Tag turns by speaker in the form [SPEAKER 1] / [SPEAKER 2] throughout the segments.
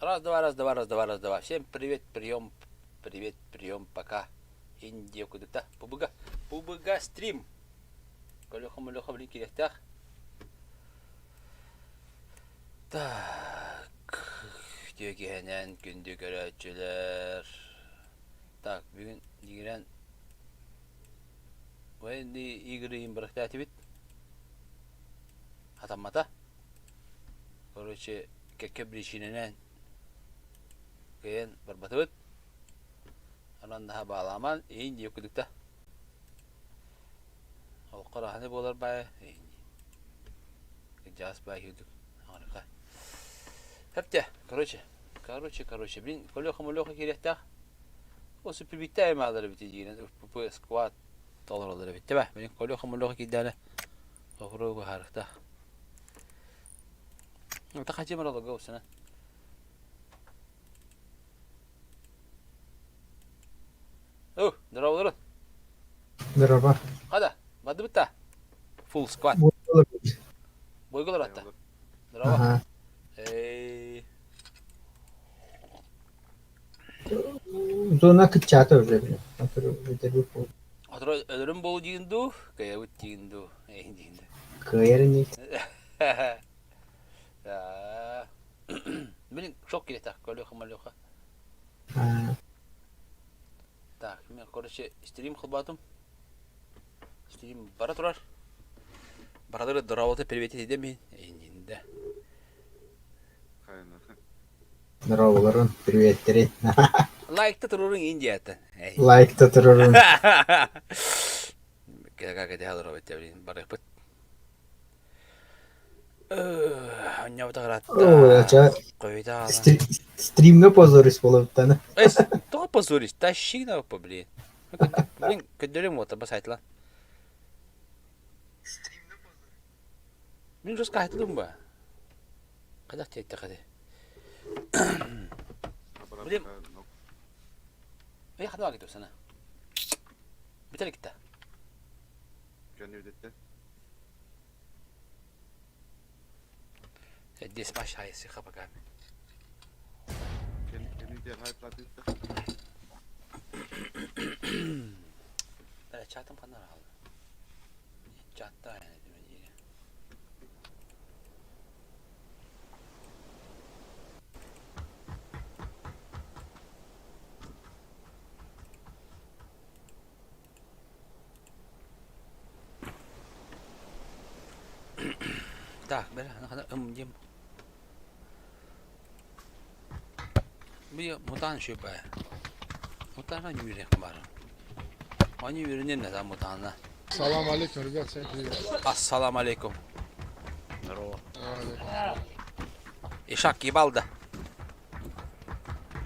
[SPEAKER 1] Раз, два, раз, два, раз, два, раз, два. Всем привет, прием, привет, прием, пока. Индия кудыкта. Пубыга, пубыга стрим. Көлөхө-мөлөхө блин кириэхтээх. Так, үтүө киһинэн күндү көрөөччүлэр. Так, бүгүн дигирэн военные игры им бырахтаатибит. Хатаммата. Короче, кэккэ биричиинэнэн кыайан барбатыбыт. Онон наһаа баалааман, иһин диэк кудукта. Олоххо раһаны буолар баайа иһин Кырдьаҕас баай курдук аҥарыка. Хэптэ, короче, короче, короче, блин, колеха-молеха киириэхтээх. Ол сүппүбүттэ аймаалар эбит диигинэн ФПП сквад толороллор эбит да Блин, колеха-молеха киирдэҕинэ попробуй быһаарыахтаах. Это хотим ролога усана. О, здорово,
[SPEAKER 2] Здорово.
[SPEAKER 1] Хада, бадыбыта. Full squad. Бойголор атта. Здорово.
[SPEAKER 2] Ага.
[SPEAKER 1] Эй.
[SPEAKER 2] Зона кыччаата уже, блин.
[SPEAKER 1] Отро өлөрүм болу диин дуу, кыйабыт диин дуу, эйин диин дуу.
[SPEAKER 2] Кыайар ини.
[SPEAKER 1] Блин, шок киретах, колеха-малеха. Так, мен, короче, стрим холбатым. Стрим бара турар. Баралары доробота привет етемин. Эйинде.
[SPEAKER 2] Здороволорун, приветтерин.
[SPEAKER 1] Лайкта турурун Индияттан.
[SPEAKER 2] Лайкта турурун.
[SPEAKER 1] Как это блин, барыпыт.
[SPEAKER 2] О, стримҥэ позорись буолабыттана.
[SPEAKER 1] Тоҕо позорись? Тащи на блин. Блин, көрдөрүм уота бас айтла. Мин жестко айтылым ба? Қадақ тиетті қады. Блин. Эй, хадва кетіп сана. Бітер кетті. Здесь маша пока. Чатым ханар алды. Чатта Так, бля, ым дем. Би мутан шөпэ. Мутана нүүрэх бар. Они үрүнен да мутана.
[SPEAKER 3] Салам алейкум, ребят, всем привет.
[SPEAKER 1] Ассалам алейкум. Здорово. Ишак ебал да?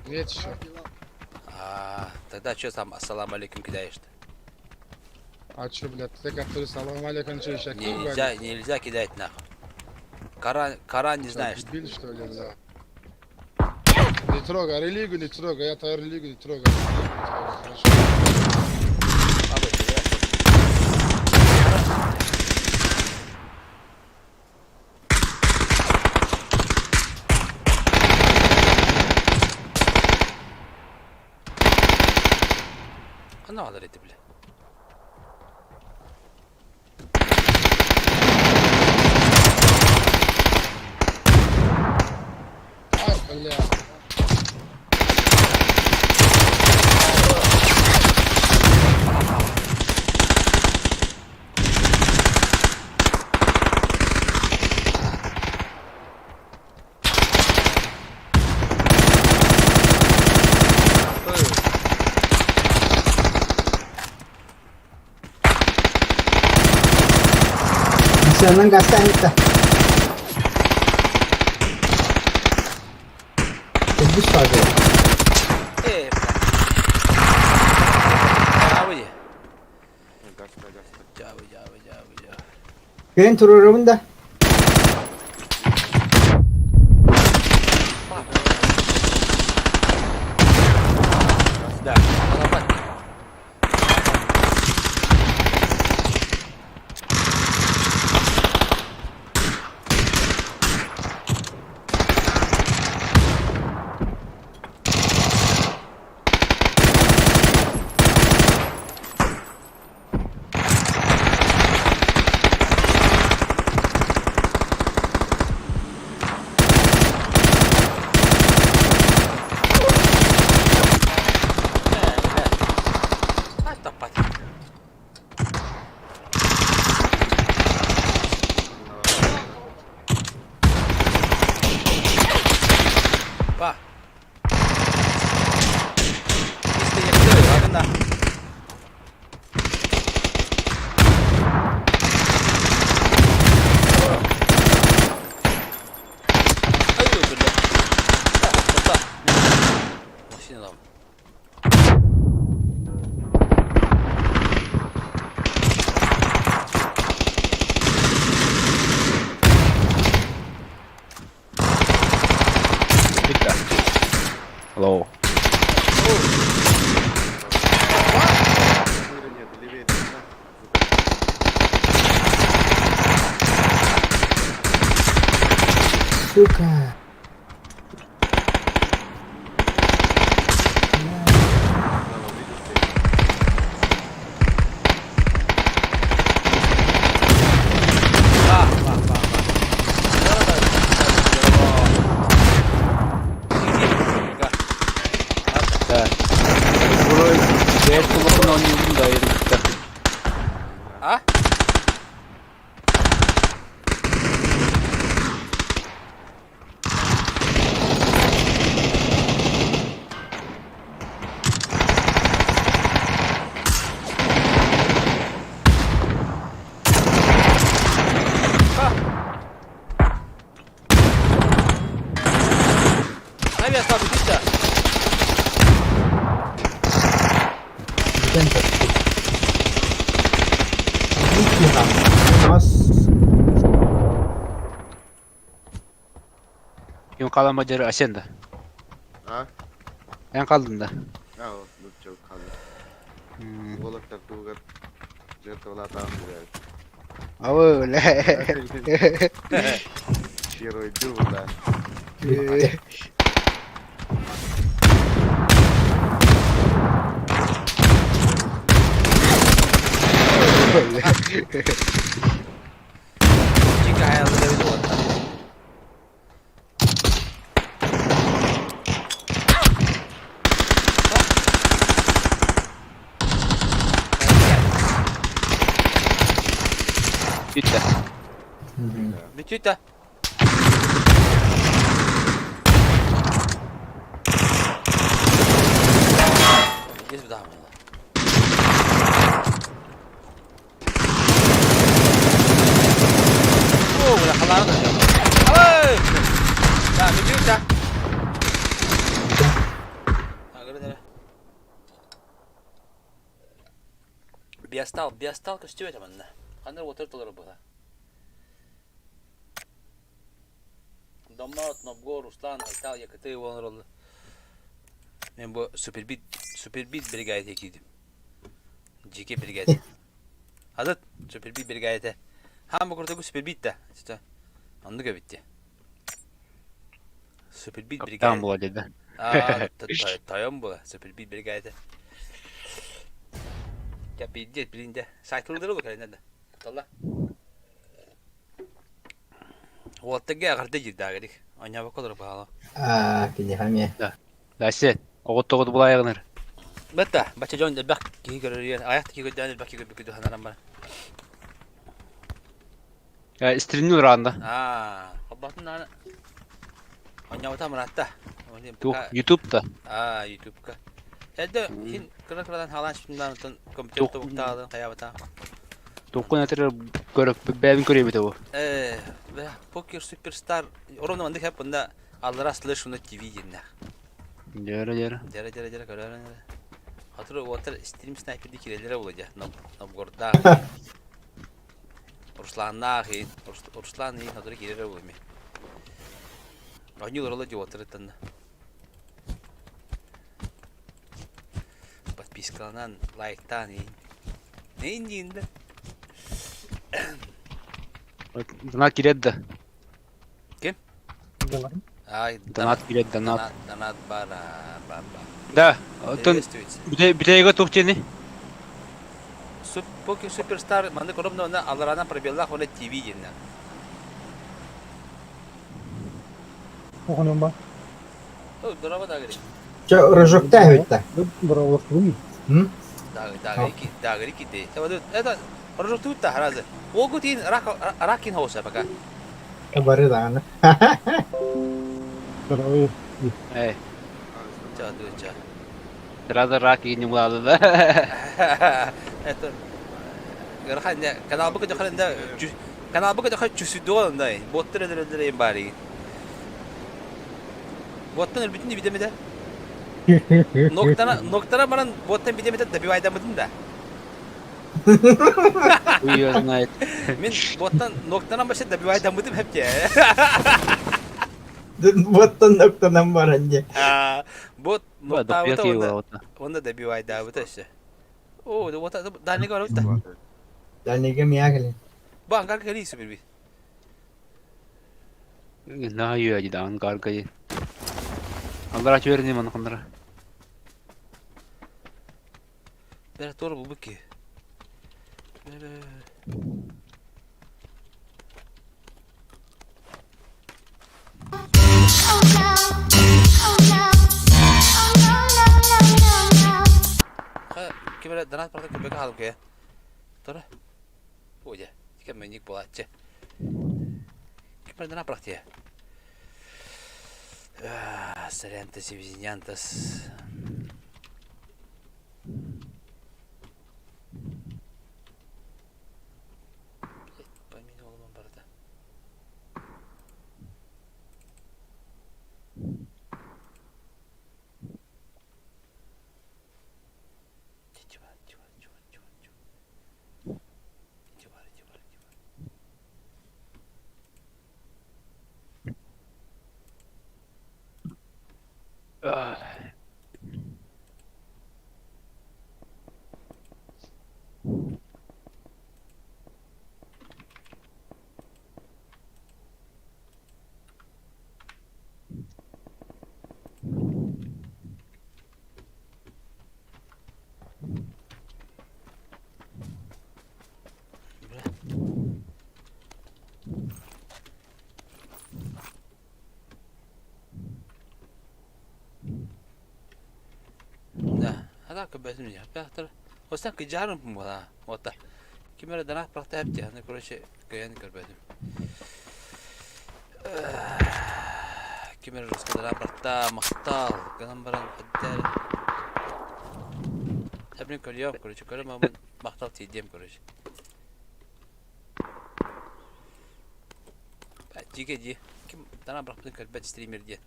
[SPEAKER 3] Нет еще.
[SPEAKER 1] А, тогда что там ассалам алейкум кидаешь-то?
[SPEAKER 3] А что, блядь, ты который салам алейкум, что еще
[SPEAKER 1] Нельзя, нельзя кидать нахуй. Коран, Коран не знаешь.
[SPEAKER 3] Дебил, что ли, бля? Не трогай, религию не трогай, я твою религию не трогаю. Хорошо.
[SPEAKER 1] Ханна алар этэ бile.
[SPEAKER 3] Ай, бля.
[SPEAKER 2] Сыанан гастан итта. Төрдүс фаза.
[SPEAKER 1] Э, бля. Жабы, жабы, жабы, жабы.
[SPEAKER 2] Кыайан туруорабын да.
[SPEAKER 1] Да, алапат. Иккитин ылабын.
[SPEAKER 4] Hello.
[SPEAKER 2] Сука.
[SPEAKER 1] Бах, бах, бах, бах.
[SPEAKER 4] Да. Бэт кулугун оонньуубун да ыйытыкта.
[SPEAKER 1] А? Авиа стал
[SPEAKER 2] Бүтэн тахсыы. Нихуя. Нас
[SPEAKER 4] Ким хаалан бадьары Асен да?
[SPEAKER 5] А?
[SPEAKER 4] Эн хааллыҥ да?
[SPEAKER 5] А, нучча хаалла. Уолаттар туһугар жертвалаатаҕым билээбит.
[SPEAKER 4] Абы, бля.
[SPEAKER 5] Геройдуу да.
[SPEAKER 2] бүттэ.
[SPEAKER 1] Чика хайалды деп уолаттар.
[SPEAKER 4] Бүттэ.
[SPEAKER 1] Бүтүтэ. Здесь да, было. О, бля, халааны. Ой! Да, бүтүтэ. Агры Биастал, биастал көстүбэт манна. Ханна отыр толору була. Домнот, Новгор, Руслан, Айтал, Якыты, Вонрол. Мен бу супербит, супербит бригада киирдим. Жеке бригада. Азат супербит бригада. Хаам бу курдук супербит да. Что? Оннук эбит дии. Супербит
[SPEAKER 4] Капитан
[SPEAKER 1] бригада.
[SPEAKER 4] була деді.
[SPEAKER 1] Аа, тойон була. Супербит бригада. Я пиздец, блин, да. Сайтылдыры бу кэлин да. Талла. Уоттарга аҕарда дьиирдаагырик. Онньообокко олорор баҕала.
[SPEAKER 2] Аа, киниэхэ эмиэ.
[SPEAKER 4] Да. Асен, оҕоттоҕут булаайаҕыныр.
[SPEAKER 1] Бэтта, бачча дьон элбэх киһи көрөрүгэр, аҕыйах да киһи көрдөөн элбэх киһи көрбүккэ сананан баран.
[SPEAKER 4] Стримни ураанда.
[SPEAKER 1] Аа, холбоотун даҕаны онньообута мыраатта.
[SPEAKER 4] Тух, Ютубта.
[SPEAKER 1] Аа, Ютубка. Эрдэ син кыра-кырадан хаалаан сүтүннээн оттон компьютер тобуктаалын хайаабата.
[SPEAKER 4] Туккун этэр көрөк бэйэбин көрөбүт бу.
[SPEAKER 1] Э, Покер Суперстар ровно маннык хэп онно аллара слэш уна ТВ диэннээх.
[SPEAKER 4] Дьөрө дьөрө.
[SPEAKER 1] Дьэрэ дьэрэ дьэрэ көрөөрөн эрэ. Хотур уолаттар стрим снайпердии киирэллэрэ буолуо дьэ. Новгороддаах Русланнаах иһин Руслан иһин хотур киирэрэ буолуо эмиэ. Оонньуу олороллор дии уолаттарыттан да. Подпискаланан, лайктаан иһин. Иһин диин да.
[SPEAKER 4] Донат киирэр да.
[SPEAKER 1] Ким? Ай,
[SPEAKER 4] Донат киирэр донат.
[SPEAKER 1] донат, донат бар, бар, бар.
[SPEAKER 4] Да, оттон
[SPEAKER 1] Приветствуется.
[SPEAKER 4] бүтэйгэ туох диэни?
[SPEAKER 1] Покер Суперстар маннык ровно онно аллараанан пробеллаах уонна ТВ диэннээх.
[SPEAKER 6] Оҕонон ба.
[SPEAKER 1] Здорово, Дагри.
[SPEAKER 2] Чэ, рожоктаах эбит да.
[SPEAKER 6] Быраллахтыбын.
[SPEAKER 2] М?
[SPEAKER 1] Дагри, Дагри киде. Это рожоктуут та харазы. Уогу тиин ракин хоуса пока.
[SPEAKER 2] Бары даҕаны.
[SPEAKER 6] Здоровый.
[SPEAKER 4] Э,
[SPEAKER 1] Ча, дуча.
[SPEAKER 4] сразу рак и не млады да.
[SPEAKER 1] Это Гархан канал бу көтөхөрүндэ канал бу көтөхөр чүсүдү онда. Боттар өлөрөлөр эм баары. Боттан өлбүтүн битемede. Ноктана, ноктана баран буоттан битэмитэ добивайдаммытын да.
[SPEAKER 4] Хуй её знает.
[SPEAKER 1] Мин буоттан ноктанан вообще добивайдаммытым хэпте.
[SPEAKER 2] Буоттан ноктанан баран дьэ.
[SPEAKER 1] Бот ноктаабыта уонна уонна добивайдаабыта өссө. О, вот дальнего барбыт да.
[SPEAKER 2] Дальнего мия кэлин.
[SPEAKER 1] Бу ангар кэлии субирбит.
[SPEAKER 4] Наһаа үө дии ангарга дии. Аллара түөрни манаханнара.
[SPEAKER 1] Бэрэ туора булбут киһи. Ким эрэ донат барда көрбөккө хаалым кэйэ. Тура. О дьэ, кэммэнньик буолааччы. Ким эрэ донат бырахтыа. Сорянтас и обезьянтас. Пойми оломон барыта. Чува, чува, чува, чува, чува. Чува, чува, чува. Да, а так бэсим я. Остан кыдьаарым буола. Ота. Ким эрэ донат бырахта эптэ, аны короче кыайан көрбөтүм. Ким эрэ жестко донат бырахта, махтал, гынан баран эдэр. Эбин көрүөм, короче, көрөм амын махтал тиийдиэм, короче. Дьигэ дии. Ким донат бырахпытын көрбөт стример диэн.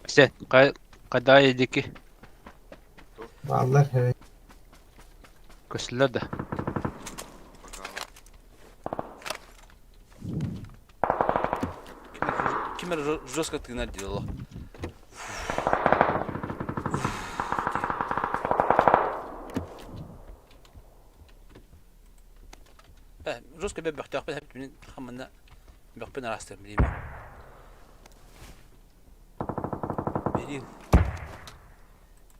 [SPEAKER 4] Се, кайда дики
[SPEAKER 2] Бааллар.
[SPEAKER 4] Көстүлэр да.
[SPEAKER 1] Ким эрэ жестко тыынар диир олох. Жестко бөхтөөхпүн мин хаммына бөхпүн араастыам билиим. Берил.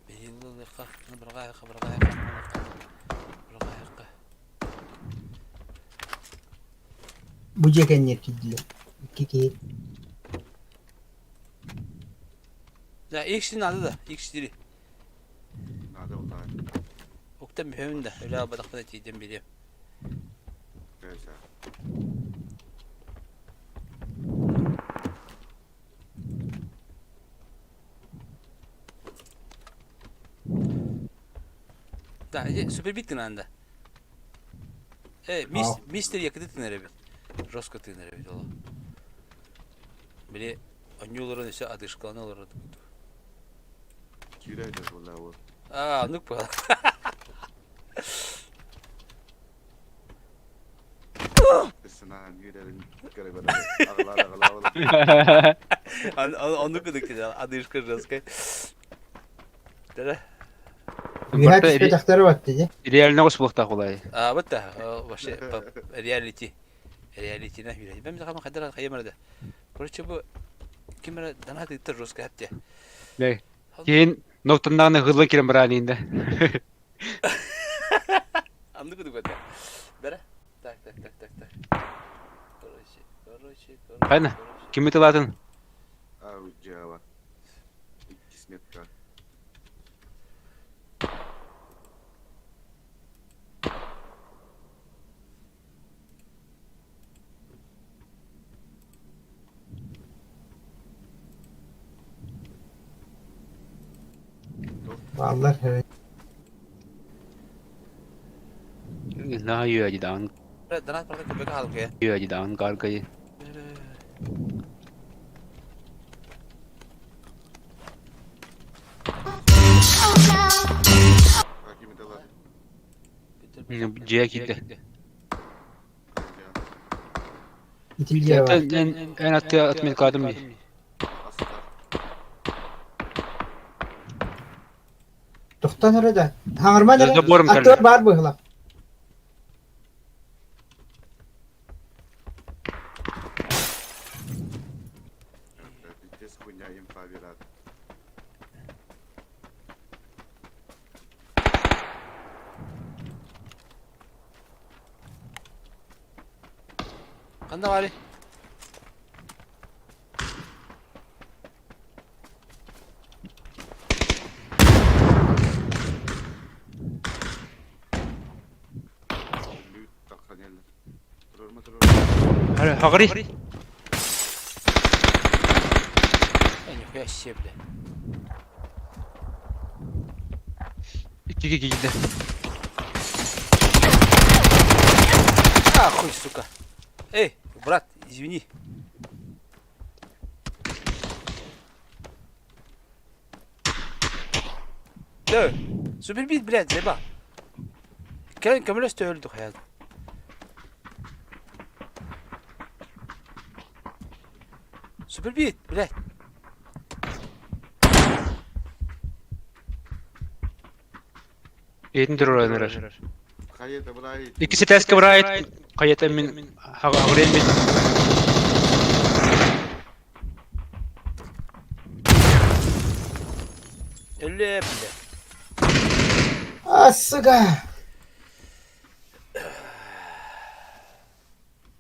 [SPEAKER 1] Берил ылыахха, бырҕаайахха, бырҕаайахха, бырҕаайахха.
[SPEAKER 2] Бу дьиэ кэннигэр киирдилэр. Икки киһи.
[SPEAKER 1] Да, икси надо да, икс-три.
[SPEAKER 5] Надо вот так.
[SPEAKER 1] Уктан мүһөмүн да, өлө албатахпына тиийдим билиэм.
[SPEAKER 5] Neyse.
[SPEAKER 1] Да, супербит гынан да. Э, мистер якыды тынар эбит. Жестко тыынар эбит ол. Били, онньуу олорон өссө одышкалана олорор курдук.
[SPEAKER 5] Киирэ буолла ол.
[SPEAKER 1] Аа, оннук буолар.
[SPEAKER 5] Сынаан киирэрин көрө-көрө аҕалаа аҕалаа
[SPEAKER 1] Оннук кудук одышка жесткая. Да.
[SPEAKER 2] Үһэ түспэтэхтэрэ батты дии.
[SPEAKER 4] Реально буолуохтаах буолай.
[SPEAKER 1] А, вот да, вообще реалити. Реалити на хүрэ. Бэм захам хадара хайымара да. Короче, бу ким эрэ донат ыыттар жестко хапте.
[SPEAKER 4] Киин ноктуннаҕына хылла кирэн бараан да.
[SPEAKER 1] Анды кудук это. Бәрэ. Так, так, так, так, так. Короче, короче, короче.
[SPEAKER 4] Хайна? Кими тылаатын?
[SPEAKER 5] Ау, дьаба. Иккис метка.
[SPEAKER 2] Бааллар.
[SPEAKER 4] Наһаа үө дии даҕаны.
[SPEAKER 1] Донат барда көрбөккө хаалым кэйэ.
[SPEAKER 4] Үө дии даҕаны гаргайы. Дьиэ киирдэ.
[SPEAKER 2] Итилиэ бар.
[SPEAKER 4] Эн эн аттыга отметкаатым дии.
[SPEAKER 2] Тохтон эрэ да. Хаҥырман эрэ.
[SPEAKER 4] Забором
[SPEAKER 2] Аттыгар
[SPEAKER 4] кэллэ.
[SPEAKER 2] баар быһыылаах.
[SPEAKER 5] Пиздец хуйня инфа берат.
[SPEAKER 1] Ханна баарый?
[SPEAKER 5] Лют тахханеллер. Турарма турарма.
[SPEAKER 4] Хаҕырый.
[SPEAKER 1] Э, нихуя себе, бля.
[SPEAKER 4] Иккигэ киирдэ.
[SPEAKER 1] Ахуй, сука. Эй, брат, извини. Да, супербит, блядь, заеба. Кэлэн көмөлөс төһөлдүк хайа. Супербит, блядь.
[SPEAKER 4] Иһитин турар эрэр.
[SPEAKER 5] Хайа брай.
[SPEAKER 4] Иккис этээскэ быраайыт хайата мин хаҕырыйан мин.
[SPEAKER 1] Өллө, блядь.
[SPEAKER 2] А, сука!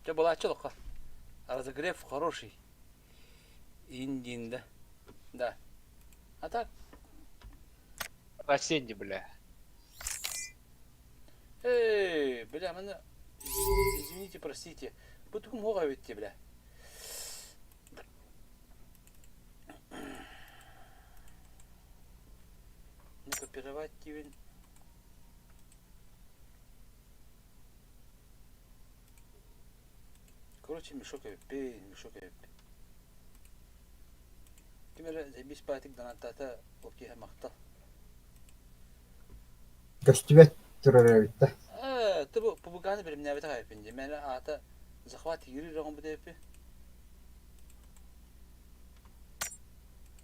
[SPEAKER 1] Дьэ, былааччы олоххо. Разогрев хороший. Индин, да. Да. А так,
[SPEAKER 4] Осенний, бля.
[SPEAKER 1] эй, бля, маны, извините, простите. Бу тугум хуга эбитти, бля. Ну, копировать диибин. Короче, мешок эбиппин, мешок эбиппин. Ким эрэ заебись паатик донаттаата, ол киһи махтал.
[SPEAKER 2] Көстүбэт турар эбит да.
[SPEAKER 1] Э, ты бу пубуганы билимнээбэтэх эбиппин дии. Мээнэ аата захват игры оҥорбут эбиппин.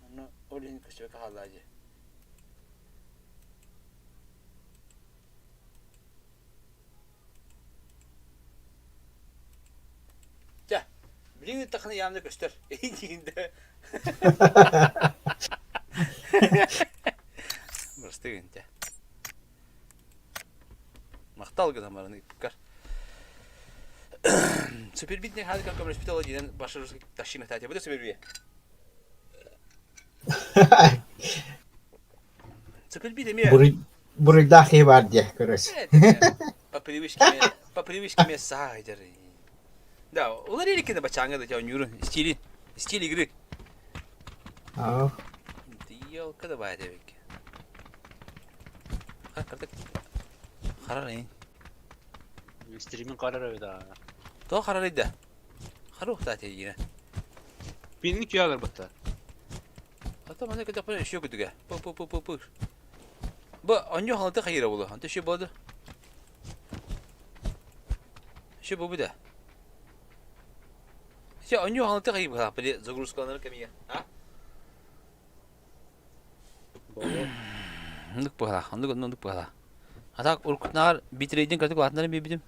[SPEAKER 1] Онно ол иһин көстүбэккэ хааллаа дии. Чэ, билигин ыттаххына явно көстөр. Иһиндэ. Бырастыы гын, чэ. Махтал гынан баран ыыппыккар. Супербитник хаалык көмөлөспүт ол диэн башы тащи метатия. Бу суперби. Супербит эмиэ
[SPEAKER 2] Буруйдаах киһи баар диэ көрөс.
[SPEAKER 1] По привычке по привычке саа идер. Да, улар иликкин бачааҥҥа да оонньуурун стили стиль игры.
[SPEAKER 2] Аа.
[SPEAKER 1] Елка да баайда эбикки. Кырдык харар ин.
[SPEAKER 4] Стримин карар эбит аа.
[SPEAKER 1] Тоҕо харарый да? Харуохтаа тиийгинэ.
[SPEAKER 4] Пинни күйалар батта.
[SPEAKER 1] Ата маны көтөхпүнэ өссө күтүгэ. Пу пу пу пу пу. Бу онньу халыты хайыра булу. Онто өссө буолду. Өссө бу да. Все, онньу халыты хайы быһа. Били загрузкаланар кэмигэр. А? Оннук быһалаах, оннук оннук быһалаах. А так уруккутунааҕар битрейдин кырдык улаатыннаран биэрбитим.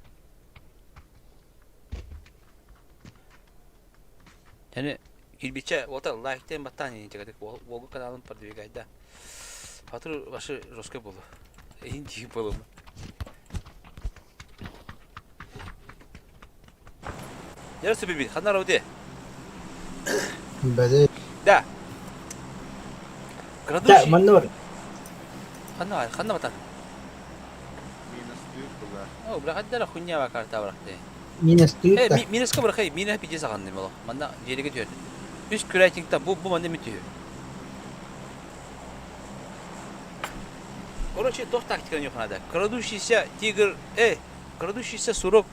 [SPEAKER 1] Яни кирбиччэ уота лайктен баттаан иһин уолгу каналын продвигайда. Фатур башы жестко болу. Эйин тиһик болу. Яра сөбүбүт, ханна роуде?
[SPEAKER 2] Бэдэ.
[SPEAKER 1] Да.
[SPEAKER 2] Да,
[SPEAKER 1] Крадущий.
[SPEAKER 2] манна бар.
[SPEAKER 1] Ханна ханна батан?
[SPEAKER 5] Минус 4 была.
[SPEAKER 1] О, бля, хаддара хуйня ба карта барахты.
[SPEAKER 2] Минус
[SPEAKER 1] Э,
[SPEAKER 2] да.
[SPEAKER 1] минуска бырахай, мина пиде саҕанным олох. Манна дьиэлигэ түһэр. Үс күрэтиҥтэн бу бу манна мүтүһү. Короче, туох тактиканы надо. Крадущийся тигр, эй, крадущийся сурок,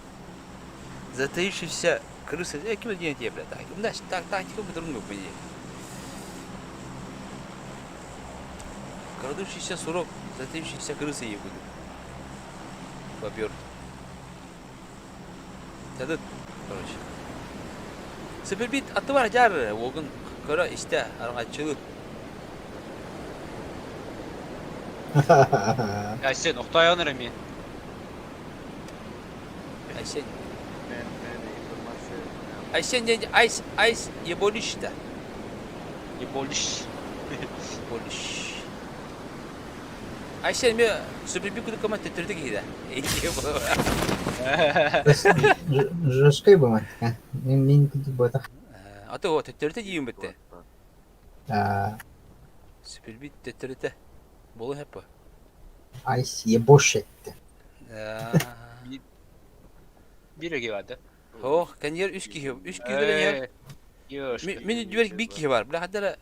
[SPEAKER 1] затаившийся крыса. Э, ким диэн тиэ, бля, тактика. Мында так тактика бутурун бу Крадущийся сурок, затаившийся крыса ей буду. Бобер. Тадыт, короче. Сыпырбит аттыбар дьар, уогун көрө истэ араҥаччылы.
[SPEAKER 4] Айсен, охтоойон эрэ эмиэ.
[SPEAKER 1] Айсен.
[SPEAKER 5] Мен, мен информация.
[SPEAKER 1] Айсен диэн айс, айс еболиш да.
[SPEAKER 4] Еболиш.
[SPEAKER 1] Еболиш. Айсен эмиэ сыпырбит кудуккама төттөрүтэ киһи да.
[SPEAKER 2] Жесткой бу мантыка. Мин мин курдук буотах.
[SPEAKER 1] А то төттөрүтэ диим битте. Сыпырбит төттөрүтэ. Болу хэппэ.
[SPEAKER 2] Айс ебош этте.
[SPEAKER 4] Биир эги бар да.
[SPEAKER 1] Ох, кэньер үс киһи, үс киһи кэньер. Мин үдүбэр бир киһи бар. Бля хадара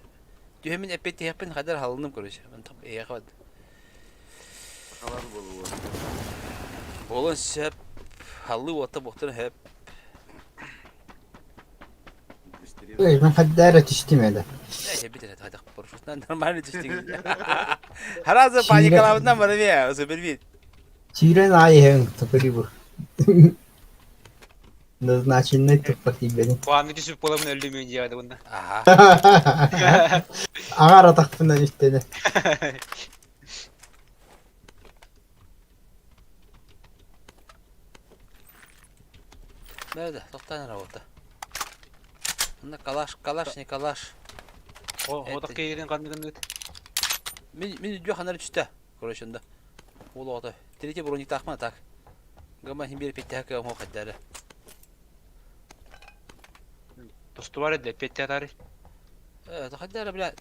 [SPEAKER 1] түһэмин эппеттиһэппин хадара халыным короче. Эйэхэ бад.
[SPEAKER 5] Сахалар буолуо.
[SPEAKER 1] Буолуон сөп. Халлыы уота буохтун сөп.
[SPEAKER 2] Ой, мен хаддара түстүм эле.
[SPEAKER 1] Нормально түстүң. Харазы паникалабытынан бары бе, супер
[SPEAKER 2] Сүүрэн аайы иһэҥ топори бу. Назначенный туппак тиийбэтин.
[SPEAKER 4] Куанны түсүп буоламын өллүмүн диэҕэ уонна.
[SPEAKER 1] Аха.
[SPEAKER 2] Аҕар атахпынан үстэнэ.
[SPEAKER 1] Да, тохтоон работа. Онно калаш, калаш, не калаш.
[SPEAKER 4] Оҕотох киирин ханныгыныт.
[SPEAKER 1] Мин мин үдүө ханары түстэ. Короче, онда. Ол оҕото. Третий брониктаахмын так. Гама хин биэр петтэһэ кыам хаддары.
[SPEAKER 4] Тостубар эдэ петте атары.
[SPEAKER 1] Э, хаддары бля.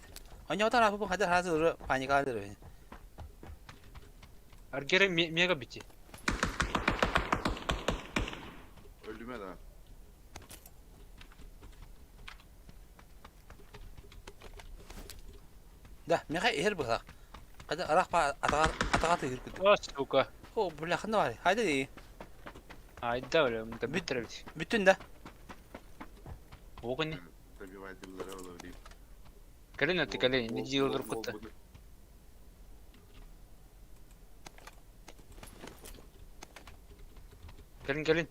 [SPEAKER 1] Оньотар аппын хаддар хазыр уже паникалар.
[SPEAKER 4] Аргере мега бити.
[SPEAKER 5] Өлүмэ да.
[SPEAKER 1] Да, меха иһэр быһах. Хада арах па атаға атаға тыгыр күдүк.
[SPEAKER 4] О, сука.
[SPEAKER 1] О, бля, ханна бар. Хайда дии.
[SPEAKER 4] Айда бля, мында бүттүр бит.
[SPEAKER 1] Бүттүн да.
[SPEAKER 4] Оҕуни.
[SPEAKER 5] Добивательлere olabilir.
[SPEAKER 4] Кэлин өттү кэлин, не дии олоруп кутта. Кэлин кэлин.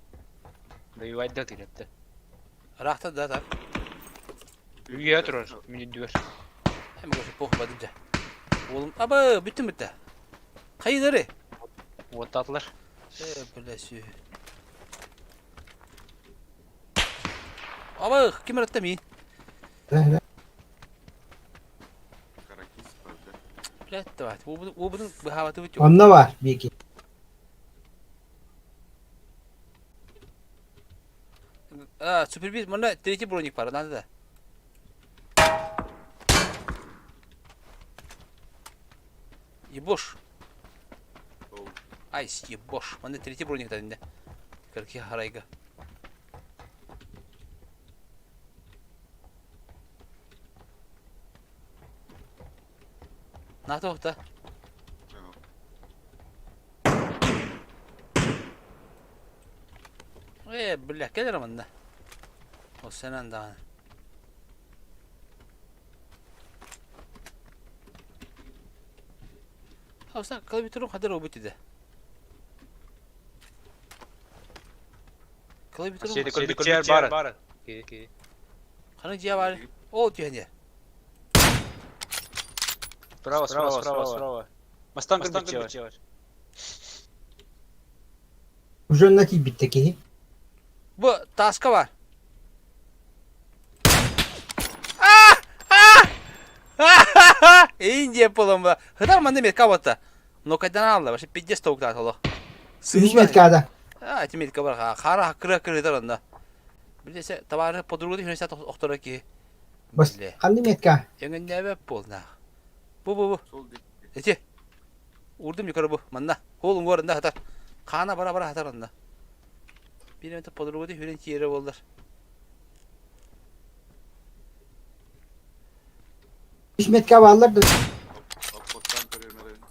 [SPEAKER 4] Добивайда тирэтте.
[SPEAKER 1] Арахта да так.
[SPEAKER 4] Үйэ турар, мин үрдүгэр.
[SPEAKER 1] Эми көрсө пох бадым жа. Oğlum аба бүттүн бүтті. Хайдары?
[SPEAKER 4] Уоттаатылар.
[SPEAKER 1] Э, бля, сүү. Аба, ким ыратта мин?
[SPEAKER 5] Каракис барда.
[SPEAKER 1] Бля, давай. Уобудун быһаабаты бут.
[SPEAKER 2] Онно бар бики.
[SPEAKER 1] А, супербит, мында третий броник бар, надо да. Ебош.
[SPEAKER 5] Ол
[SPEAKER 1] Айс, ебош. Мында третий броник дадым да. Кырки харайга. На тоқта. Э, бля, кэлэр манна. Ол сэнэн даҕаны. Хауса клавиатурун хадыр обут иде. Клавиатурун
[SPEAKER 4] Сиэри көрбүт баар. Ки.
[SPEAKER 1] хана дьиэ бар. Ол түһэн
[SPEAKER 4] Справа, справа, справа, справа. Мастан көрбүт бар.
[SPEAKER 2] Уже онно тиийбиттэ киһи.
[SPEAKER 1] Бу таска бар. А! А! Индия поломба. Хытар манна метка батта. Но кайдан алла, вообще пиздец толуктаат олох.
[SPEAKER 2] Үс меткада.
[SPEAKER 1] А, эти метка бар. Хара кыра кырыдар онда. Билесе, товары подругу хүнесе охтора ки.
[SPEAKER 2] Бас
[SPEAKER 1] Биле.
[SPEAKER 2] ханны метка?
[SPEAKER 1] Эңеннәбе болна. Бу бу бу.
[SPEAKER 5] Сол dik.
[SPEAKER 1] Эти. Урдум yukarı bu. Манна. Холун горында хатар. Кана бара бара хатар онда. Bir öte подругу хүрен тиере болдар.
[SPEAKER 2] Үс метка бааллар да.
[SPEAKER 5] Обходтан көрөмөрөн.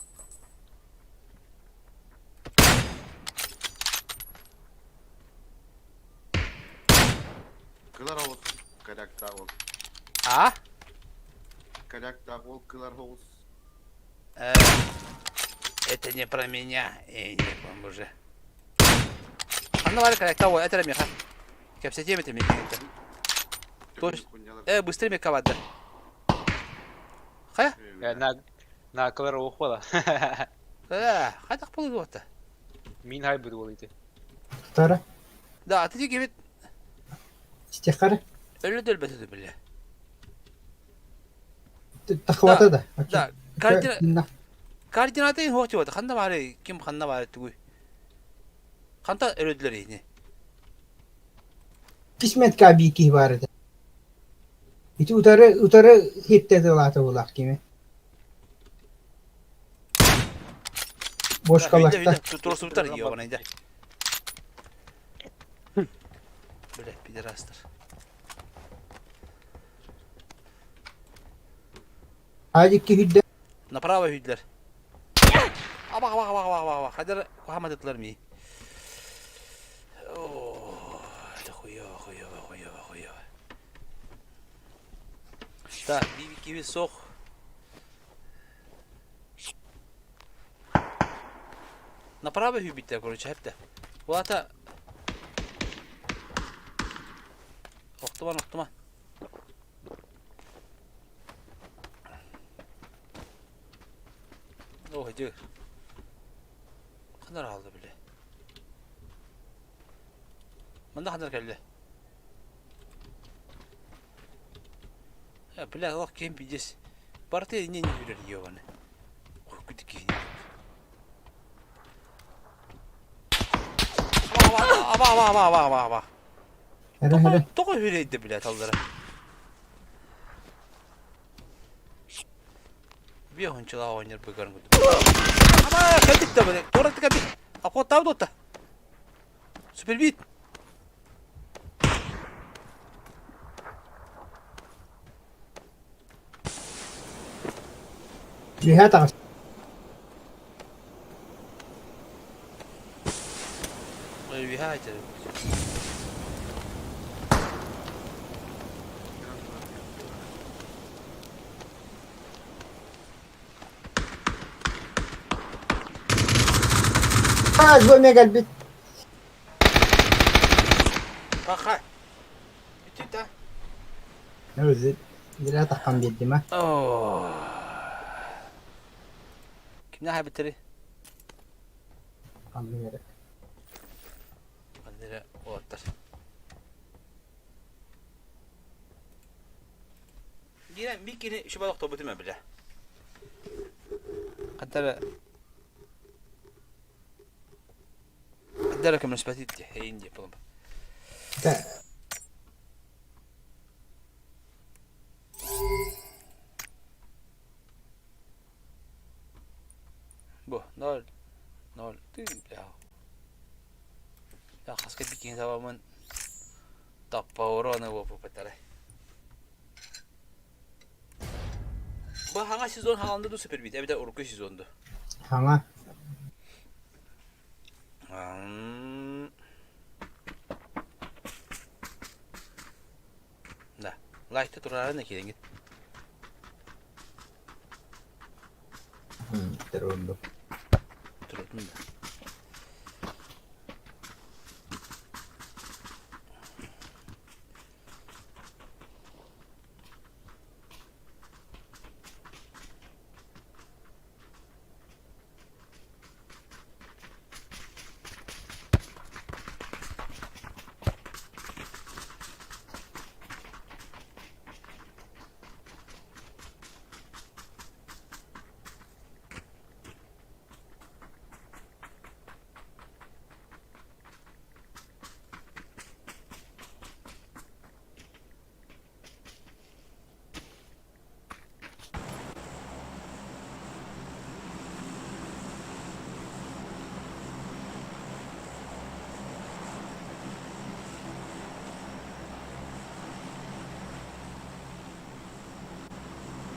[SPEAKER 5] Кылар оғыз. Корякта ол.
[SPEAKER 1] А?
[SPEAKER 5] Корякта ол кылар оғыз.
[SPEAKER 1] Э, Это не про меня. Эй, не поможе. Ханна баар корректа ой этэр миэхэ. Кэпсэтиэм этэ миэхэ. Тош. Быстро миэхэ барды. Хайа?
[SPEAKER 4] На накылар оох буола.
[SPEAKER 1] Хайдах буолуота?
[SPEAKER 4] Мин хай буолуо ити.
[SPEAKER 2] Тара.
[SPEAKER 1] Да, аты дигибит.
[SPEAKER 2] Стихары.
[SPEAKER 1] Өлө дөлбөтө бile.
[SPEAKER 2] Тахвата да.
[SPEAKER 1] Да, координаты хоочуота. Ханна баары, ким ханна баары тугуй. Ханта өлөдүлэр ини.
[SPEAKER 2] Кисметка бии киһи баар этэ. Ити утары утары хиттэ тылаата булаах кими. Бошкаларта.
[SPEAKER 1] Туруорсубуттар ебаный да. Бля, пидорастар.
[SPEAKER 2] Аадик киһирдэ.
[SPEAKER 1] Направо hүйдилер. Аба, аба, аба, аба, аба. Хадыр кухамадытлар ми. О, это хуёво, хуёво, хуёво, хуёво. Так, биби киви сох. Направо hүйбиттер, короче, хепте. Улата Охтуман, охтуман. Оо, дьэ. Ханар хаалла бile. Манна ханар кэллэ. Э, бля, олох ким пиздец. Барыта иннин үрэр ёбаны. Күтүк киһини. Аба, аба, аба, аба, аба, аба.
[SPEAKER 2] Эрэ эрэ.
[SPEAKER 1] Тоҕо үрэйдэ, бля, таллара. Биэ хончулаа оонньор быгарын курдук. Ама, кэлбит да бile. Туораты кэлбит. Охоттаабыт уотта. Супербит.
[SPEAKER 2] Үөһэ таҕыс.
[SPEAKER 1] Үөһэ айтар.
[SPEAKER 2] Аа, звонок кэлбит.
[SPEAKER 1] Паха. Бүтүт а.
[SPEAKER 2] Зря таххан биэрдим а.
[SPEAKER 1] Кимнээх эбиттэрий?
[SPEAKER 2] Ханнык эрэ.
[SPEAKER 1] Ханнык эрэ уолаттар. Диэн биир киһини үчүгэй олохторбутум эбилэ. Ханта эрэ ханта эрэ көмөлөспөтүт дии, эйин диэ буолан. Бу ноль ноль ты бля. Я хаска бикини табамын таппаурона буоппуттара. Бу хаҥа сезон хааланда ду супер бит эбэтэр урукку сезон ду?
[SPEAKER 2] Хаҥа.
[SPEAKER 1] Да. Лайкта турарын киириҥит.
[SPEAKER 2] Турунду.
[SPEAKER 1] Турутун да.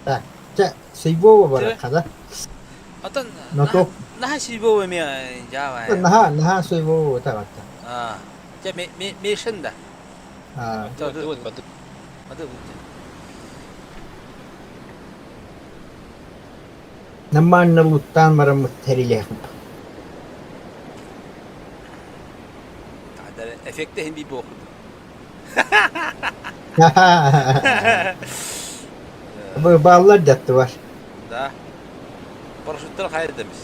[SPEAKER 2] Так, чэ, Сейбова барар хада.
[SPEAKER 1] Оттон
[SPEAKER 2] Ноток.
[SPEAKER 1] наһаа Сейбова эмиэ дьаабай.
[SPEAKER 2] Наһаа, наһаа Сейбова таҕатта.
[SPEAKER 1] Аа. Чэ, Мишин да.
[SPEAKER 2] Аа.
[SPEAKER 1] Мады
[SPEAKER 2] Намаанна луттаан бараммыт тэрилиэх.
[SPEAKER 1] Эффекте иһин биир буолуох курдук.
[SPEAKER 2] Бааллар дьаттыбар.
[SPEAKER 1] Да. Парашюттар хайа дэмис.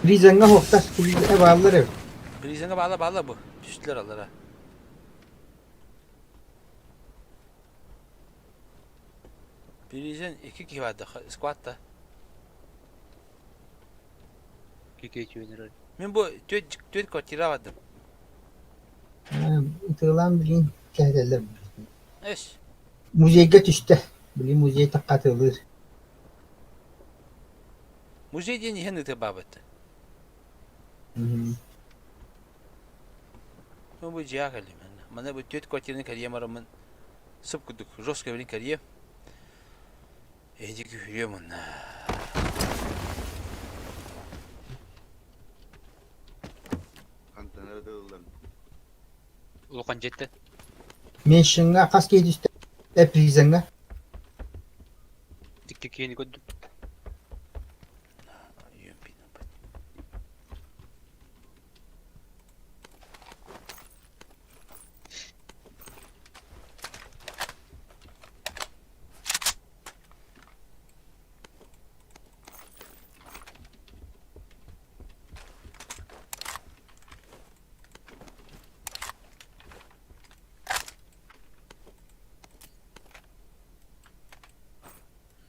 [SPEAKER 2] Призаҥҥа суохтар, приза бааллар эбит.
[SPEAKER 1] Призаҥҥа баалла баалла бу. Түстүлэр аллара. Призен икки киһи баарды, сквадта. Мин бу түөрт түөрт квартира бардым.
[SPEAKER 2] Ытыалаан билигин кэһэтэллэр.
[SPEAKER 1] Эс.
[SPEAKER 2] Музейга түстэ. Билигин музей тахха атыылыыр.
[SPEAKER 1] Музей диэн иһэн ытыалаабыт. Ну бу дьиэҕэ кэллим. Манна бу түөрт квартираны кэрийэн бараммын сып курдук жестко билин кэрийэм. Эдик үһүө манна.
[SPEAKER 5] Хантан ырытыллан.
[SPEAKER 4] Улахан дьиэттэн.
[SPEAKER 2] Меньшиҥҥа хас киһи түстэ? Э, призаҥҥа.
[SPEAKER 4] Икки киһини көрдүм.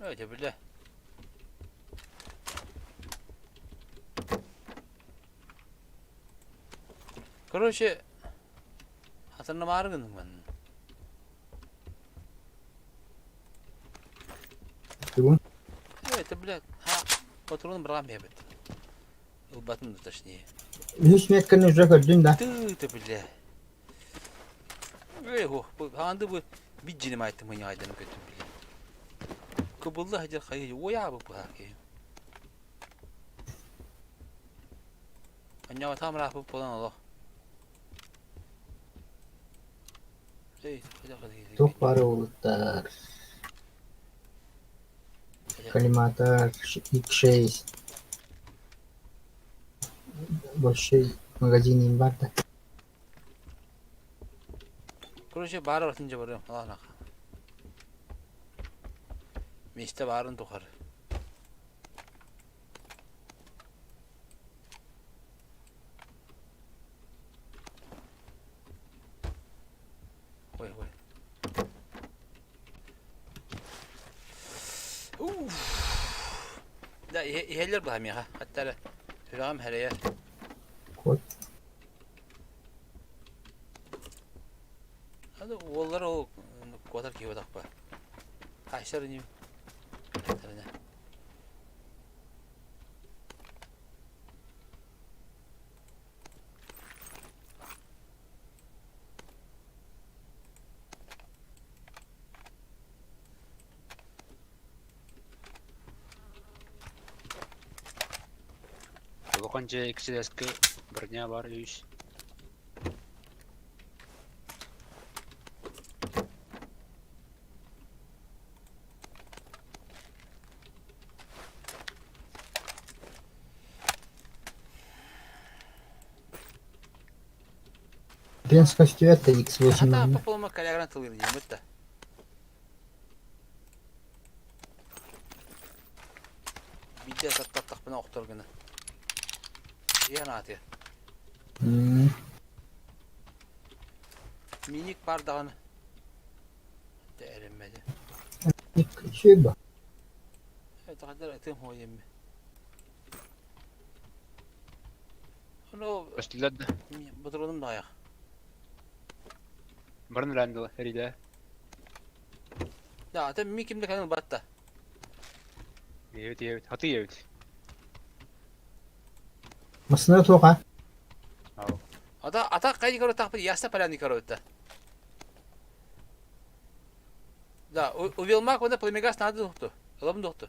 [SPEAKER 1] Öyle bile. Короче, хатырнамаары гынным манна.
[SPEAKER 2] Бүгүн
[SPEAKER 1] Это, блядь, ха, патрон бырам эбит. Ылбатын да точнее.
[SPEAKER 2] үһүс метканы уже көрдүм да.
[SPEAKER 1] Ты, ты, бля. Эй, хо, хаанды бу биджини майтым мыня айдан көтүм, бля. Кыбылла хадыр хайы, оя бу бу Анньаҕатаам ырааппыт буолан олох.
[SPEAKER 2] Туох баар уолаттар Коллиматор X6 большой магазин бар да.
[SPEAKER 1] Короче, баар барытын дьэ барыам, алаанах. Миэстэ баарын тухары. Ой, ой. Уф. Да, иһэллэр баһа миэхэ. Хатта эрэ сүрэҕим эрэйэр.
[SPEAKER 2] Кот.
[SPEAKER 1] Аны уоллар ол куотар киһи буотахпа. Хайсар иним.
[SPEAKER 4] Улахан дьиэ иксилэскэ броня баар үс.
[SPEAKER 2] Пенска 9 X8
[SPEAKER 1] Хата пополома коллегран тылын диэмит да. Биирдэ таттахпына охтор гына. Иһэн аатыа. Миник бар даҕаны. Эрэммэти.
[SPEAKER 2] Сүрбэ.
[SPEAKER 1] Тахадar ытым хуойемми. Ону
[SPEAKER 4] Көстүлэр да.
[SPEAKER 1] ботуруонум даҕайах.
[SPEAKER 4] Барын ылаан эрилэ.
[SPEAKER 1] Да, аты ми кимде кэлэн ылбатта.
[SPEAKER 4] Ийэбит ийэбит. Хаты ийэбит.
[SPEAKER 2] Массыына туох
[SPEAKER 1] Ата ата кайди корот тахпыт яста поляны коротта. Да, у Вилмак онда пламегас надо дохту. Ылабын дохту.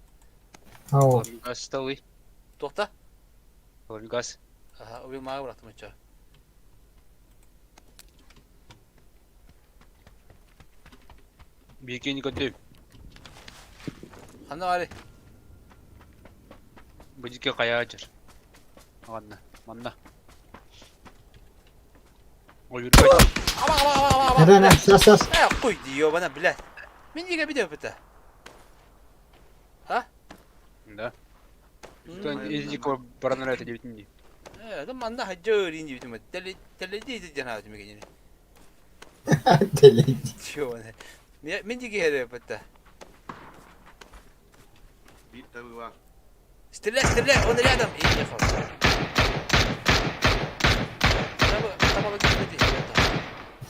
[SPEAKER 2] Ау.
[SPEAKER 4] Пламегас столы.
[SPEAKER 1] Тохта?
[SPEAKER 4] Пламегас.
[SPEAKER 1] Ага, у Вилмага бырахтым оччо.
[SPEAKER 4] Бииргини көрдүм.
[SPEAKER 1] Ханна бары?
[SPEAKER 4] Бу дьикки хайа дьар. Манна. Манна. Ойуурга
[SPEAKER 1] Аба, аба, аба, аба, аба,
[SPEAKER 2] Нара,
[SPEAKER 1] блядь.
[SPEAKER 2] сас, сас.
[SPEAKER 1] Э, хуй ди, ёбана, блядь. Мин диге видео быта. А?
[SPEAKER 4] Да. Из дикого барана это девять
[SPEAKER 1] Э, да манна хаджо рин дибитим. Теле теле ди ди жана дим генере.
[SPEAKER 2] Теле.
[SPEAKER 1] Чё Мин диге хере быта.
[SPEAKER 5] Биир табыла.
[SPEAKER 1] Стреляй, стреляй, он рядом. И ехал.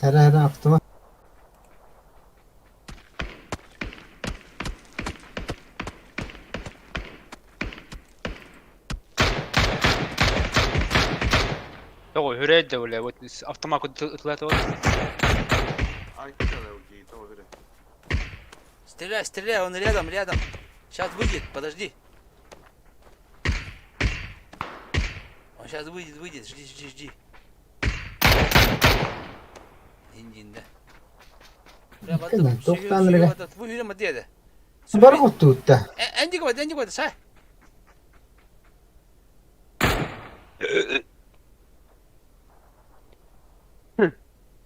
[SPEAKER 2] Тара, ара, автомат.
[SPEAKER 4] Тоҕо үрээд да бля, вот автомат ытылата вот.
[SPEAKER 5] Айта да окей, того үрэ.
[SPEAKER 1] Стреляй, стреляй, он рядом, рядом. Сейчас выйдет, подожди. Он сейчас выйдет, выйдет, жди, жди, жди. Индин, да.
[SPEAKER 2] Тоқтан рыга. Бар оттуутта.
[SPEAKER 1] Энди кой, сай.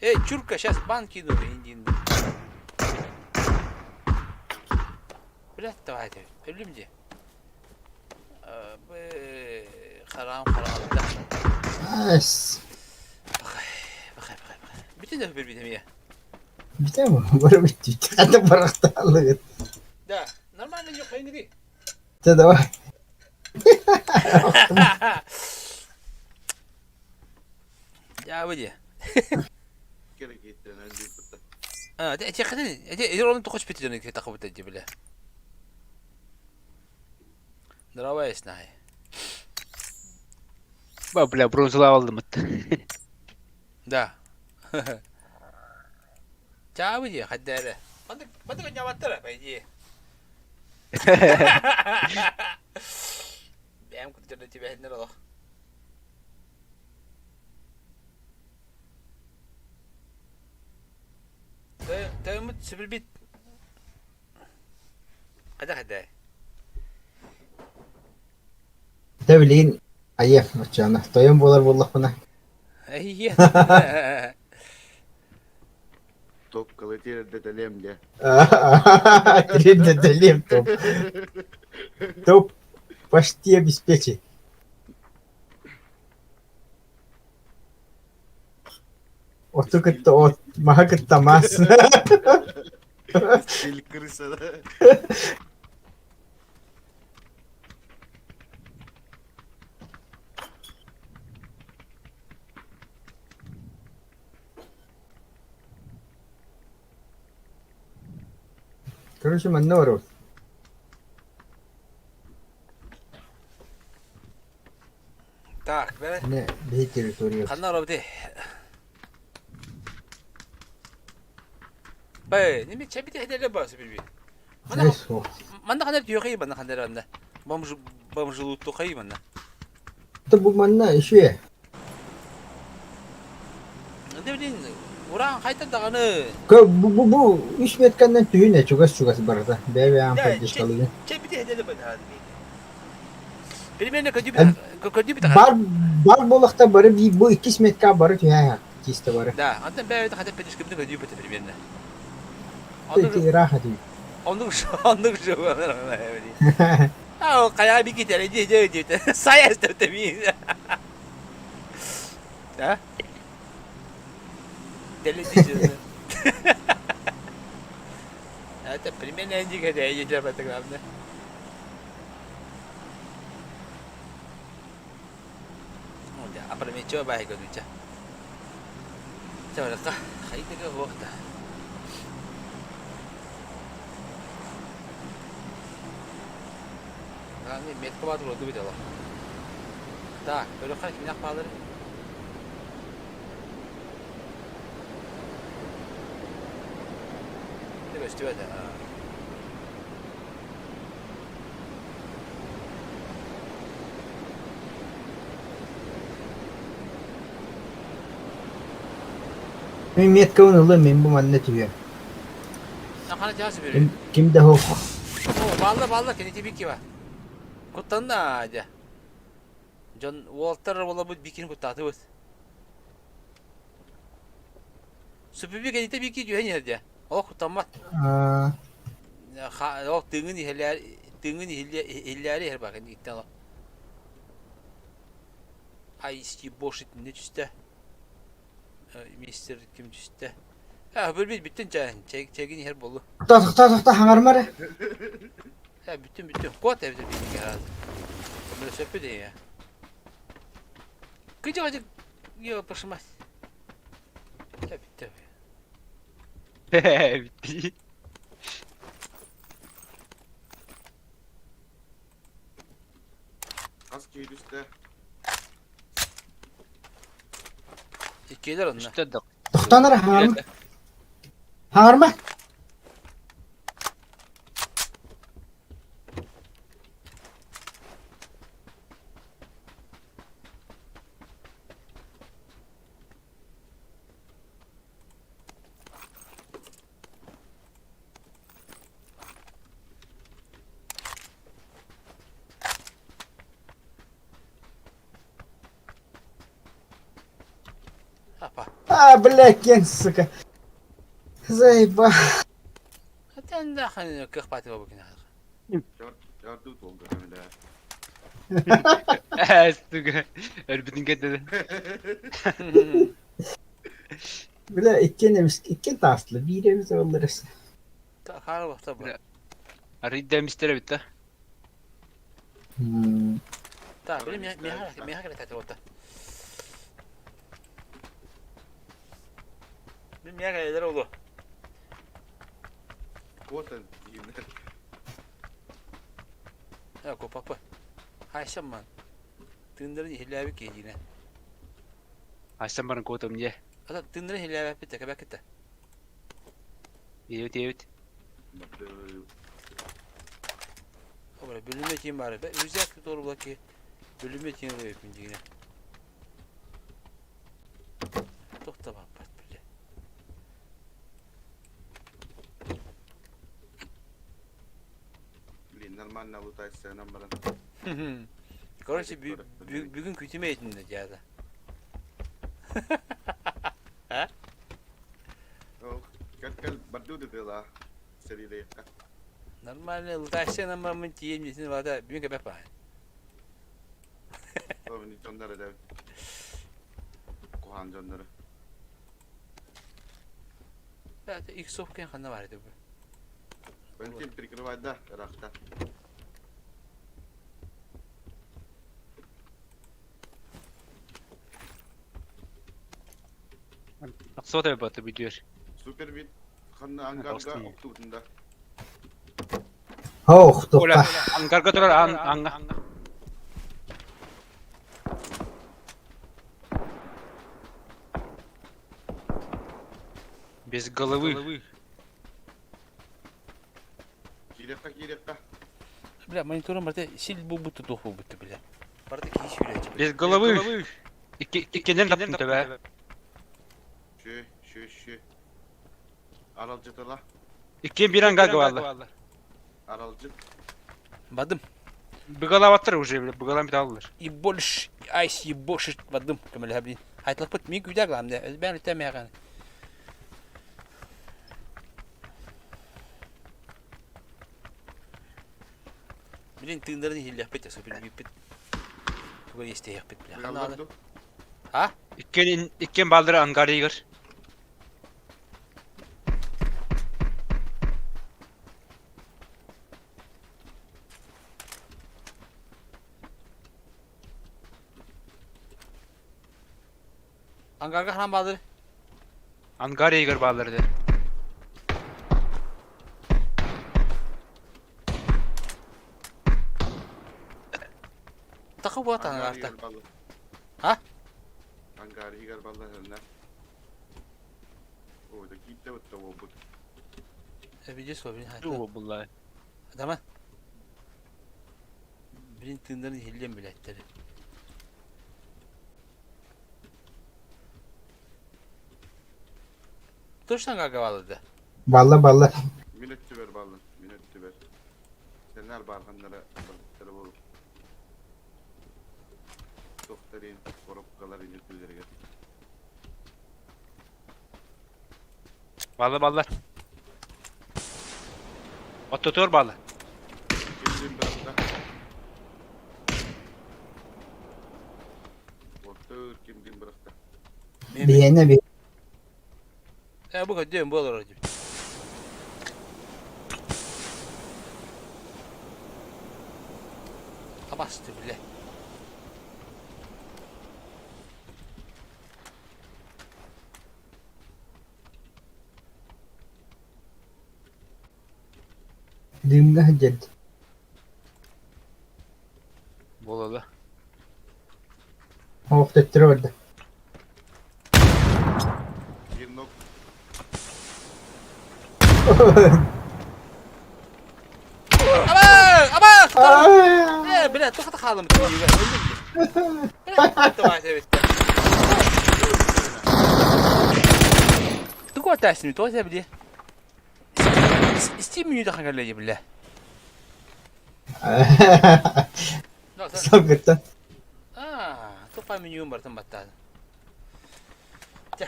[SPEAKER 1] Эй, чурка, сейчас бан кину, индин. Блядь, давайте, өлүм де. Харам, харам, да.
[SPEAKER 2] Ас.
[SPEAKER 1] Бахай, бахай, бахай. Бүтүн да бир битем я.
[SPEAKER 2] Бүтэ бары бүттү. Хата барахтаалыгыт.
[SPEAKER 1] Да, нормально жоқ, хайныги.
[SPEAKER 2] Тэ давай.
[SPEAKER 1] Я выйди.
[SPEAKER 5] Керек еттен өндүр бытта.
[SPEAKER 1] А, те хатын, те ровно тохоч бит жаны тақып бит бля. Здравая снай.
[SPEAKER 4] Ба, бля, бронзалап алдым.
[SPEAKER 1] Да. Чаа выйди, хаддары. Бандык, бандык няваттара, по идее. Бэм кутжана тебя не ролох. Тоймут сүбүлбит. Қайда қайда?
[SPEAKER 2] Тэ билин айef очана. Тойон болар боллахпына.
[SPEAKER 1] Айе.
[SPEAKER 5] Топ калетер детелем де.
[SPEAKER 2] Тридцать топ. Топ почти обеспечен. Оту кытта от маха кытта мас.
[SPEAKER 5] Стиль крыса да.
[SPEAKER 2] Короче, манна барабыт.
[SPEAKER 1] Так, бәрі.
[SPEAKER 2] Не, биһи территория.
[SPEAKER 1] Ханна робди. Бэй, неме чәбите хәдәле ба сүбүлбит. Мана манна ханар түйәхәй манна ханар анда. Бомж бомжлуту хай манна.
[SPEAKER 2] Это бу манна еще.
[SPEAKER 1] Анда билин уран хайта даганы.
[SPEAKER 2] Бу бу бу үч метканнан түйүнэ чугас чугас барда. Бэбэ ам поддержкалыгы.
[SPEAKER 1] Чәбите хәдәле ба Примерно көдү көдү бит.
[SPEAKER 2] Бар бар болохта бары бу 2 метка бары түһэ чисто бары.
[SPEAKER 1] Да, анда бэбэ хата поддержка бит көдү бит примерно.
[SPEAKER 2] Ити раха ди.
[SPEAKER 1] Оннук оннук А, кая би китер ди ди ди. Сая өстөтө ми. Да? Дели ди. Это примерно эндиге де едер это главное. Да, опрометчиво байга дуча. Чаврaka, хайдыга вохта. Главное, метка бар роду бит Так, көрөккө кимнак баалары? Деп өстүбөт.
[SPEAKER 2] Мен метка ылым мен бу манна түһэ.
[SPEAKER 1] Хана жасы бери.
[SPEAKER 2] Ким да хох.
[SPEAKER 1] О, балла балла кенети бики ба. Куттанна жа. Жон Уолтер бола бут бикин куттаты бут. Сүпүбү кэнитэ биир киһи түһэн иһэр дии. Олох куттаммат. Ол тыыҥын иһиллээри тыыҥын иһиллээри иһэр баар кэнниттэн олох. Айсти Бош итиннэ түстэ. Мистер ким түстэ. А, бөлбүт бүттүн чэ, чэгин иһэр буолу.
[SPEAKER 2] Тохто, тохто, хаҥарма эрэ.
[SPEAKER 1] Э, бүттүн, бүттүн. Куот эбитер биһиги араас. Көмөлө сөппүт ээ. Кыдьык Ё, пошимать. Э, бүттэ.
[SPEAKER 4] Бүттү.
[SPEAKER 5] Хас киһи түстэ?
[SPEAKER 1] Иккилэр онно.
[SPEAKER 4] Үстэ да.
[SPEAKER 2] Тохтоон эрэ, хаҥарма. Хаҥарма.
[SPEAKER 1] Апа.
[SPEAKER 2] А, блядь, Кен, сука. Заеба.
[SPEAKER 1] Хотя нахрен кых пати бабукина.
[SPEAKER 5] Чорду туолга бля.
[SPEAKER 4] Сука. Өлбүтүн кэтэдэ.
[SPEAKER 2] Бля, иккиэн эмис, иккиэн таастылар. Биир эмис оллар өссө.
[SPEAKER 1] Хаар бахта бу.
[SPEAKER 4] Арыйда эмистер эбит да.
[SPEAKER 1] Так, били миэхэ миэхэ кэлэтэ буолта. Мин миэхэ кэлэлэр олу.
[SPEAKER 5] Куотан дииннэр.
[SPEAKER 1] Э, папа. Хайсамман. Тыыннарын иһиллээбит киһи диинэ.
[SPEAKER 4] Айсан баран куотум дьэ.
[SPEAKER 1] Ата тыыннарын иһиллээбэппит да кэбэккит да.
[SPEAKER 4] Диэбит диэбит.
[SPEAKER 1] Обра бөлүмэ тиин баар. Рюкзак туору була ки бөлүмэ тиин ылыйыппын диинэ. Тохта баппат бile.
[SPEAKER 5] Блин, нормально лутайся нам баран.
[SPEAKER 1] Короче, бүгүн күтүмэ этинде дьаада. А?
[SPEAKER 5] Кэл кэл барду дела сэрилэйэххэ.
[SPEAKER 1] Нормально лутайся нам тиийэн мисин вада бүгүн кэбэ паа.
[SPEAKER 5] Тобун дьоннор эдэбит. Куһаан дьоннору.
[SPEAKER 1] Иксов кен ханна бар edi bu.
[SPEAKER 5] Валентин прикрывай да, рахта.
[SPEAKER 4] Тахсыбат эбит бүтүөр.
[SPEAKER 5] Супер бит ханна ангарга охтубутунда.
[SPEAKER 2] Ох, тупа.
[SPEAKER 4] Ангарга турар ан анга. Без головы.
[SPEAKER 5] Киириэххэ киириэххэ.
[SPEAKER 1] Бля, мониторум барыта сил буолбут туох буолбут бля. Барыта киһи сүүрээччи.
[SPEAKER 4] Без головы. Иккинен таптым төбө.
[SPEAKER 5] Шү, шү, шү. Аралдьытыла.
[SPEAKER 4] Иккиэн биир ангарга бааллар.
[SPEAKER 5] Аралдьыт.
[SPEAKER 1] Бадым.
[SPEAKER 4] Быгалаабаттар уже, бля, быгалаан бүтэ хааллылар.
[SPEAKER 1] И больше, айс ебошит бадым көмөлөһө блин. Хайтлаппыт мин күүтэ главное. Бээн үтэ мээҕэн. Блин тыыннарын иһиллэхпит, супер Тугу истиэхпит бля.
[SPEAKER 5] Быгаллар
[SPEAKER 1] А?
[SPEAKER 4] Иккиэн иккиэн бааллар ангарыгар.
[SPEAKER 1] Ангарга хаан бааллар?
[SPEAKER 4] Ангар иһигэр бааллар этэ.
[SPEAKER 1] Таха буолат ангарта. А?
[SPEAKER 5] Ангар иһигэр баллар ханна. О, да киитте бутта буолбут.
[SPEAKER 1] Видео суох блин.
[SPEAKER 4] Тугу булла.
[SPEAKER 1] Адаман. Блин тыыннарын иһиллиэн билэттэр. Точно ангарга бааллар да?
[SPEAKER 2] Балла балла.
[SPEAKER 5] Мин өттүбэр баллар, мин өттүбэр. Сеннер барханнара барбыттара болу. Тохтарин, коробкалар инүтүлэригэр.
[SPEAKER 4] Баллар баллар. Оттотуор баллар.
[SPEAKER 5] Кимдин бырахта. Оттуур кимдин бырахта.
[SPEAKER 2] Биһиэнэ би.
[SPEAKER 1] Э бу көдүөн буолар дип. Табасты биле.
[SPEAKER 2] Дыымҥа сылдьар
[SPEAKER 4] Буолла.
[SPEAKER 2] Оһох төттөрү барда.
[SPEAKER 5] Биир ног.
[SPEAKER 1] Аба! Аба! Э, бля, тоқта қалым. Тугу атасын, тоҕо били. Исти мүнүүтэ хагалла бile.
[SPEAKER 2] Салгыттан.
[SPEAKER 1] Аа, топа менюм бартын баттаады. Чэ.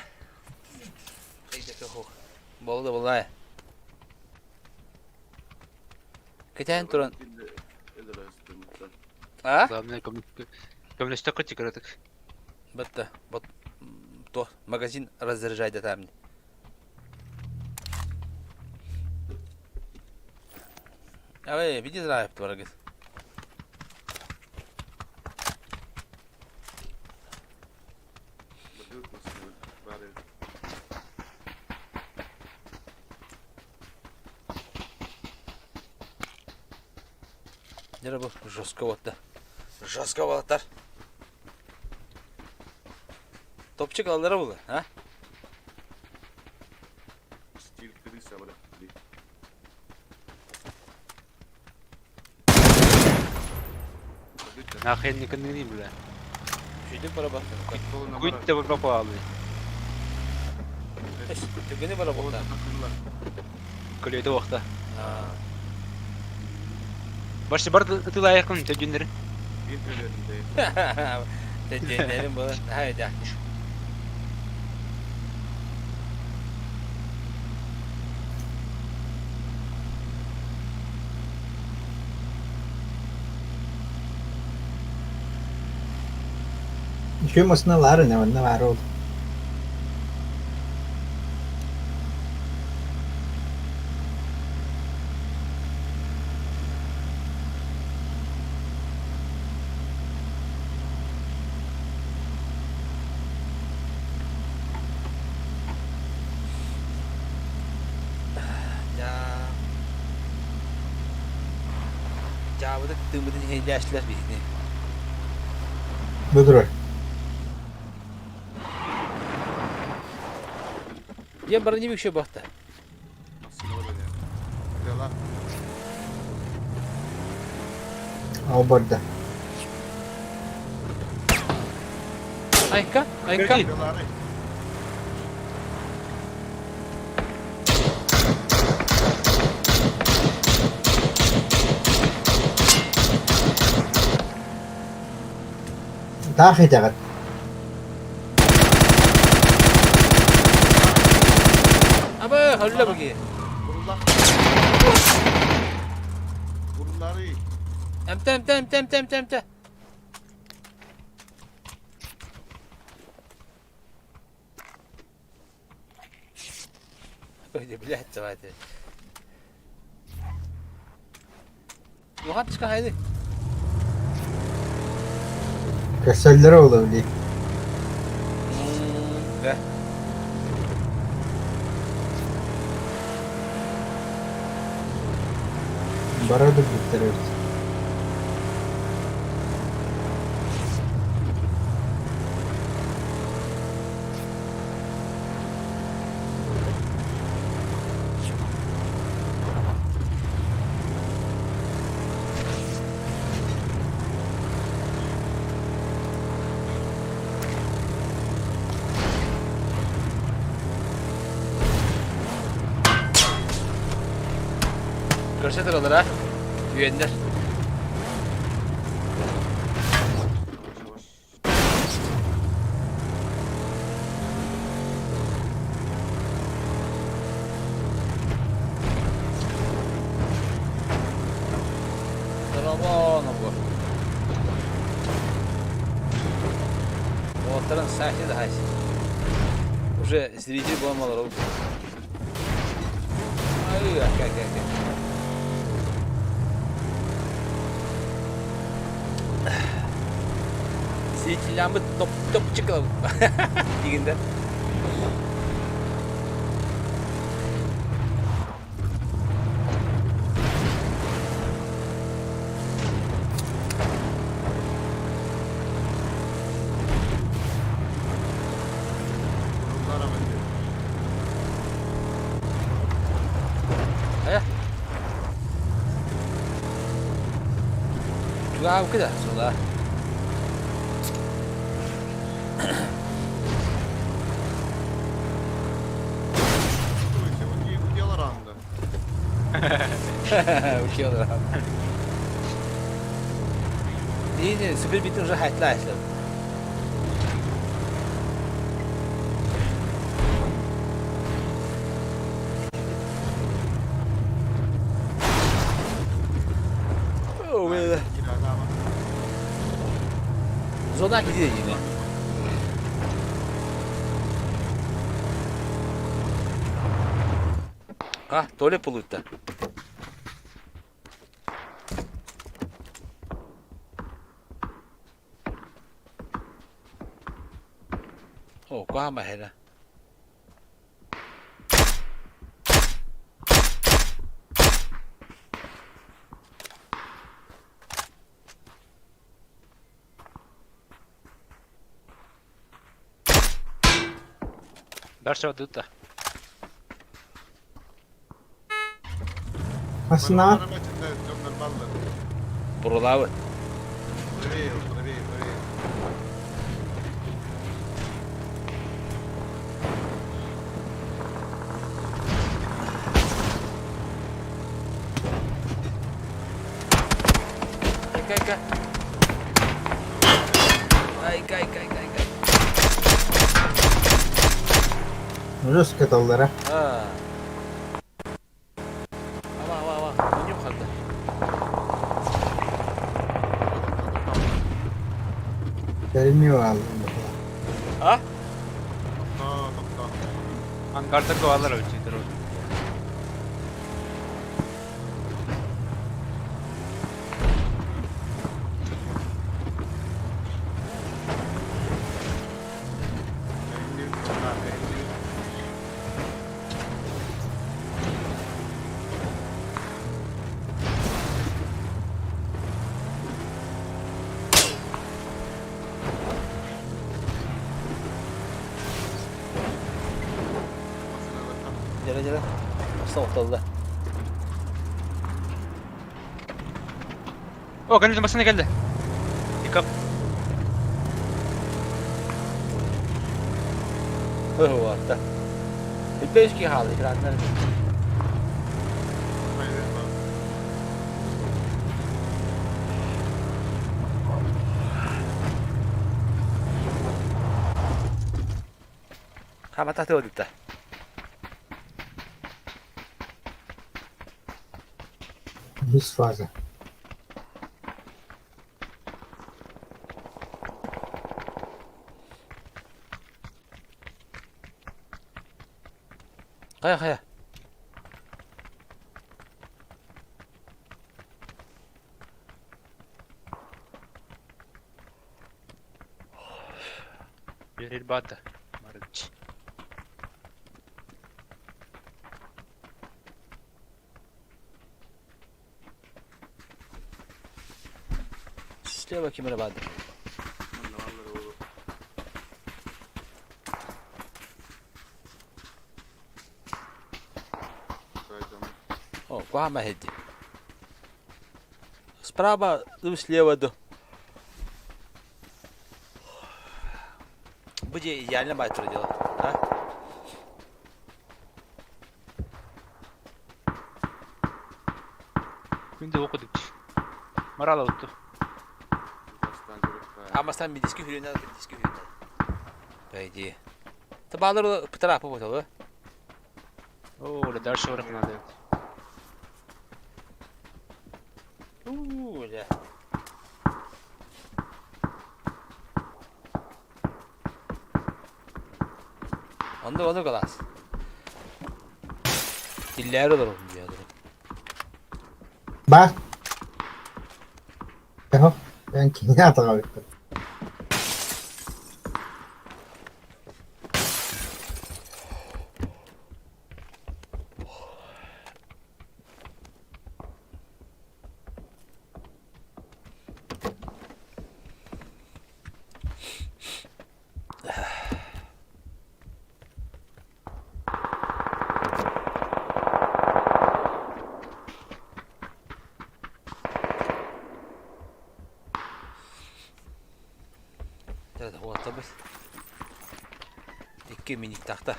[SPEAKER 1] Болды булай. Кэтээн туран. А?
[SPEAKER 4] Главное, көмөлөстөххө кыратык.
[SPEAKER 1] Бытта. Вот то магазин разряжай там. Аве, види знаю, творогис. Дьэ бу жестко уотта. Жестко уолаттар. Топчик аллара була, а?
[SPEAKER 5] Стиль крыса, бля.
[SPEAKER 4] Нахрен не бля.
[SPEAKER 1] Үчүгэй бара бар.
[SPEAKER 4] Күйт да бір баалы.
[SPEAKER 1] Түгені бара болда.
[SPEAKER 4] Көлөйдө уақта. Башы бар ытылайықын төдүннер.
[SPEAKER 5] Bir ölümde.
[SPEAKER 1] Төдүннерин бұл. Hayda.
[SPEAKER 2] Үчүгэй массыыналаары манна баар ол.
[SPEAKER 1] Дьаабыта тыыммытын иһиллээччилэр биһини.
[SPEAKER 2] Бу турар.
[SPEAKER 1] Диэн баран үксэ бахта.
[SPEAKER 2] Ол барда.
[SPEAKER 1] Айка, айка.
[SPEAKER 2] Таах итэҕит.
[SPEAKER 1] Аба, халла баги.
[SPEAKER 5] Burunları
[SPEAKER 1] Эмтэ, эмтэ, эмтэ, эмтэ, эмтэ, эмтэ. Блядь, давайте. Лугатчика хайды.
[SPEAKER 2] Көрсөллөрө буолуо дии.
[SPEAKER 1] Да.
[SPEAKER 2] Бара да бүттэр эбит.
[SPEAKER 1] Көрсө тураллар а? Үөннэр. Аттаран саахи да хайсы. Уже зритель буолан олоробут. Ай, ака, ака, ака. Зрителяммыт топ топчик дигинде. Э? Чугаабыкы да, сула. Учил Не, супер бит уже хайтла эшлеп. Зона киди yine. А, Толя получта. О, куһаҕан баһыйда.
[SPEAKER 4] Дальше отдыта.
[SPEAKER 2] Массыынаҕа
[SPEAKER 1] Бурулаабыт. Айка, айка. Айка, айка, айка, айка.
[SPEAKER 2] Рус кыталлара.
[SPEAKER 1] Аа. Ава, ава, ава. Мунньум харда.
[SPEAKER 2] Бэринии
[SPEAKER 1] А?
[SPEAKER 4] Ангарда ковалар өчү
[SPEAKER 1] Дьэрэ, дьэрэ. Соҕотолла.
[SPEAKER 4] О, конечно, машина келди. Пикап.
[SPEAKER 1] Уотта. Үппэски хаалый кыраатынан. Хамата тыодutta.
[SPEAKER 2] Үһүс фаза.
[SPEAKER 1] Хайа хайа.
[SPEAKER 4] Берил бата. Марыч.
[SPEAKER 1] Слева ким эрэ баар. О, куһаҕан иһитти. Справа, ну, слева до. Бу дьиэ идеально баай турар дьыала. А?
[SPEAKER 4] Күн да окудук. Морал утту.
[SPEAKER 1] Амастан медиски хүрүнэн, медиски хүрүнэн. По идее. Табалар пытарапы вот,
[SPEAKER 4] О, дальше орах надо.
[SPEAKER 1] У, бля. Оннук оннук алаас. Тиллээри олоробун дии олорон.
[SPEAKER 2] Баар. Yok. Ben kime atamadım.
[SPEAKER 1] Уоттабыт. Икки миниктахта.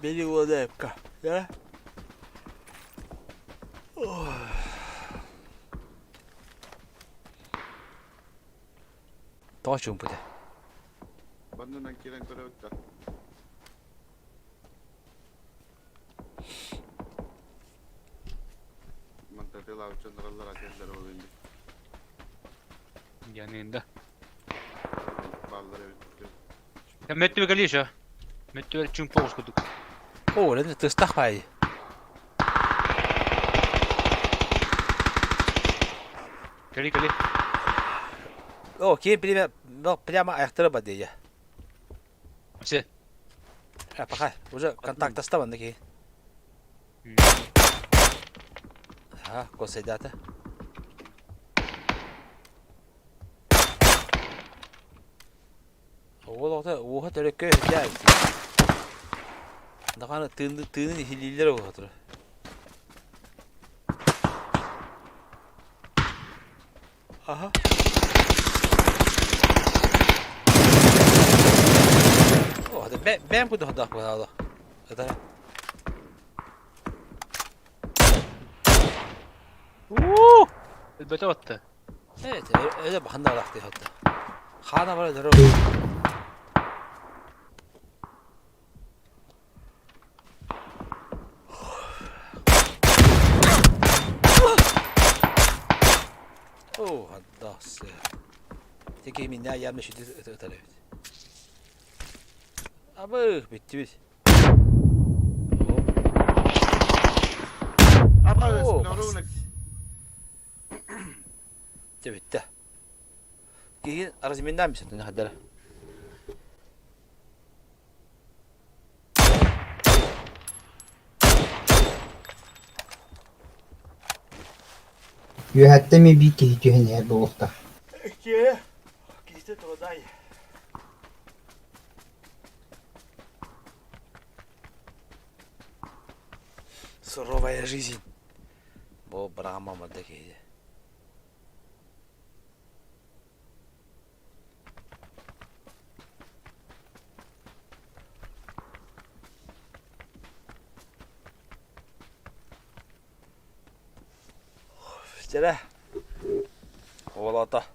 [SPEAKER 1] Били уода эпка. Да? Тоҕо чуумпута?
[SPEAKER 5] Баннынан киирэн көрөбүт да. Мантатылаабыт дьоннор атыыллар ол инник
[SPEAKER 4] Яныында.
[SPEAKER 5] бааллар эбит.
[SPEAKER 4] Мөттүбэ кэлиэ еще. Мөттүбэ чуумпу оҕус курдук.
[SPEAKER 1] Оо, это тыстах баайы.
[SPEAKER 4] Кэли кэли.
[SPEAKER 1] О, киһи прямо, прямо аяқтары ба дия.
[SPEAKER 4] Все.
[SPEAKER 1] А, пока, уже контакт оставан такие. Ага, косайдата. Ол оҕото уоһа төрөккө өйдөөх. Даҕаны тыынны тыынын иһиллииллэр оҕотор. Аха. О, это бэм куда ходах было. Это.
[SPEAKER 4] Уу! Элбэтэ батта.
[SPEAKER 1] Evet, öyle баханда барахты hatta. Хана бар дөрөв. О, хаддас. Теки минна ямы шүтү өтөр эбит. Абы, бүттү бит.
[SPEAKER 5] Абы,
[SPEAKER 1] О,
[SPEAKER 5] норуунак.
[SPEAKER 1] Дьэ бүттэ. Киһи разминнаан бисэтин хаддара.
[SPEAKER 2] Үөһэттэн эмиэ биир киһи түһэн иһэр буолуохтаах.
[SPEAKER 1] Киһи киһи турудай. Суровая жизнь. Бу бырама мада киһи. Дьэ, Уолата.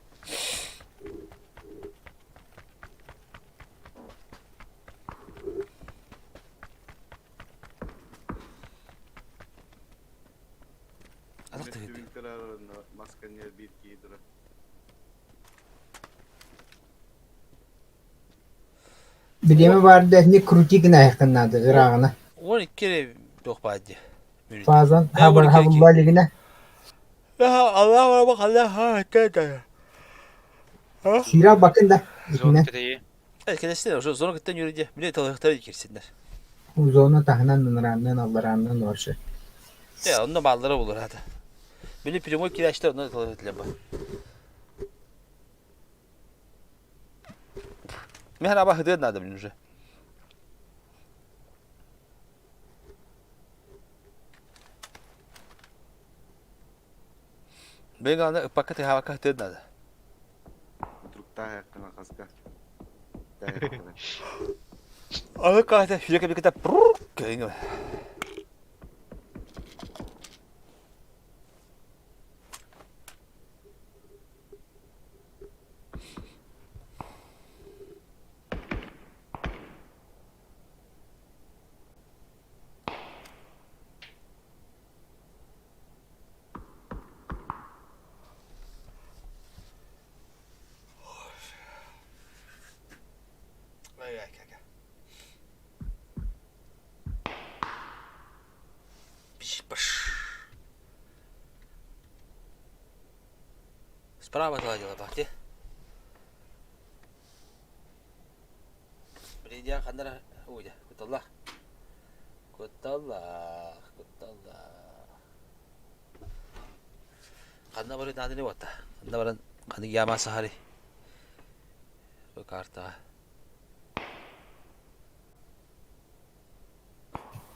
[SPEAKER 1] Атах тыгыт.
[SPEAKER 5] Мөттүбүн кыраарарына масканья биир киһи турар.
[SPEAKER 2] Бириэмэ баар да не крути гына надо ырааҕына.
[SPEAKER 1] 12 эрэ туох баар дии. Мүнүүтэ.
[SPEAKER 2] Фазан
[SPEAKER 1] Э, 12
[SPEAKER 2] хабылла илигинэ.
[SPEAKER 1] Аллах Аллах аллах
[SPEAKER 2] Сүүрэ бакын да
[SPEAKER 4] Зона
[SPEAKER 2] итинэн
[SPEAKER 4] кэтэйи.
[SPEAKER 1] Кэлэстин уже зона кыттан yürüdü. Биле талыктар кирсиннер.
[SPEAKER 2] зона таһынан ынырааннан алларааннан вообще.
[SPEAKER 1] Я, онно баллары булur hadi. Били прямой кирәштер онно талыктар ба. Merhaba hıdır надо блин уже. Мен аны пока ты хавака хыдыр надо.
[SPEAKER 5] Утуруктаах айаккына хаска. Тааһыктара.
[SPEAKER 1] Аны ката хүлэкэ бикета прррр кэҥэ. Справа заладила бахти. Блин, ханнара уйда, куталлах. Кутталлах, кутталлах. Ханна барыы нааданы буотта. Ханна баран ханнык яма сахари. Бу картаҕа.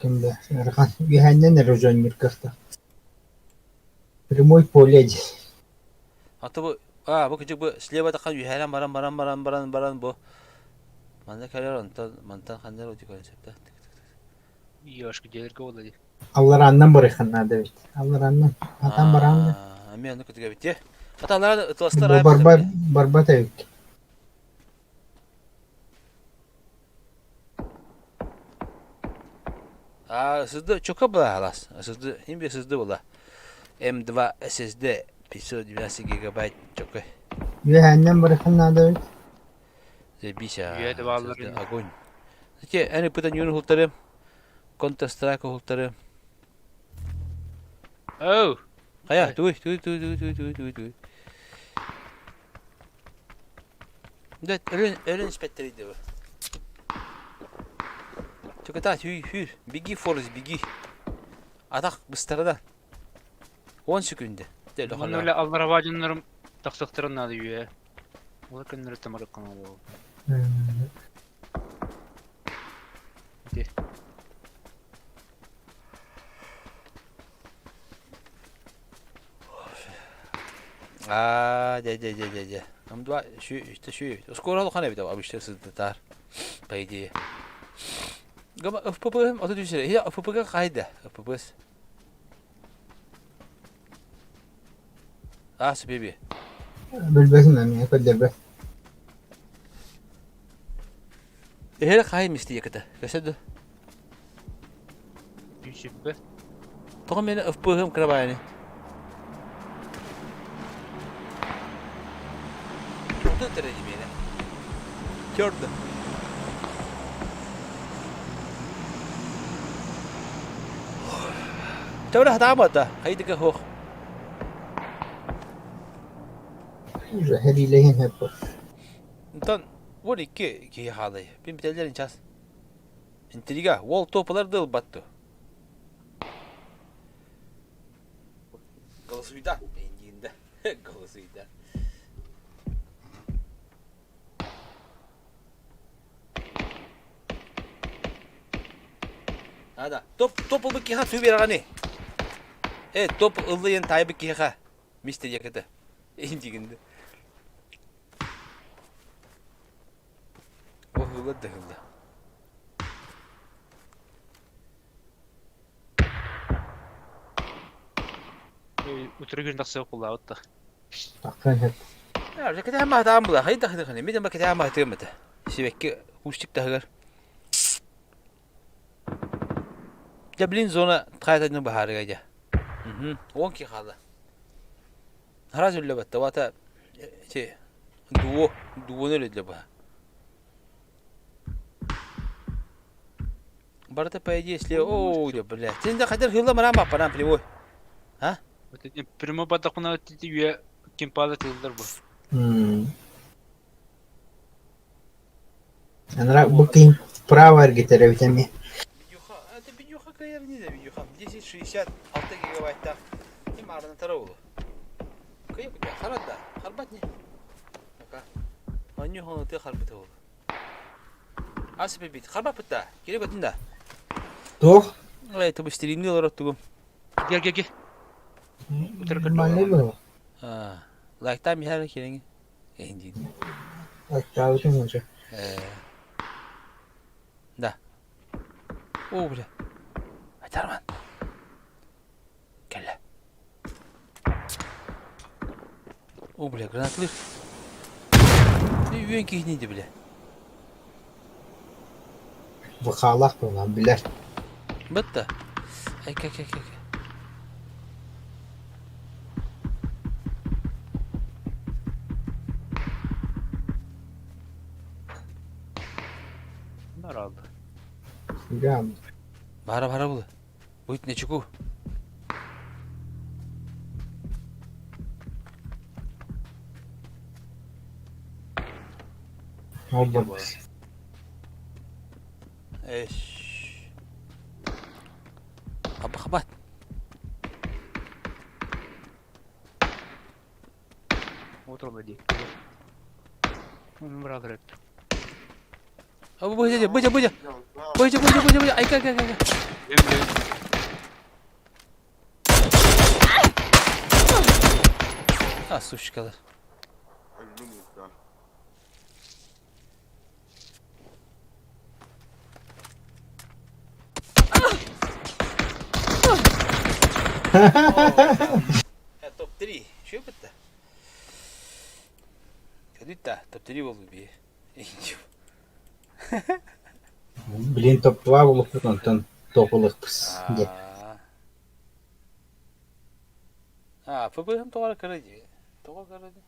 [SPEAKER 2] Ким да ыарахан үөһээннэн эрэ дьонньур кыахтаах. Прямой поле дии.
[SPEAKER 1] А то бу а бу кыдьык бу слева тахан үһээнэн баран баран баран баран баран бу манна кэлэр онтон мантан ханна эрэ көрөн сөптөөх.
[SPEAKER 4] Ёшка дьиэлэргэ буолла дии.
[SPEAKER 2] Алларааннан барыахха наада эбит. Алларааннан. Атан бараан да.
[SPEAKER 1] Эмиэ оннук кытыга эбит дии. Ата аллараа ытыластар
[SPEAKER 2] Барбат барбат эбит.
[SPEAKER 1] А SSD чока была халас. SSD им SSD была. M2 SSD 512 гигабайт чока.
[SPEAKER 2] Үөһээннэн барыахха наада эбит.
[SPEAKER 1] Заебись,
[SPEAKER 4] Үөһэ да бааллар
[SPEAKER 1] SSD
[SPEAKER 4] ини.
[SPEAKER 1] огонь. Те, эн ыппытан юн хултары, Counter Strike хултары.
[SPEAKER 4] Оу!
[SPEAKER 1] Хайа, туй, туй, туй, туй, туй, туй, туй, туй. Да, өлөн, өлөн испэттэрийдэ бу. Чуката, хүй, хүй, беги, Форест, беги. Атах быстарда. 10 секунда.
[SPEAKER 4] Манна үлэ алларабаа дьоннорум тахсыахтарын наада үө. Ол күннэри тамарыккын ол. Ити.
[SPEAKER 1] Аа, дьэ, дьэ, дьэ, дьэ, дьэ. М2 сүү, сүү. Скоро улахан эбит обычно сыдытаар, по идее. Гама ФПП 33 сирэ. Иһэ ФПП-га хайда? ФПП-с. Аа, сөбү.
[SPEAKER 2] Билбэтим эмиэ көрдөрбөт.
[SPEAKER 1] Эһэ хай мисти яката. Көсө да.
[SPEAKER 4] Сүүсүппэ.
[SPEAKER 1] Тоҕо мени ФП-ым кырабайны? Отут derece миэнэ. Көрдө. Төбөрө хатаабата. Хайдыка хуох.
[SPEAKER 2] Уже хэриилэһин хэппэ.
[SPEAKER 1] Онтон 12 киһи хаалай. Бин бүтэллэрин час. Интрига. Уол топалар да ылбатту. Голосуйда. Эйиндиинде. Голосуйда. Ада. Топ топ ылбыт киһиэхэ сүү биэрэҕиний? Э, топ ыллыйын таайбыт киһиэхэ. Мистер Яката. Эйиндиигинде. Оһыылар да ыһылла.
[SPEAKER 4] Утары күн тахсыах куллаабыт да.
[SPEAKER 2] Тахсан хэп.
[SPEAKER 1] Кэтээн баһытаан була, хайдах хайдах мин ама кэтээн баһытыам этэ. Сибэкки кустик таһыгар. Дьэ, блин, зона хайататын баһаарыга дьэ. Уон ки хаалла. Араас үллэ батта, вата ити дуо, дуону өлөдлө баһа. Барыта по идее, если... О, блядь. Сен да хотел хилла марам баппанам прямой. А?
[SPEAKER 4] Прямой бадакуна үйе кимпада тылдар бу.
[SPEAKER 2] Анара бу киһи вправо эргитэр эбит эмиэ.
[SPEAKER 1] Видюха, это видюха кайыр не да видюха. 1066 гигабайттаах. Ким арнатара улу. Кыйы бу харат да. Харбат не. Ака. Аню хону ты харбыта улу. Ас бит харбаппыт да. Кире көтүн да.
[SPEAKER 2] Туох?
[SPEAKER 1] Эй, тубу стримни олорор тугум.
[SPEAKER 4] Гel гel гel.
[SPEAKER 2] Нормальный было.
[SPEAKER 1] Лайктаан биһэр кириҥи. Эһин
[SPEAKER 2] Лайктаабытым уже.
[SPEAKER 1] Да. О, бля. Айтарман. Кэллэ. О, бля, гранатлыр. Үөн киһини де бля.
[SPEAKER 2] Бухаалаах буолан билэр.
[SPEAKER 1] Бытта. Ай, кэ, кэ, кэ, кэ.
[SPEAKER 4] Bunlar aldı.
[SPEAKER 2] Сүрэ
[SPEAKER 1] Бара бара була. Будет на чеку.
[SPEAKER 2] Ол
[SPEAKER 1] Видео
[SPEAKER 2] буолбут.
[SPEAKER 1] буолар. Эш. Хаба хабат.
[SPEAKER 4] Отурба дии. Быраатыр эт.
[SPEAKER 1] Быжа, быжа, быжа. Быжа, быжа, быжа, быжа. Айка, айка, айка. А, сучкалар.
[SPEAKER 5] Өллүм уутта.
[SPEAKER 1] Топ-3. Что это? Кадыта, топ-3 был би.
[SPEAKER 2] Блин, топ-2 булуппут онтон топ ылыхпыс диэн.
[SPEAKER 1] А, ПБ-м тоҕо кыра дии. Тоҕо кыра дии.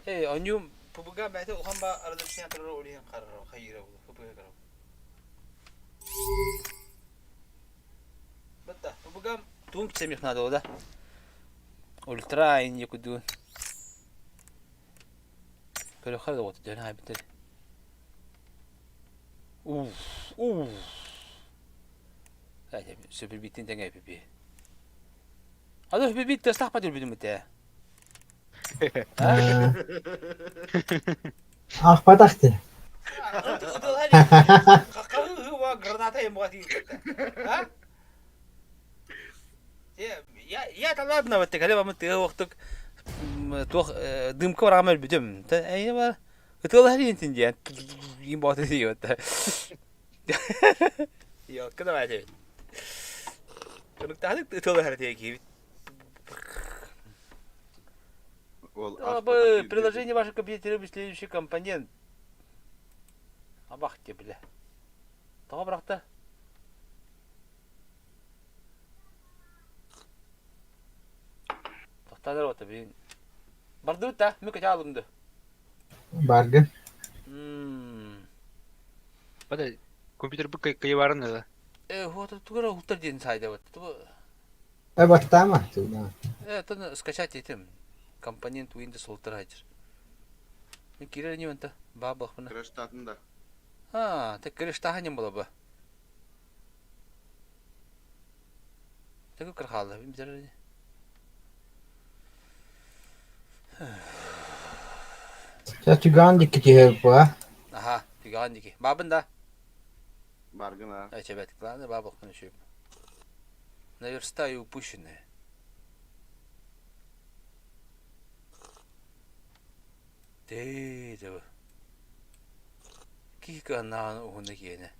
[SPEAKER 1] Эй, онньуум ПБ-га бэйэтэ улахан ба разрешение турар ол иһин харара хайыыра буолуо ПБ кыра. Бытта, ПБ-гам туун кичэмиэх наада да. Ультра ин якудуун. Көрөхөр да вот дьон хайбытыр. Уф, уф. Сөпүрбиттин тэҥэ пипи. Ады өпүрбит тастаах өлбүтүм этэ.
[SPEAKER 2] Аахпатах дии.
[SPEAKER 1] Граната Я та ладно, вот кэлэ бамы тыа уохтук туох дымка бараҕам өлбүтүм. Ытыалаһар интин диэн им бооту диэбит. Ёлка давай Кыныктаһык ытыалаһар диэки. Приложение вашего компьютера следующий компонент. Абах тебе, бля. Тоҕо бырахта? Тохтадар ота блин. Бардыбыт да, мы качалым да.
[SPEAKER 2] Баргын.
[SPEAKER 4] Бада компьютер бу кыйбарын да.
[SPEAKER 1] Э, вот тугара уттар диэн сайда вот.
[SPEAKER 2] Э, баттаама.
[SPEAKER 1] Э, тон скачать этим. Компонент Windows Ultra хачыр. Кирер не онта, баабахпына.
[SPEAKER 5] Крэштатын да.
[SPEAKER 1] А, так крэштаха не было бы. Такой крахалда, бир
[SPEAKER 2] Түган дикки түһэр буа.
[SPEAKER 1] Аха, түган дики. Бабын да.
[SPEAKER 5] Баргын а.
[SPEAKER 1] Эчебет, главное бабахпын еще. Наверстаю упущенное. Дээ, Киһи наан уһуна киэнэ.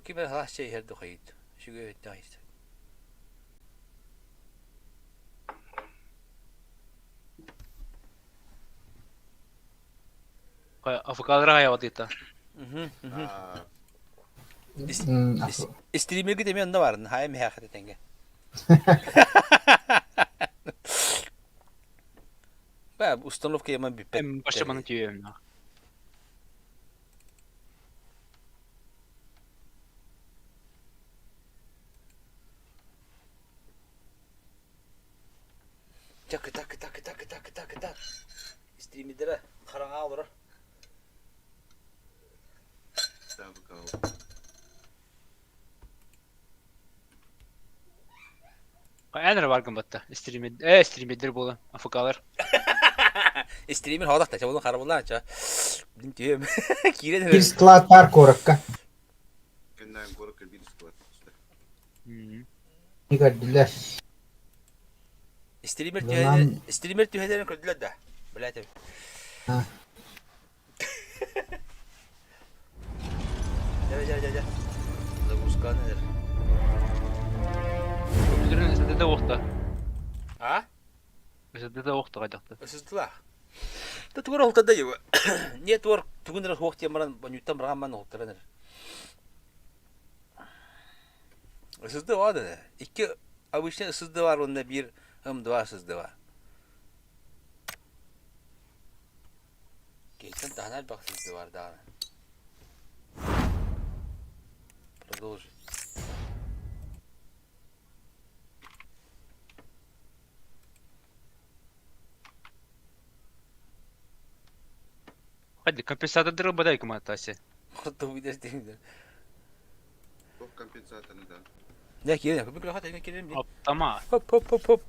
[SPEAKER 1] Ким эрэ халаас чэй иһэр духайыт. Үчүгэй өйдөөх иһэр.
[SPEAKER 4] Афыкалара хайаҕатыйта.
[SPEAKER 1] Стримерге теме онно барын, хайа миһээхэ тэнгэ. Ба, установка яман бүппэт.
[SPEAKER 4] Баша маны түйөм.
[SPEAKER 1] Так, так, так, так, так, так, так. Стримидere хараҥа олорор.
[SPEAKER 4] Эн эрэ баргын батта. Стример, э, стримердер буолан, АФКлар.
[SPEAKER 1] Стример хоодохта, чабылын харабылаан, ча. Блин, түйөм. Киирэн
[SPEAKER 2] Биир склад бар куоракка.
[SPEAKER 5] Кэннээн куоракка биир склад түстэ.
[SPEAKER 2] Көрдүлэр.
[SPEAKER 1] Стример стример түһэлэрин көрдүлэр да. Блядь. Дьэ, дьэ, дьэ, дьэ. Загрузканы эдэр.
[SPEAKER 4] Компьютерин SSD уохта.
[SPEAKER 1] А?
[SPEAKER 4] SSD уохта хайдахта.
[SPEAKER 1] SSD-лаах. Та тугар олтада его. Network тугун эрэ суох диэн баран воньуттан быраҕан уһуктаран эрэр. SSD баар да. Икки обычный SSD бар уонна биир M2 SSD бар. Кейтен таһынан элбэх SSD бар даҕаны. Продолжить.
[SPEAKER 4] Hadi компенсатордары бадай кымаатаасы.
[SPEAKER 1] Хоту видер.
[SPEAKER 5] Туох компенсаторы да.
[SPEAKER 1] Не киирэн, көбүк хата киирэн би.
[SPEAKER 4] Оптама.
[SPEAKER 1] Хоп хоп хоп хоп.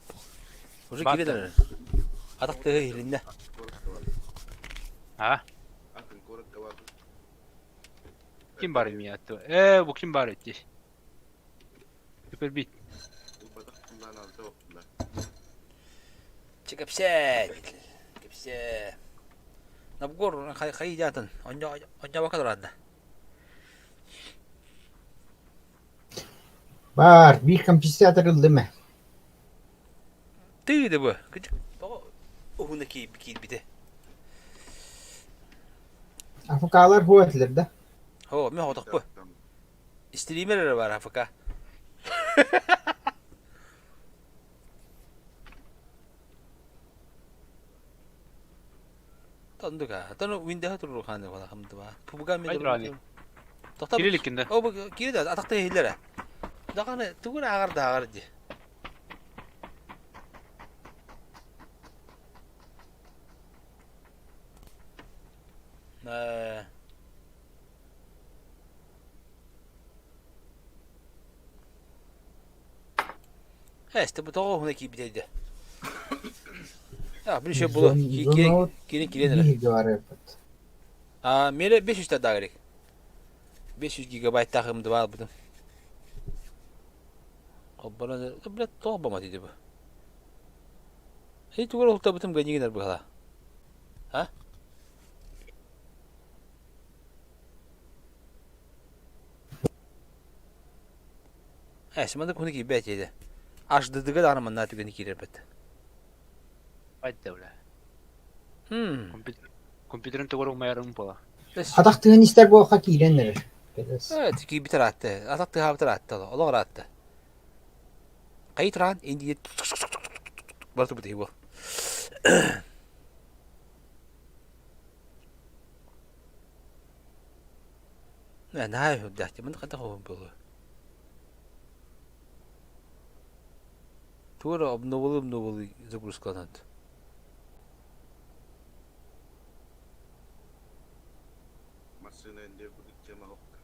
[SPEAKER 1] Уже
[SPEAKER 4] Баата.
[SPEAKER 1] киирэн. Атах тыһы иһилиннэ.
[SPEAKER 5] Куоракка бар.
[SPEAKER 4] А?
[SPEAKER 5] Атын куоракка бар.
[SPEAKER 4] Ким бар миятты? Э, бу ким бар этти? Супер бит.
[SPEAKER 5] Булбатах куллаан алта оптулар.
[SPEAKER 1] Чэ кэпсээ. Кэпсээ. Набгор хайы дьаатын. Онньо онньо тураанна.
[SPEAKER 2] Баар, биир компенсатор ыллым ээ.
[SPEAKER 1] Тыы да бу. Тоҕо уһуна киирбитэ.
[SPEAKER 2] АФК-лар хуа этилэр да?
[SPEAKER 1] О, мен хотохпу. Стример эрэ бар АФК. Тондука. Тону Windows туру ханы бала хамдыба. Пубга мен
[SPEAKER 4] Хайдраани.
[SPEAKER 1] Тохта.
[SPEAKER 4] Кириликкин да.
[SPEAKER 1] О, бу кири да атакта иһиллэрэ. Даҕаны тугун ааҕар да ааҕар дии. Э, Эсте бу тоҕо уһуна киирбитэ дии. А, bir şey була.
[SPEAKER 2] Зона
[SPEAKER 1] Кирин кирин эрэ.
[SPEAKER 2] бииргэ барыппыт.
[SPEAKER 1] А, мере 500 та дагрик. 500 гигабайт тахым два албытым. Оббана, блядь, тоҕо бама диди бу. Эй, тугар ултабытым гэнигинер быһала. А? Э, сыманда куну киирбэт еді. HDD-га даҕаны манна түгэни киирэрбэт.
[SPEAKER 4] Хайда бля.
[SPEAKER 1] Хм.
[SPEAKER 4] Компьютер компьютерин тугар умайарым була.
[SPEAKER 2] Атах тыһын истэр буолха киирэн эрэр.
[SPEAKER 1] Э, киирбитер аатты. Атах тыһаабытар аатты. Олоҕор аатты. Хайы тураан индия бар тубут его. Наһаа үрдэхти. Мын хата хоһун буолуо. Тура обновили обновили загрузкаланат.
[SPEAKER 5] Массыына инде кудук тема хокка.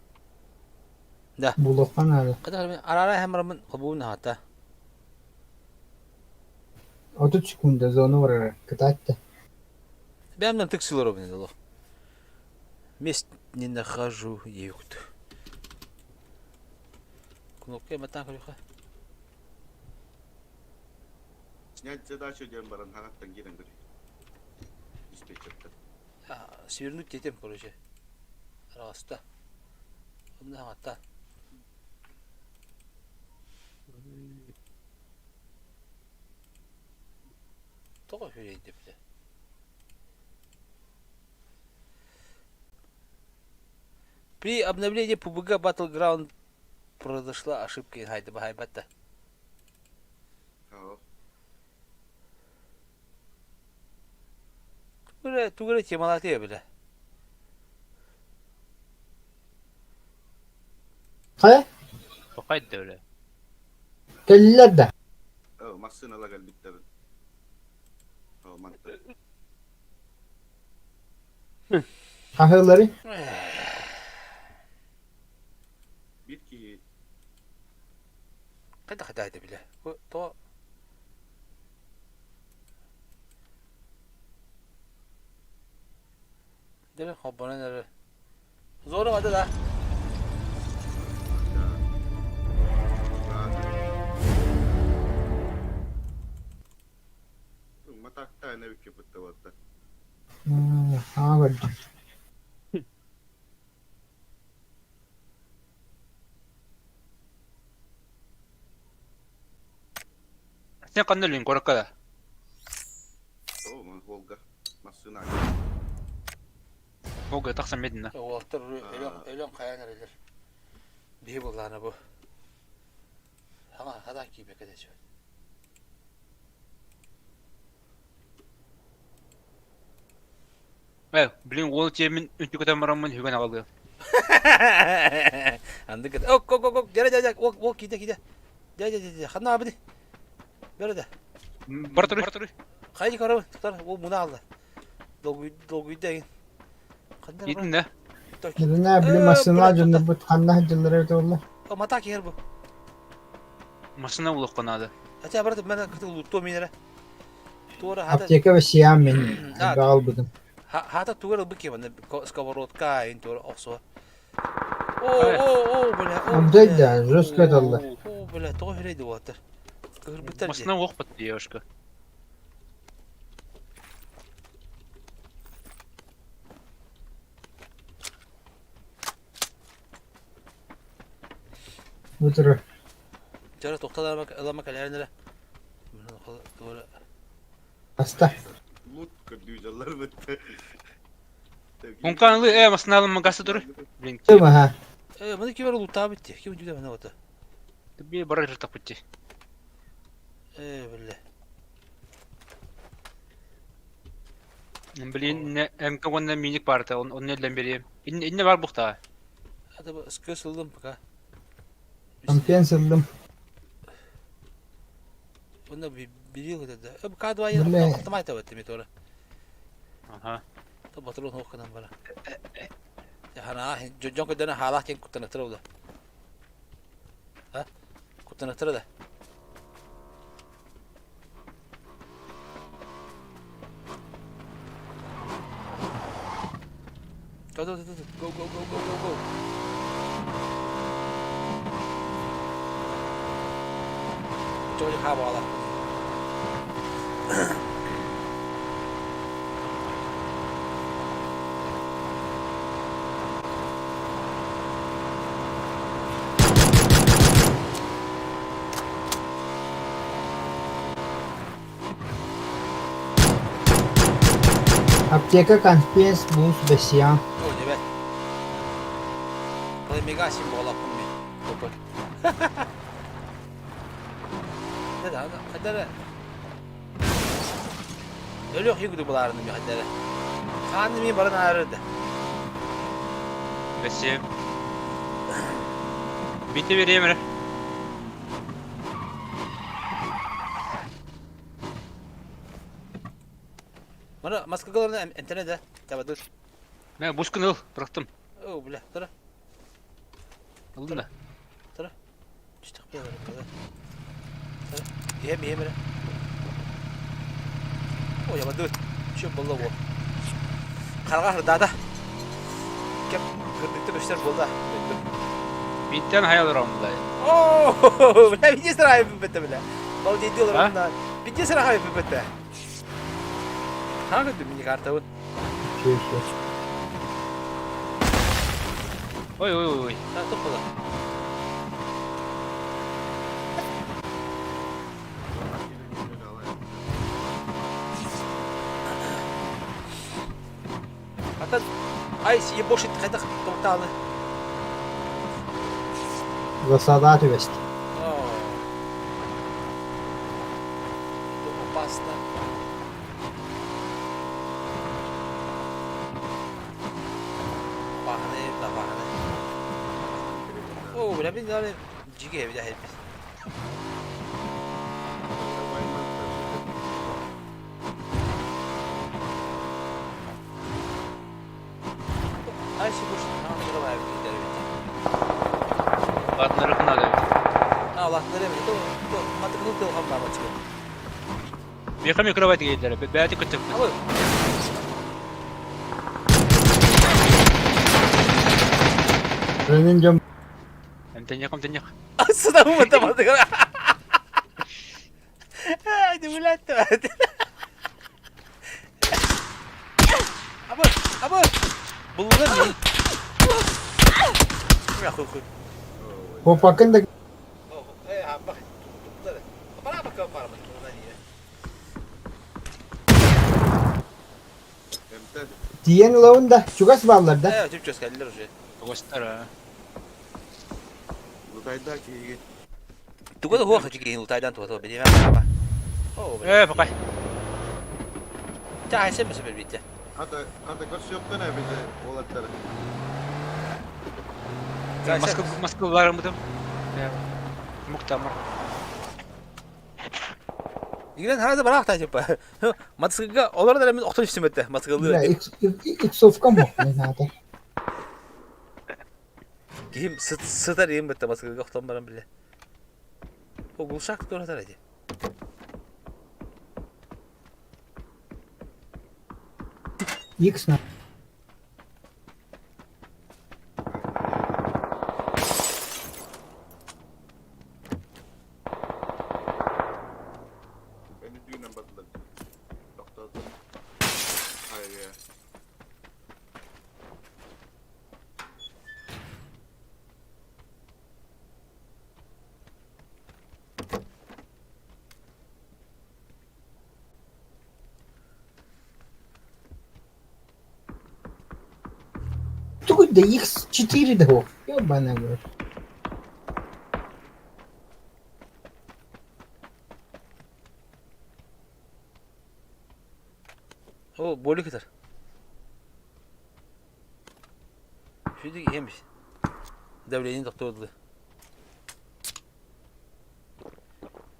[SPEAKER 1] Да.
[SPEAKER 2] Булуохха наада.
[SPEAKER 1] Хата арара хэмрамын хобуун хата.
[SPEAKER 2] 30 секунда зона барара. Кытаатта.
[SPEAKER 1] Бэм тыксылар обнедало. Мест не нахожу еюкт. Кнопка матан көрүхэ.
[SPEAKER 5] Снять задачу диэн баран хаҥаттан киирэн көрүй. Диспетчертэн.
[SPEAKER 1] Свернуть детем, короче. Араста. Онно хаҥатта. Тоҕо үһүрейди бile. При обновлении PUBG Battleground произошла ошибка хайда бахайбатта.
[SPEAKER 5] Оо.
[SPEAKER 1] Тугура тугура темалаты бile.
[SPEAKER 2] Хайа?
[SPEAKER 4] Хайда бля.
[SPEAKER 2] Кэллилэр да?
[SPEAKER 5] Оо, массыынала кэлбиттэр. Оо, манта.
[SPEAKER 2] Хаһыылары?
[SPEAKER 5] Биир киһи
[SPEAKER 1] Хайда хайда бile. То Дere хоббона дere. Зора бада да.
[SPEAKER 5] Матакта не википытта.
[SPEAKER 2] Аа, көрдүм.
[SPEAKER 4] Сен кандай лин коракка да.
[SPEAKER 5] Оо, Волга. Массыына.
[SPEAKER 4] Ога тахсан медина.
[SPEAKER 1] Уолаттар өлөн өлөн хайан эрэлэр. Биһи буллаана бу. Хама хада киибэкэ дэчү.
[SPEAKER 4] Э, блин, уол тиэмин үнтүкөтөн бараммын хүгэн аҕалыа.
[SPEAKER 1] Андык ок ок ок ок дьэ дьэ дьэ ок ок киидэ киидэ. Дьэ дьэ дьэ ханна абыды. Бөрө да.
[SPEAKER 4] Бар туруй. Бар туруй.
[SPEAKER 1] Хайди карабы тутар ол муна алды. Долгуй долгуйда эгин.
[SPEAKER 4] Итиннэ.
[SPEAKER 2] Нырына били массыына дьоннорбут ханна сылдьаллара эбитэ буолла?
[SPEAKER 1] Матак иһэр бу.
[SPEAKER 4] Массыына булуохха наада.
[SPEAKER 1] Хотя брат, мен луттуом инэрэ. Туора хата
[SPEAKER 2] Аптека бэсиям мин элбэх ылбытым.
[SPEAKER 1] Хата тугар ылбыт киһи сковородка ин туора охсуо. О, о, о, бля, о,
[SPEAKER 2] Абдай да, жестко эталлар.
[SPEAKER 1] О, бля, тоҕо хүрэй уолаттар. Кыһырбыттар дии.
[SPEAKER 4] Массыына уохпат девушка.
[SPEAKER 2] Бу турар.
[SPEAKER 1] Дьара тоқтал ылама кэлэрин эрэ.
[SPEAKER 2] Аста.
[SPEAKER 5] Лут көрдүү бытты.
[SPEAKER 4] Мункан ылы э массыыналым магазы тур. Блин.
[SPEAKER 2] Тым аха.
[SPEAKER 1] Э, маны ким лутаабыт дии. Ким дүйдэ маны ота.
[SPEAKER 4] Би барар жыртаппыт дии.
[SPEAKER 1] Э, билле.
[SPEAKER 4] Блин, МК уонна миник баарта, онно эллэн бериэм. Инне бар бухта.
[SPEAKER 1] Это скөс ыллым пока.
[SPEAKER 2] Ампен сыллым.
[SPEAKER 1] Онно билил это да. К2
[SPEAKER 2] Бля.
[SPEAKER 1] автомат табат тора.
[SPEAKER 4] Ага.
[SPEAKER 1] То батрон хокканан бара. Хана жон көдөнө хаалаах кен куттанаттара ула. А? Куттанаттара да. Go, go, go, go, go, go, go, go, go. Жол хаабала.
[SPEAKER 2] Аптека конспес бус бэсиям.
[SPEAKER 1] О, дебет. Мега символа кумми. Топыр. Да, хадара. Өлөх югду буларны ми хадара. Ханы ми баран арыды.
[SPEAKER 4] Бэсиэм. Бите бериэм эрэ.
[SPEAKER 1] Мана маскагаларны интернет да. Табадыр.
[SPEAKER 4] Мэ бускун ыл, бырахтым.
[SPEAKER 1] О, бля, тура.
[SPEAKER 4] Ылдым да.
[SPEAKER 1] Түстэх бля. Тура. Иһэм иһэм эрэ. О, ябадыр. Чё было во. Карга хырдада. Кеп кырдыкты көстөр болда.
[SPEAKER 4] Биттен хаялар онда.
[SPEAKER 1] О, бля, види сарай бітті, бля. Ол дейді олар
[SPEAKER 4] А?
[SPEAKER 1] онда. Види сарай бітті. Ханга дүмini карта вот.
[SPEAKER 2] Чү чү.
[SPEAKER 4] Ой ой ой.
[SPEAKER 1] Та топ бола. Ата ай ебошит хайдах тоқталы.
[SPEAKER 2] Засада түбэст.
[SPEAKER 1] О. Это опасно. Пахне, да пахне. О, бля, блин, дали жиге бля хепис. Ай, сибуш, на давай, бит.
[SPEAKER 4] Ладно, надо.
[SPEAKER 1] А, ладно, время, то, то, матыкны тылган бар бачы.
[SPEAKER 4] Меха микровайт кейдер. Бәти көтөп.
[SPEAKER 1] Абы.
[SPEAKER 2] Ренин жом
[SPEAKER 4] Эмтенек, эмтенек.
[SPEAKER 1] Сюда мы там Ай, не блядь, Абы, абы. Булган ми. Я хуй хуй.
[SPEAKER 2] Попакын да
[SPEAKER 1] Э, а бак. Бара бак бара бак.
[SPEAKER 2] тиен ылабын да чугас бааллар да.
[SPEAKER 1] Э, чүп чөс келдилер уже.
[SPEAKER 4] Гостар.
[SPEAKER 5] Лутайда киһиги.
[SPEAKER 1] Туга да хуа хачи ултайдан туа туа били ма. О,
[SPEAKER 4] Э, бакай.
[SPEAKER 1] Та айсем бе битте.
[SPEAKER 5] Ата ата көрсөктөн эбите олаттар.
[SPEAKER 4] Москва Москва барым бутым. Муктамыр.
[SPEAKER 1] Игрен хараза бараахтаа типа. Матсыга олорон эрэ мин охтон түстүм этэ. Матсыгалыы.
[SPEAKER 2] Иксовка мо, не надо.
[SPEAKER 1] Киһим сытар иһин бытта матсыгыга охтон баран биле. О, глушак туратар эти.
[SPEAKER 2] Икс на.
[SPEAKER 5] Beni düğünden batırlar. Doktor. Hayır ya.
[SPEAKER 2] Тут да X4 да Ёбаный в рот.
[SPEAKER 1] О, болик ытар. Шүдүк иһэмиш. Давление тохтуодлы.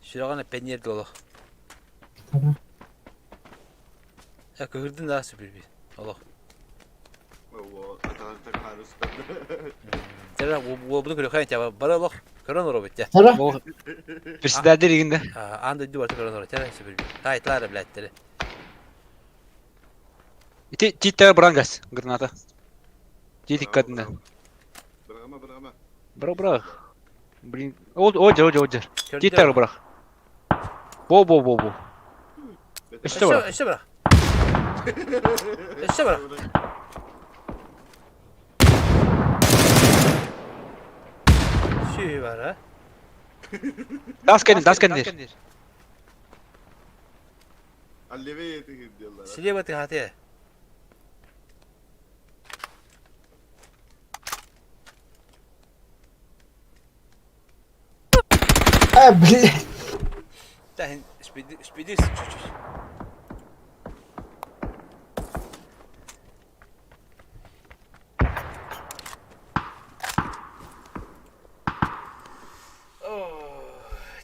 [SPEAKER 1] Сүрэҕин эппэниэр олох. Э, кыһырдын да сүпүрбүт. Олох. Тара уобуну көрөхөн тя бары олох көрөн оробут тя.
[SPEAKER 2] Тара.
[SPEAKER 4] Председатель игинде.
[SPEAKER 1] Аан дойду барыта көрөн оро тя сүпүрбүт. Тайтылар блядь.
[SPEAKER 4] Ити тииттэр бырангас граната. Тиит иккатында.
[SPEAKER 5] Бырагама, бырагама.
[SPEAKER 4] Бырах, бырах. Блин, ол одер, одер, одер. Тииттэр бырах. Бо, бо, бо, бо. Өссө бырах.
[SPEAKER 1] Өссө бырах. Өссө бырах. Сүү бар, а?
[SPEAKER 4] Тас кэннин, тас кэннин.
[SPEAKER 5] Аллеве етігін diyorlar.
[SPEAKER 1] Слева ты хате.
[SPEAKER 2] А, блядь.
[SPEAKER 1] Да, спидис чуть-чуть.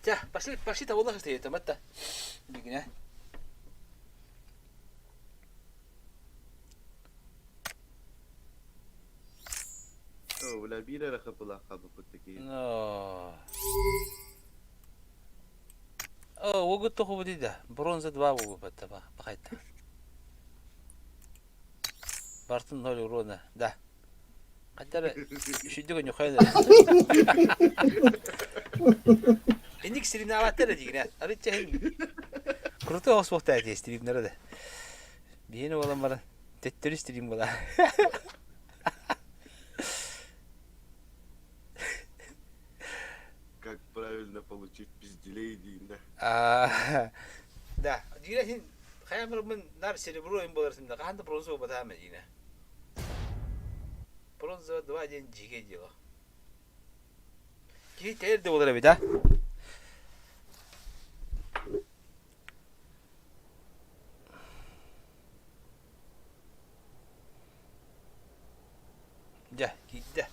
[SPEAKER 1] Тя, пошли, пошли того лоха стоит, там это. Бегня.
[SPEAKER 5] О, бля, биир эрэ хапылаах хаалбыппыт такие.
[SPEAKER 1] Но. О, угут туху да. Бронза 2 угу баттаба. Бахайта. Бартын ноль урона. Да. Хотя үшүдүгө нюхайда. Эник стримнаваттар дигине. Арыча Крутой оспохта эти стримнere да. Биһини болан баран төттөрү стрим була.
[SPEAKER 5] Как правильно получить пизделей дейін да.
[SPEAKER 1] Да. Дигине син хаямыр мен нар серебро им боларсың да. Каханда бронза батама дигине. Бронза 2 ден жиге дело. Киһи тээр да болар эбит, а? Дьэ, киирдэ.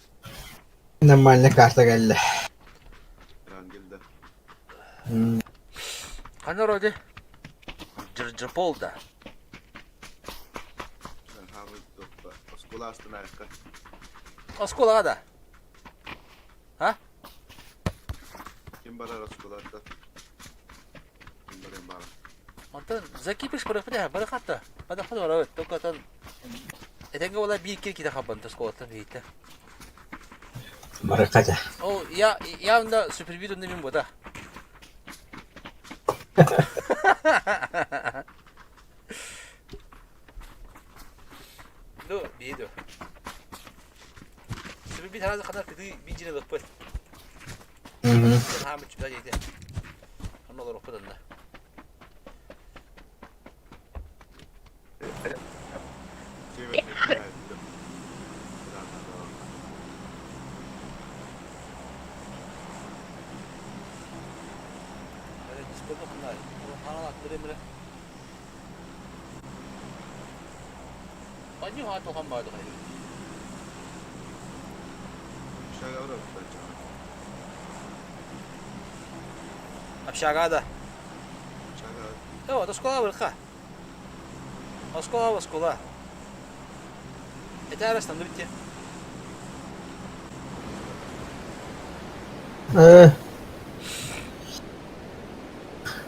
[SPEAKER 2] Нормально карта кэллэ.
[SPEAKER 5] Рангелда.
[SPEAKER 1] Ханна роди? Джорджополда.
[SPEAKER 5] Оскула астына аяққа.
[SPEAKER 1] Осколаға да. А?
[SPEAKER 5] Ким барар осколатта? Ким барар бара?
[SPEAKER 1] Онтон закипиш барыппыт бары хатта. Бада хат барабыт. Только тон Этенге була биир кир ките хаббан осколаттан биитте.
[SPEAKER 2] Барыката.
[SPEAKER 1] О, я явно супервид онда мен бода. Ну, бииду. Супервид харазы ханар кыды биджине лыппыт. Хамы чүбә дейdi. Онно олор оппут онда. Общага да.
[SPEAKER 5] Общага.
[SPEAKER 1] О, оскуола бырха. Оскуола, оскуола. Это арастан битте.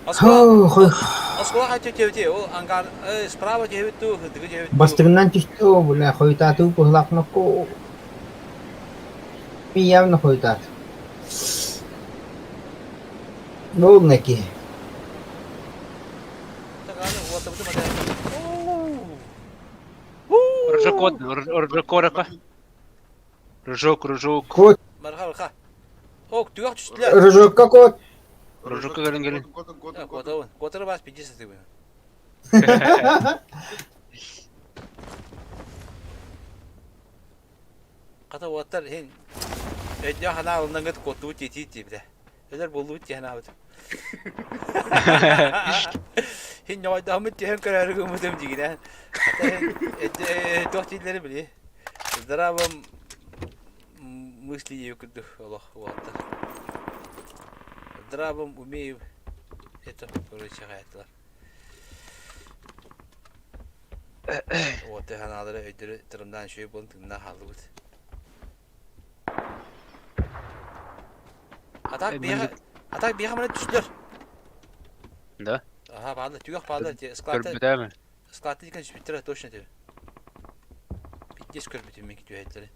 [SPEAKER 1] Оскуола. Оскуола хачы тевети, ол ангар справа тевету, хыдыгы тевету.
[SPEAKER 2] Бастыгынан түстэ, о, бля, хойутаатыы быһылаахнакко явно хойутаат. Буолна киһи.
[SPEAKER 4] Рыжок, рыжок, рыжок, рыжок.
[SPEAKER 2] Кот.
[SPEAKER 1] Марха, марха. Ок, түгэх түстүлэр.
[SPEAKER 2] Рыжокка кот.
[SPEAKER 4] Рыжокка кэлин кэлин.
[SPEAKER 1] Котабын. Котары бас пиджи сатыбын. Хата уоттар иһин өйдөөх санаа ылынаҥҥыт куоттубут тиэтии диэбитэ. Өлөр буоллубут дии санаабытым. Иһин ньоҕойдоһоммут түһэн көрөөрү гыммытым дьигинэ. Хата иһин туох дииллэрин били. Здравом мысли диэбит курдук олох уолаттар. Здравом умею это короче хаятылар. Уотай санаалара өйдөрө тырымнаан үчүгэй буолан тыыннаах хааллыбыт. Атак биэхэ атак биэхэ маны түстүлэр.
[SPEAKER 4] Да?
[SPEAKER 1] Аха баалар, түгэх баалар те складта
[SPEAKER 4] Көрбүтээми?
[SPEAKER 1] складта дикен түспүттэрэ точно тебе. Пиздец көрбүтүм мен түһэйтилери.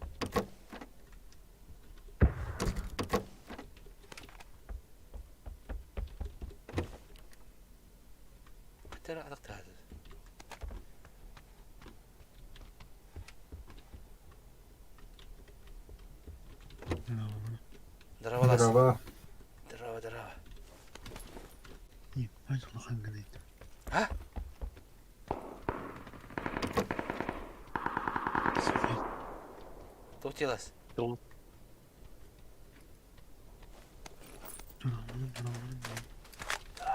[SPEAKER 1] Хотя атахтаады. Здорово,
[SPEAKER 2] Здорово.
[SPEAKER 1] Здорово, здорово.
[SPEAKER 3] Ебать, улахан гынайт.
[SPEAKER 1] А? Туох дьыалас?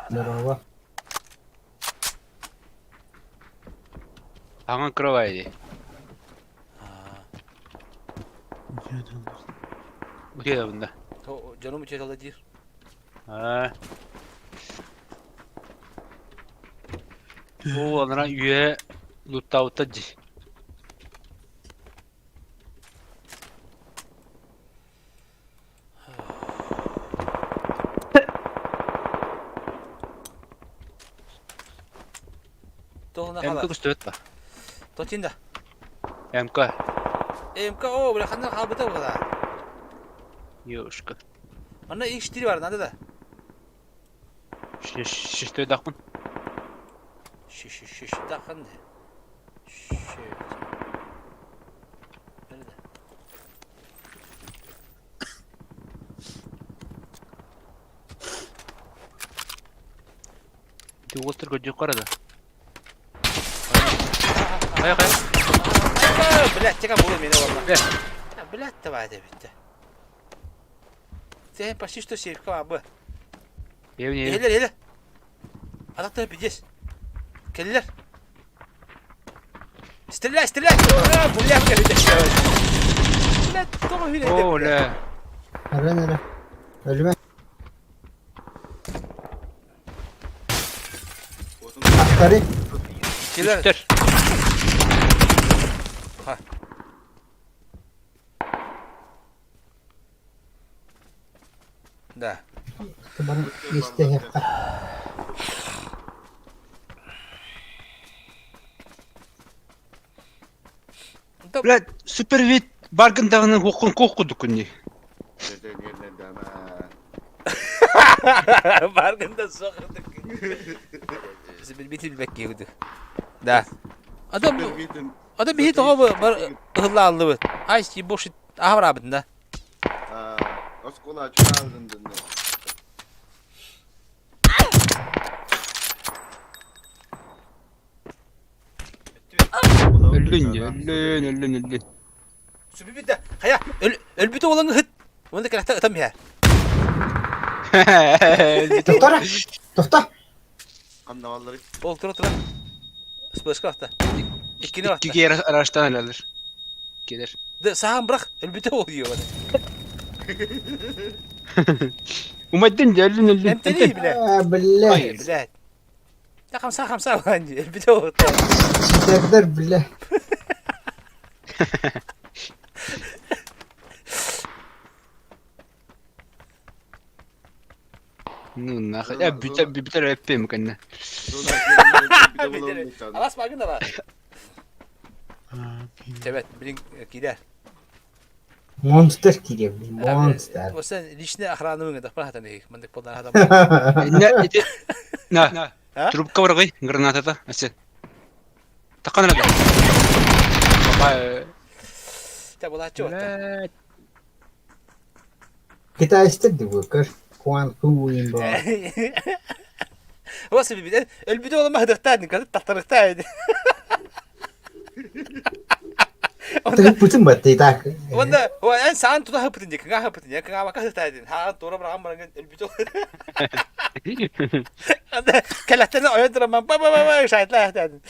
[SPEAKER 2] Здорово.
[SPEAKER 4] Хаҥан кровай дии. Утуйабын да.
[SPEAKER 1] Дьонум утуйалла диир.
[SPEAKER 4] Аа. Оо, анараа үөһэ луттаабыттар дии. МК көстүбэт ба?
[SPEAKER 1] Тотинда.
[SPEAKER 4] МК.
[SPEAKER 1] МК о, бля, ханна хаалбыта була.
[SPEAKER 4] Ёшка.
[SPEAKER 1] Манна X4 бар, надо да.
[SPEAKER 4] Шештэй дахпын.
[SPEAKER 1] Шеш дахын.
[SPEAKER 4] Ити уолтар көрдүөх да. Хайа хайа.
[SPEAKER 1] Блядь, тека буолу мені валла. Блядь, давай дебитте. Сен почти что сейфка бы.
[SPEAKER 4] Евне.
[SPEAKER 1] Елер, елер. Атактар пиздец. Келлер. Стреляй, стреляй! А, бля, бля, бля. Блядь, тоҕо хүнэ
[SPEAKER 4] О, бля.
[SPEAKER 2] Эрэн эрэ. Өлүмэ. Аттары.
[SPEAKER 1] Келер.
[SPEAKER 4] Үстэр.
[SPEAKER 1] Ха. Да.
[SPEAKER 2] Бары истэһиэххэ.
[SPEAKER 4] Блядь, супер вид баргын даҕаны хуоххун куох курдуккун дии.
[SPEAKER 1] Баргын да суох Билбити билбэккэ курдук. Да. Ата ата биһи тоҕо бар ыһыллааллыбыт. Ай, ебошит аһабыраабытын да.
[SPEAKER 5] Оскуола чугаалдын
[SPEAKER 4] Өллүн дии, өллүн, өллүн, өллүн.
[SPEAKER 1] Сүбүбүт да. Хайа, өлбүтэ уолаҥ ыһыт. Уонна кэрэхтэ ытам иһэ.
[SPEAKER 2] Тохтор! Тохто!
[SPEAKER 5] Ханна
[SPEAKER 1] Ол тура тура. Спешка ахта. Иккини ахта.
[SPEAKER 4] Икки араштан өлөлөр. Келер.
[SPEAKER 1] Да саан бырах, өлбүтэ ол диyor.
[SPEAKER 4] Умайдын дии, өллүн, өллүн.
[SPEAKER 1] Эмтени биле.
[SPEAKER 2] А, бля.
[SPEAKER 1] Блядь. Та хамсаа хамсаа буолан дии. Өлбүтэ буолта.
[SPEAKER 2] Ситэрдэр бile.
[SPEAKER 4] Ну нахуй. Э бүтэ бүтэр эппиэм кэннэ.
[SPEAKER 1] Алас магын ала. Тебет, блин, киирэр.
[SPEAKER 2] Монстр киирэр, блин, монстр.
[SPEAKER 1] Оса личная охрана мыңы дахпа хатан их, мандык полдан хатан.
[SPEAKER 4] На, ити на. Трубка баргый, гранатата. Асы. Такан рада. Бабай.
[SPEAKER 1] Та була чё?
[SPEAKER 2] Китайстар дыбыкар, Хуан Фу баар.
[SPEAKER 1] Осы билбит өлбүтэ олома хыдыхтаа кады тахтарыхтаа edi.
[SPEAKER 2] Тыһыппытын батты так.
[SPEAKER 1] Онда эн саан тута хыппытын дии, кыҥаа хыппытын дии, кыҥаабакка хыдыхтаа дин. Хаан туора быраҕан баран өлбүтэ. Анда кэлэхтэн ойон туран ба ба ба шайтлаа хытаадын.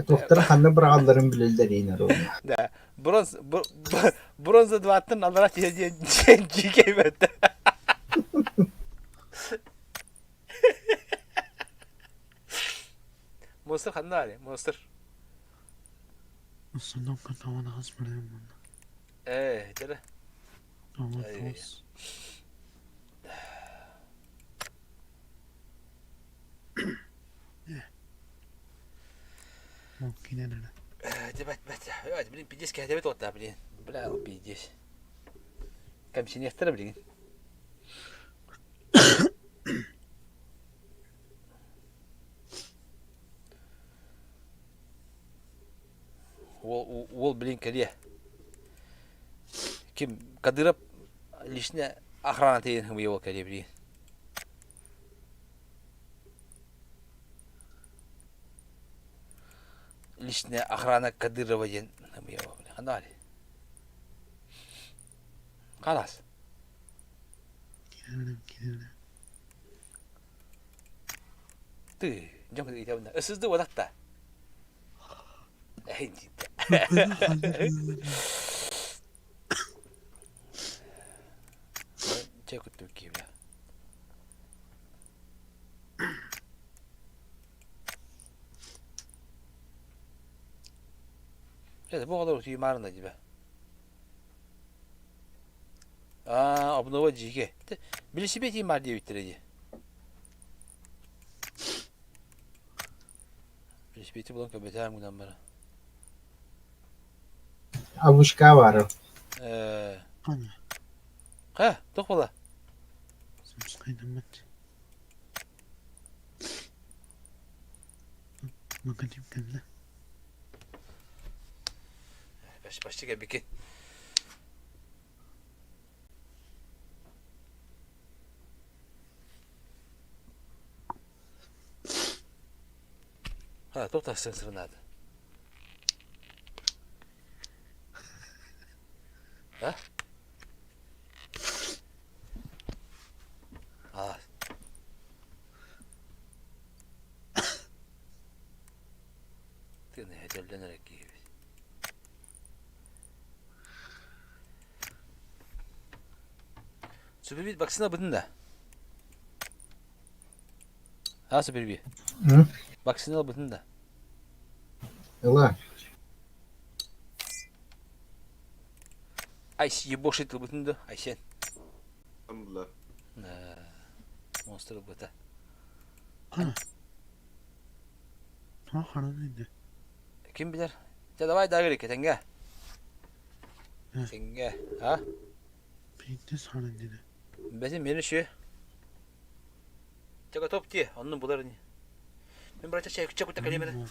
[SPEAKER 2] Туохтара ханна быраҕалларын билэллэр иин оруолна.
[SPEAKER 1] Да, бронз бронза дваттан аллара тиһэ диэн дьиикэй бэтте. Монстр ханна али? Монстр. Э, тере. Дебет, бет. Блин, пиздец, кэһэтэбит уоттаа, блин. Бля, пиздец. Кэмсиниэхтэрэ билигин. Уол, уол блин кэлиэ. Ким Кадыров лично охрана тиийэн хымыйа уол кэлиэ блин. Личная охрана Кадырова диэн ханна Халас. Ты, дьон ыйтабын. Ысызды уодатта. Чэ куттук киһи Это бу оҕолор утуйумаарына дибэ. Аа, обнова дьигэ. Билисибет имаар диэбиттэрэ дии. Билисибети булан көбөтөөн гынан бара.
[SPEAKER 2] Абушка баар.
[SPEAKER 1] Э. Ха, туох буола? Почти кэлбиккин. Ха, туох тахсан сырынаады? А? А. Тыын эһэтэллэн эрэ киһибит. Сүбэбит вакцина бытын да? А, Сүбэби? Вакцина бытын да?
[SPEAKER 2] Ыла.
[SPEAKER 1] Ай, ебошит ылбытын да, Айсен.
[SPEAKER 5] Амла.
[SPEAKER 1] Монстр ылбыта. Ким билэр? Дьэ, давай дагырик, этэҥҥэ. Этэҥҥэ, а? Бэсин мени шү. Чэ, готов ти, оннун булар ини. Мин братья чай күччэ кутта кэлиэм эрэ.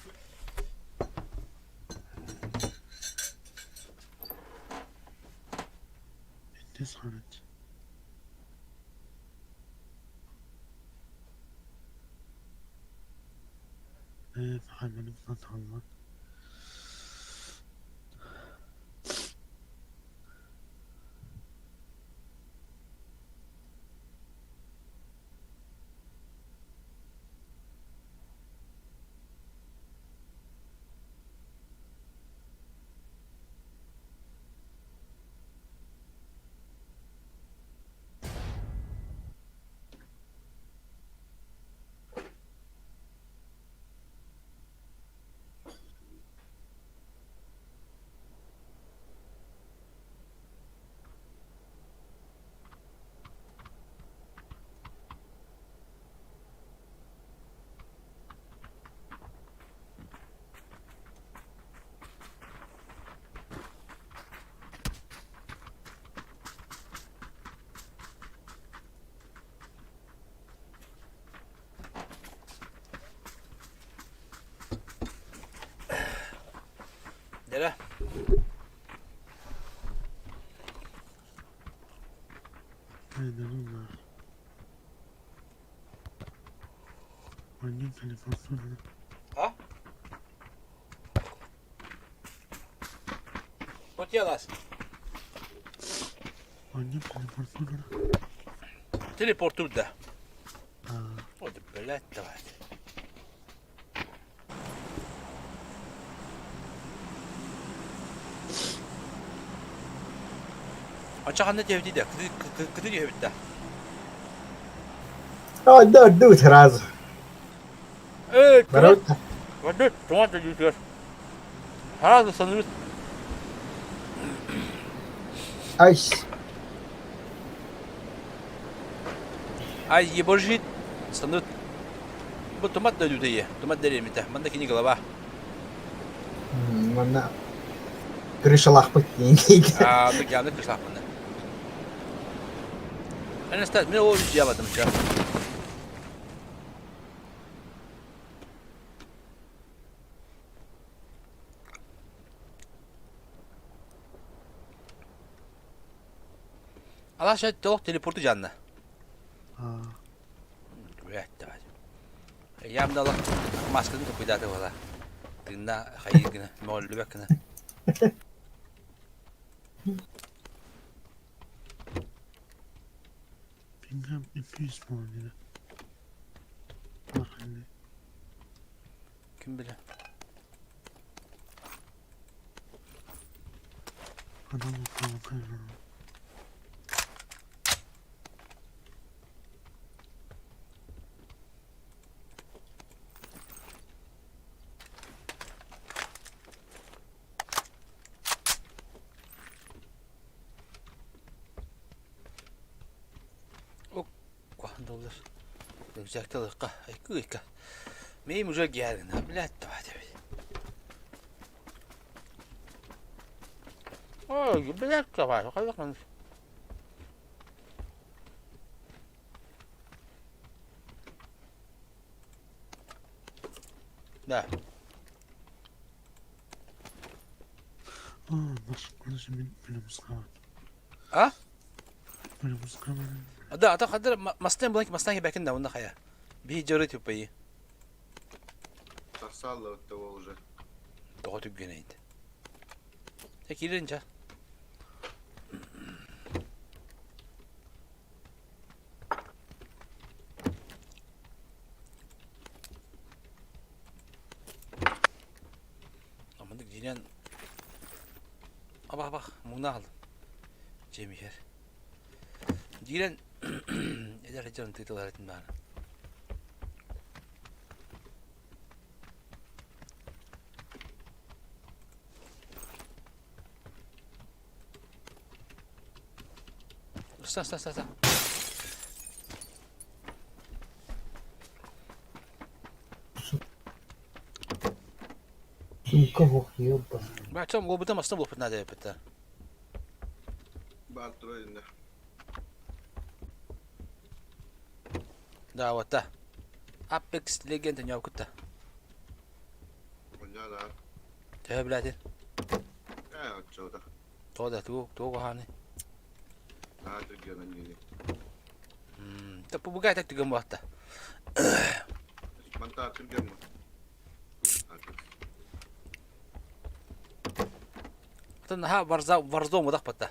[SPEAKER 1] А? Вот я вас. Телепортур да. Вот, блядь, давай. Оччо ханна диэбитий да, кытыы түһэбит да.
[SPEAKER 2] Да, жду сразу.
[SPEAKER 1] Эй,
[SPEAKER 2] Барабыт.
[SPEAKER 1] Воды, туман да дьүүтүгэр. Сразу саныыбыт.
[SPEAKER 2] Айс.
[SPEAKER 1] Ай, ебожит, саныт. Бу тумат да өлүүтэ тумат дэриэмитэ. Манна кини голова.
[SPEAKER 2] Манна крышалаахпыт диэн
[SPEAKER 1] Аа, яны крышалаахпын. Анастас, мен ол дьиябатым ча. Алаша толох телепорту жанна. Ямдала маскатын тукуйдааты буола. Тыынна хайыы гына, мөҕүллүбэт гына. Ким билэр? Куһаҕан да буоллар рюкзакта ылыахха айкыы-айка Миим уже гиарына блядь давай Ой, блядь, давай, хайдах Да. А? Да, ата хадыр мастан булан мастан кебекин да онна хая. Би жоры тупайы.
[SPEAKER 5] Тахсалла от того уже.
[SPEAKER 1] Тоҕо түргэнэйд. Э киирин ча. Амандык дьиҥинэн абах-абах муҥнаах ыллым. Дьиэм иһэр. Дьиҥинэн эдэр дьон тыытылар этим даҕаны. Ста, ста, ста, ста.
[SPEAKER 2] Сумка ох, ёба.
[SPEAKER 1] Бачам уобута маста буолбут наада эппиттэр.
[SPEAKER 5] Баар турар иннэ.
[SPEAKER 1] Да, вот та. Apex Legend ньоокутта.
[SPEAKER 5] Онньоо да.
[SPEAKER 1] Төһө билээтин?
[SPEAKER 5] Ээ, оччоҕута.
[SPEAKER 1] Тоҕо да тугу тугу куһаҕаный?
[SPEAKER 5] Наһаа түргэн анньыыны.
[SPEAKER 1] Попугай так түгэн буолта.
[SPEAKER 5] Мантаа түргэн мо.
[SPEAKER 1] Оттон наһаа варза варзон мудах батта.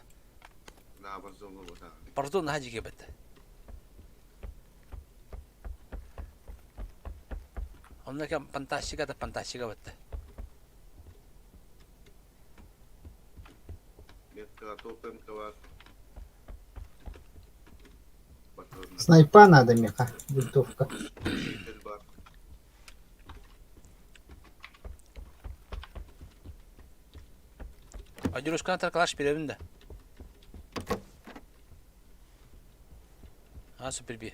[SPEAKER 5] Наһаа варзон буолбатах.
[SPEAKER 1] Варзон наһаа дьигэ батта. Онно кэм фантастика да фантастика батта.
[SPEAKER 2] Снайпа надо миэхэ, винтовка.
[SPEAKER 1] Одюрушканы таркалаш бирэбин да. А, супер би.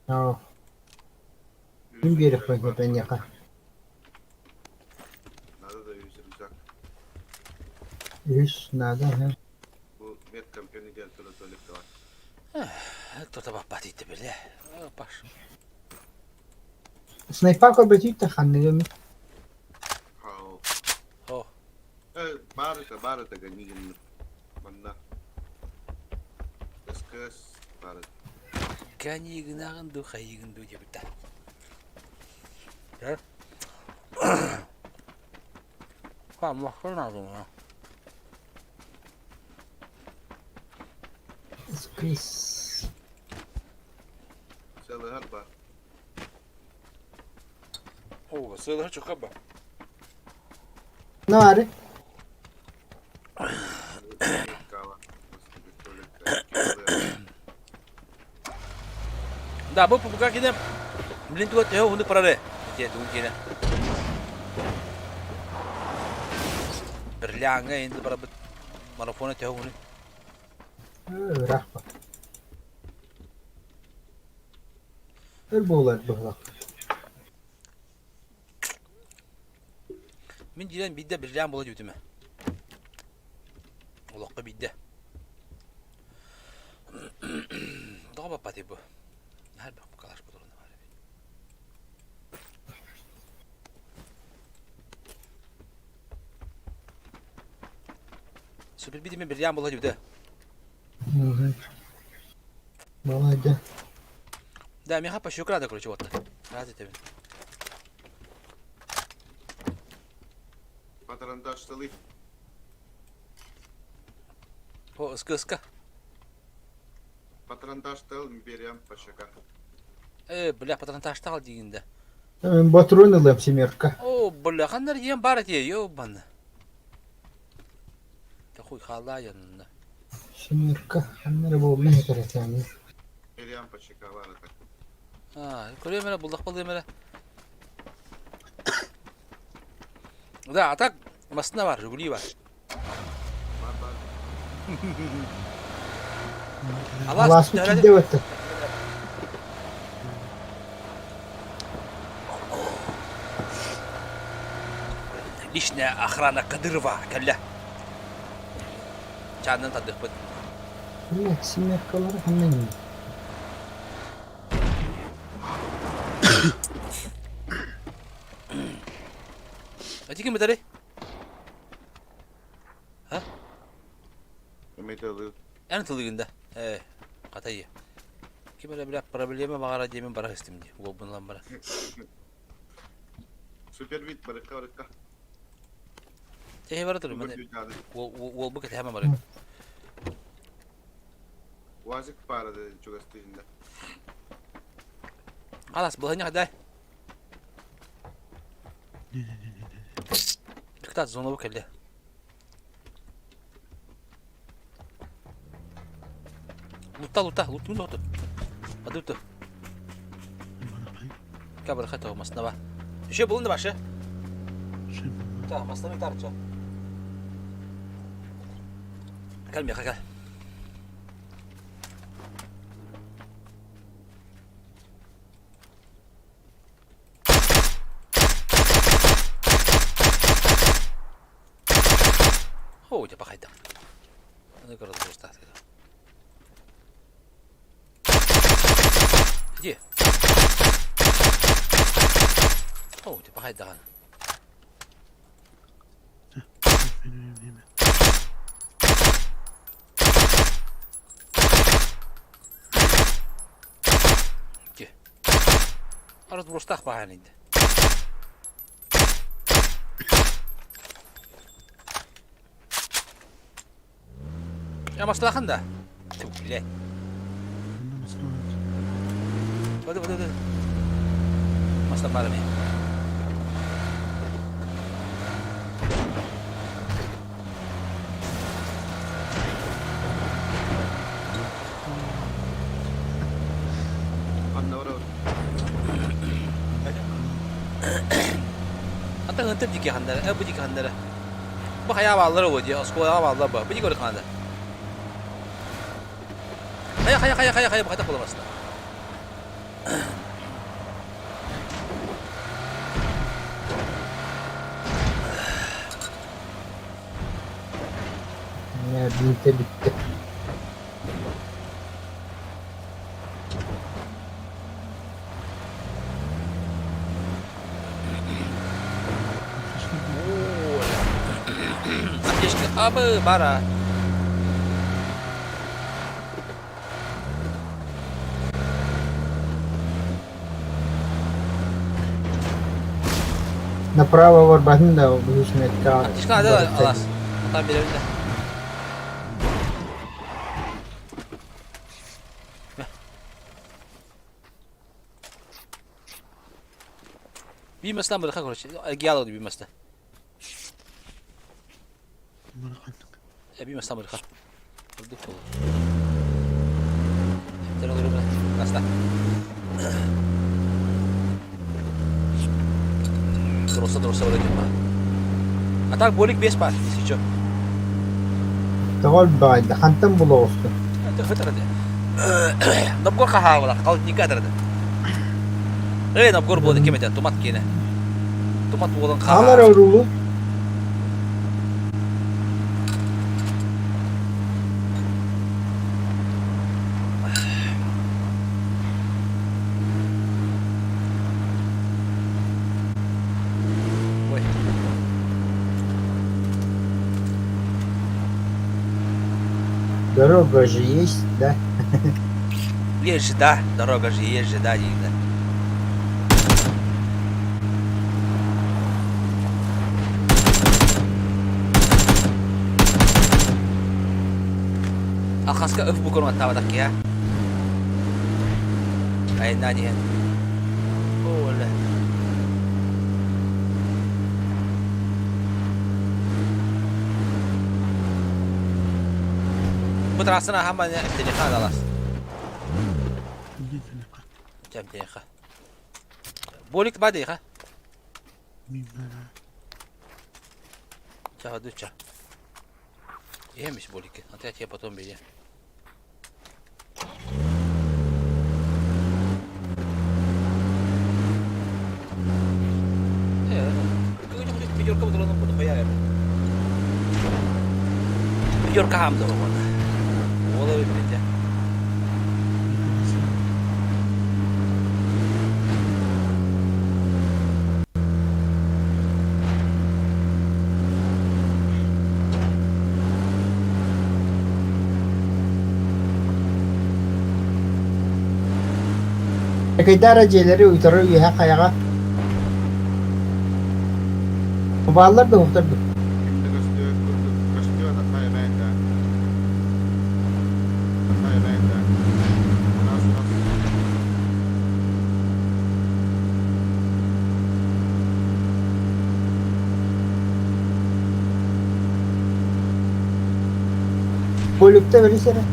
[SPEAKER 2] Оо, мин биэриэхпин сөп эйиэхэ.
[SPEAKER 5] Надо да үс рюкзак.
[SPEAKER 2] Үс надо, һэ.
[SPEAKER 5] Бу медкомпьютерный диэн тылы туалетка бар.
[SPEAKER 1] Кто-то баппат иттэ бile. Паш.
[SPEAKER 2] Снайпа көрбөтүй да ханныгым.
[SPEAKER 5] Хау.
[SPEAKER 1] О.
[SPEAKER 5] Э, баар это, баар это, гонигин. Манна. Тыас баар.
[SPEAKER 1] Канигынаҕын дуу, хайыгын дуу диэбитэ.
[SPEAKER 2] Сквиз.
[SPEAKER 5] Сыалыһар баар.
[SPEAKER 1] О, сыалыһар чука ба.
[SPEAKER 2] Наары.
[SPEAKER 1] Да, бу пупука кини блин туга төһө уһуннук барары ити тугун киэнэ. Берлиҥҥа инди барабыт марафона төһө уһунуй?
[SPEAKER 2] Ыраах ба. Өр буолар быһылах.
[SPEAKER 1] Мин дьиэн биирдэ бриллиант буола түбүтүм ээ. Олоххо биирдэ. Тоҕо баппатый бу? Наһаа элбэх калаш ботуруона баар эбит. Супер биитимэ бриллиант буола түбүтэ.
[SPEAKER 2] Молодец.
[SPEAKER 1] Да, миэхэ пощёка надо, короче, вот. Раз этэбин.
[SPEAKER 5] Патронташталый.
[SPEAKER 1] О, ыска ыска.
[SPEAKER 5] Патронташтал берем по щекам.
[SPEAKER 1] Э, бля, патронташтал диигин да.
[SPEAKER 2] Батрон ылыам семерка.
[SPEAKER 1] О, бля, ханна диэн баар этиэ, ёбана. Да хуй хаалаа янна.
[SPEAKER 2] Семерка. Ханна эрэ буолла этэр этээни.
[SPEAKER 5] Берем по щекам так.
[SPEAKER 1] А, көрүөм эрэ, буллах балыам эрэ. Да, а так массыына бар, Жигули бар.
[SPEAKER 5] Бар бар.
[SPEAKER 1] Алаас
[SPEAKER 2] Алааспыт киирдэ баттар.
[SPEAKER 1] Личная охрана Кадырова кэллэ. Чаанынан тардыахпыт.
[SPEAKER 2] Блядь, семеркалары ханна иннин?
[SPEAKER 1] Эти ким бытары? А?
[SPEAKER 5] Металлы.
[SPEAKER 1] Эн тылыгын да. Э, хатайы. Ким эрэ бля проблема баҕара диэмин бара истим дии. Уолбун ылан бара.
[SPEAKER 5] Супервид барыкка барыкка.
[SPEAKER 1] Тэһи бара турун. Уолбу кэтэһэмэ бары.
[SPEAKER 5] Уазик пара чугастыында.
[SPEAKER 1] Халас, былыһынньа дай. Кытаат зонобу кэллэ. Лутта, лутта, луттун луту. Адуту. Кабыр хата маснава. Еще булын да башы. Та, маснавы тарча. Кел меха кел. Оо, дьэ пахайда. Аны көрө буустаах Где? Оо, дьэ пахайдаҕын. Где? Арыт буустаах баһаан инде. Ямаслахан да? Тьфу, блядь. Воды, воды, воды. Маста барами.
[SPEAKER 5] Анна барабыт.
[SPEAKER 1] Ата ынтып дики хандара, э бу дики хандара. Бу хайа бааллар ол дии, оскуолаҕа бааллар ба. Бу дики ханда. Хайа хайа хайа хайа хайа бу хайда буламасна.
[SPEAKER 2] Биитэ бүттэ.
[SPEAKER 1] Аптечка абы бара.
[SPEAKER 2] Направо барбатын да быһыысметка
[SPEAKER 1] Аптечка надо алас. Там берем да. Биир маслан бырха, короче. Гиало биир маста. Эбии маслан бырха. Ордук болу. Наста. Дроса, дроса вот этим. А так болик без пар, если что.
[SPEAKER 2] Тоҕо баайда хантан була оҕустун?
[SPEAKER 1] Нобгор хаһаабыла, халдника атырады. Эй, Нобгор буолан ким этэ? Тумат киэнэ. Тумат буолан
[SPEAKER 2] Хаалар
[SPEAKER 1] хаһаа.
[SPEAKER 2] уруулу
[SPEAKER 1] Ой.
[SPEAKER 2] Дорога же есть, да?
[SPEAKER 1] Есть же, да, дорога же есть же, да, Нина. Алхаска өф букурун аттаабатах киһи айаннаан иһэн Оля Бу трассаны аһамма Эмтиниха далас. Эмтиниха. Болик ба дейха. Ча, дуча. Иһэмиш болик. А я тебе потом бери. Пятерка хамда вот. Уола выберите.
[SPEAKER 2] Кайдара дьиэлэри утары үөһэ хайаҕа бааллар да уһуктар да
[SPEAKER 5] Ким да көстүө курдук көстүө да хайа да. Хайа да. Раз раз.
[SPEAKER 2] Полюкта бэрис эрэ.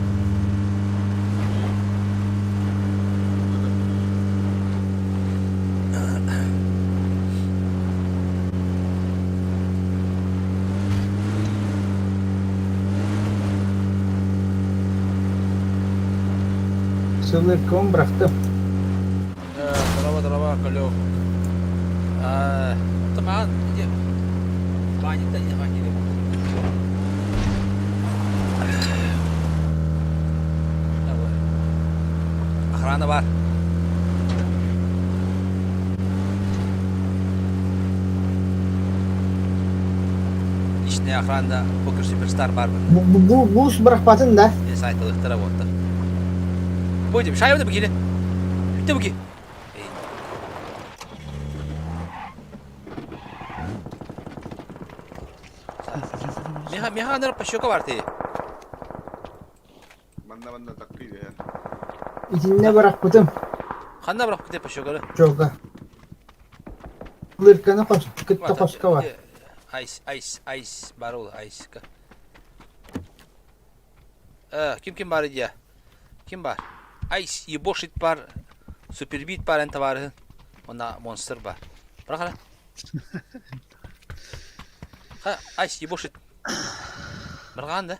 [SPEAKER 2] Сылырком бырахтым.
[SPEAKER 1] Здорово, здорово, Колек. Таман, где? Ваня, да не, Ваня, не. Охрана бар. Личная охрана Покер Суперстар бар.
[SPEAKER 2] Бу, бу, бус бырахпатын да.
[SPEAKER 1] Сайтылыктара болду. Будем, шайбы бу кили. Бүтте бу ки. Меха меха анар пащока бар ти.
[SPEAKER 5] Манна манна таккый бэһэ.
[SPEAKER 2] Итиннэ бырахпытым.
[SPEAKER 1] Ханна бырах ките пащокары.
[SPEAKER 2] Чога. Лырканы хос, кытта хоско бар.
[SPEAKER 1] Айс, айс, айс, бар ол, айска. Ким ким бар идия? Ким бар? Айс, ебошит бар, супербит бар эн табарыһын. Онна монстр бар. Бырах Ха, айс, ебошит. Бырҕаан да?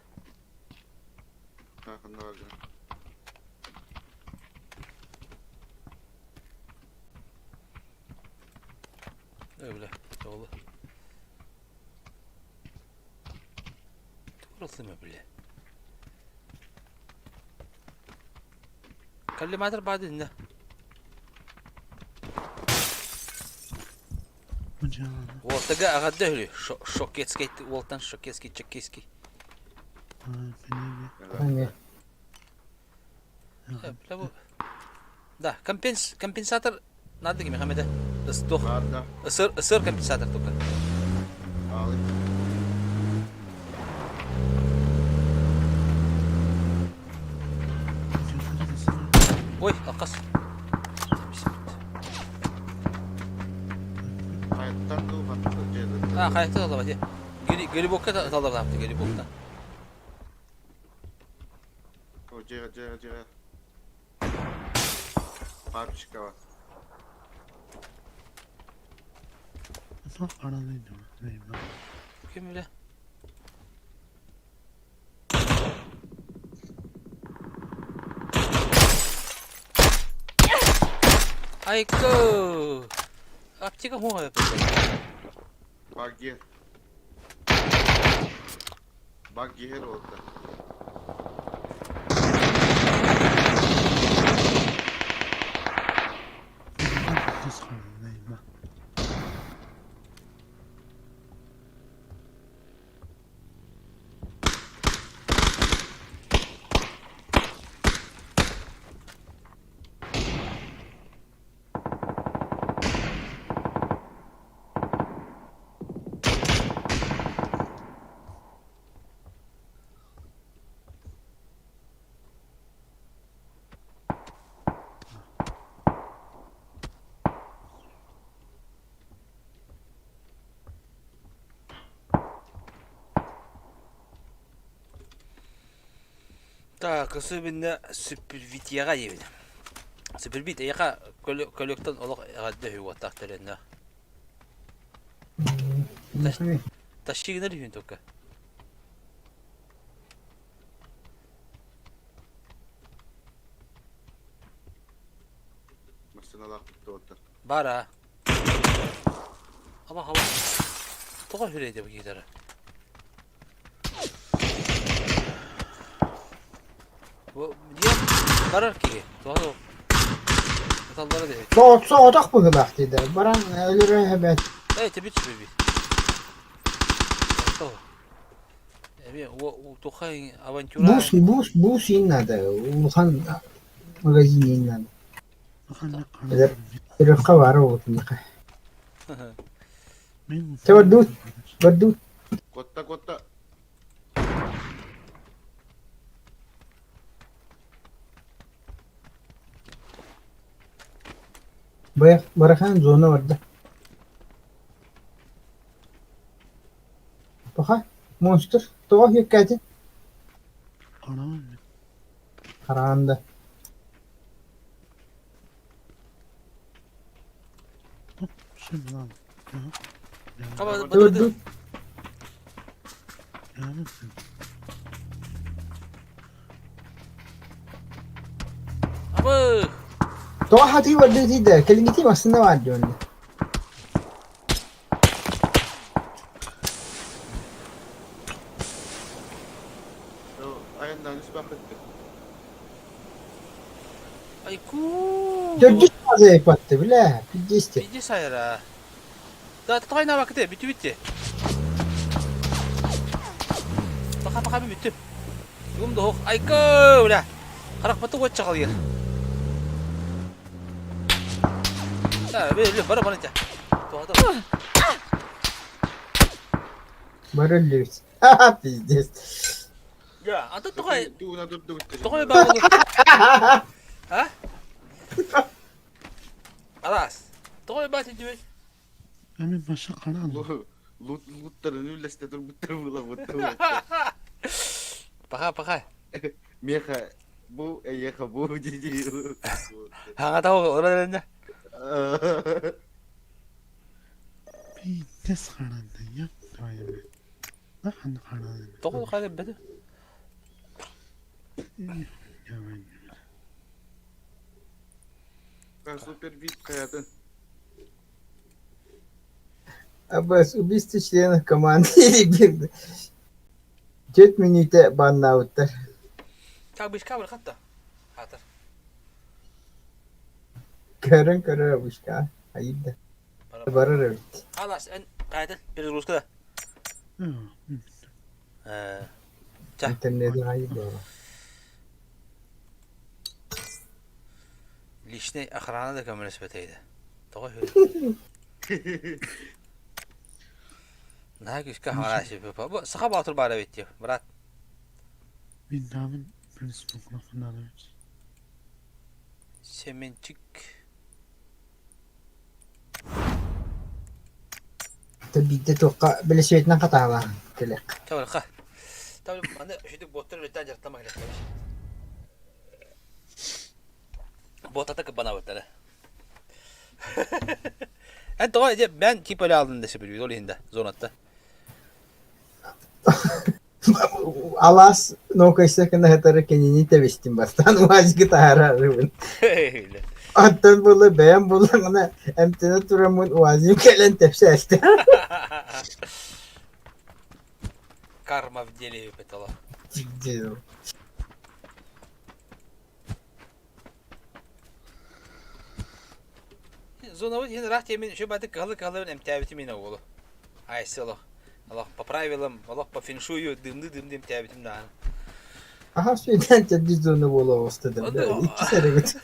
[SPEAKER 5] Ханна бар
[SPEAKER 1] Ой, бля, оҕолу. Тугу бля. Коллиматор баар иннэ. Уолтага аҕадда үһү. Шокетский уолтан шокетский чеккейский. Бля, бу. Да, компенс компенсатор. Надо кими хамеде. Ыстох.
[SPEAKER 5] Баар да.
[SPEAKER 1] Ысыр, ысыр компенсатор только.
[SPEAKER 5] Аалы.
[SPEAKER 1] Ой, алқас.
[SPEAKER 5] Хайаттан дуу хатта дьиэлэртэн.
[SPEAKER 1] А, хайаттан алаба де. Гелибокка талдырдаапты, гелибокта.
[SPEAKER 5] О, дьиэҕэ, дьиэҕэ, дьиэҕэ. Парочка бар.
[SPEAKER 1] Ким биле? Айко! Аптека хуга
[SPEAKER 5] Багги. Багги her oldu.
[SPEAKER 1] Так, особенно Супервитияҕа диэбит. Супервит эйиэхэ көлөктөн олох эҕэрдэ үһү уоттаах тэрэннэ. Тащи гынар үһүн только.
[SPEAKER 5] Массыыналаах туттубаттар.
[SPEAKER 1] Баар аа. Аба хаба. Тоҕо үһүрэй бу гитара? Диэн барар киһи. Тоҕо Аталлара диэбит.
[SPEAKER 2] Соҕотох быһыылаах диэтэ. Баран өлөрө эбээт.
[SPEAKER 1] Эй, тэбит сүбэбит. Эми тухай авантюра.
[SPEAKER 2] Бус, бус, бус иин надо. Улахан магазин иин надо. Өлөрхө баар оҕотуннаха. Чэ бардыбыт, бардыбыт.
[SPEAKER 5] Котта, котта.
[SPEAKER 2] Барахан зона барда. Паха, монстр, тоҕо үөккээтин? Хараанда. Өлдү.
[SPEAKER 1] Абы!
[SPEAKER 2] Тоҕо хатыы барда тиийдэ, кэлиҥҥитии массыына баар дии онно.
[SPEAKER 5] Айаннаан испэххит.
[SPEAKER 1] Айку!
[SPEAKER 2] Төрдүс азайпатты бля, пиздесте.
[SPEAKER 1] Иди сайра. Да, тайна бакыты, бүтү бүтү. Баха баха бүтү. Юм да Айку, бля. Харахпаты уотча қалыр. Да, бе, бара бара тя. Тоғда.
[SPEAKER 2] Бары өллүбүт. Ха-ха, пиздец.
[SPEAKER 1] Я, ата тоҕой
[SPEAKER 5] Тугуна турдубут.
[SPEAKER 1] тоҕой баа А? Алас. Тоҕой баа тидибит.
[SPEAKER 5] Луттарын үллэстэ турбуттар була буттар.
[SPEAKER 1] Паха, паха.
[SPEAKER 5] Меха бу эйеха бу диди.
[SPEAKER 1] Хаҥата ораларында. Тоҕой хайда бэдэ.
[SPEAKER 5] Супер вип хаятын.
[SPEAKER 2] Абас, убийство членов команды или Түөрт мүнүүтэ баннаабыттар.
[SPEAKER 1] Так бышка бар хатта. Хатыр.
[SPEAKER 2] Көрөн көрөр бышка. Айда. Барар эбит.
[SPEAKER 1] Алас, эн қайтын перезагрузка да. Ча.
[SPEAKER 2] Интернетин айда.
[SPEAKER 1] Личный охрана да көмөлөспөтөйдө. Тоҕо үһү? Наһаа күүскэ хаҥарааччы. Бу саха боотур баар эбит дии, брат.
[SPEAKER 6] Мин Принц
[SPEAKER 1] Семенчик.
[SPEAKER 2] Биирдэ туохха бэлэсипиэтинэн хатаалаан кэлиэх.
[SPEAKER 1] Табарха. Табы аны үчүдүк боттар үлэттэн дьарыктама кэлиэх. Ботата кыбанабыттара. Эн тоҕо дьэ бэн тип өлө алдын десе билбит ол иһин да зонатта.
[SPEAKER 2] Алаас нокайса кынатары кинини тэбистим бастаан уазигы таһаарарыбын. Оттон була бэйэм буллаҕына эмтэнэ тураммын уазим кэлэн тэпсээстэ.
[SPEAKER 1] Карма в деле петала. Зонабыт иһин ыраах тиэмин үчүгэй баайдык кыһаллы-кыһаллыбын эмтээбитим иһин уолу. Айсы олох. Олох по правилам, олох по феншую дымны-дымны эмтээбитим даҕаны.
[SPEAKER 2] Аха сүйдэн төрдүс зона буола оҕуста да иккис эрэгит.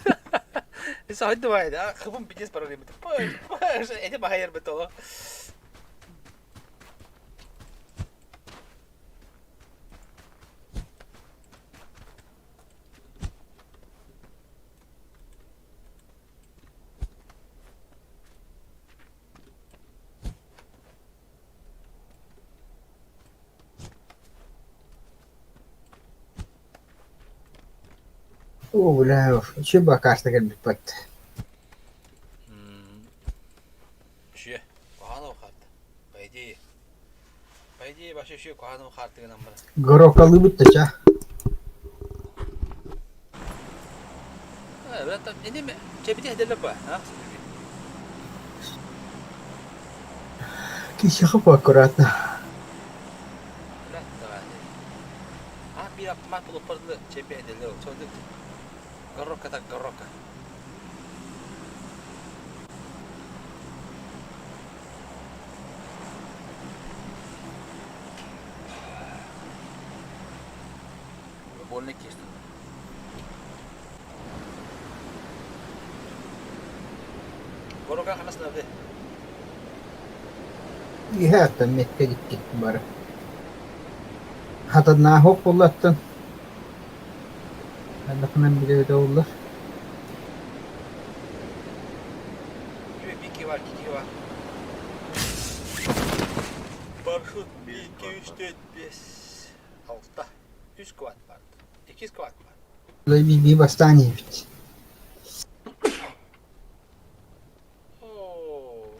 [SPEAKER 1] Сойду баайда, хыбым пиздец параллельно. Эти баайар бит олох.
[SPEAKER 2] Оо, бля, үчүгэй бакааста кэлбиппэт.
[SPEAKER 1] Үчүгэй. Куһаҕан хаарты. По идее. По идее, вообще үчүгэй куһаҕан хаарты гынан баран.
[SPEAKER 2] Горокалыыбыт да ча. Киһиэхэ аккуратно.
[SPEAKER 1] Больно киирдим. Горука ханас нарды.
[SPEAKER 2] Иһэ метке гиттик бары. Хатаннаах буоллаттан. Ханнахынан билэбит оллар.
[SPEAKER 1] Бики бар, кики бар. Парашют 1, 2, 3, 4, 5, 6. Үс квад бар. Иккис квад бар.
[SPEAKER 2] Би бастаан иһэбит.
[SPEAKER 1] Оо,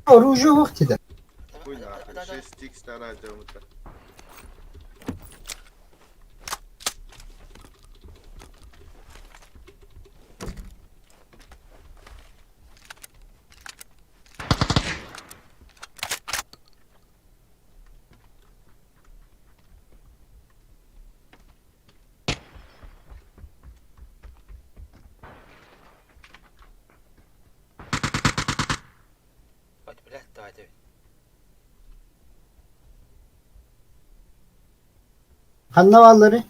[SPEAKER 2] Оружие вахтида.
[SPEAKER 5] Хуй нахуй, 6 х тараджамыта.
[SPEAKER 2] Ханна бааллары?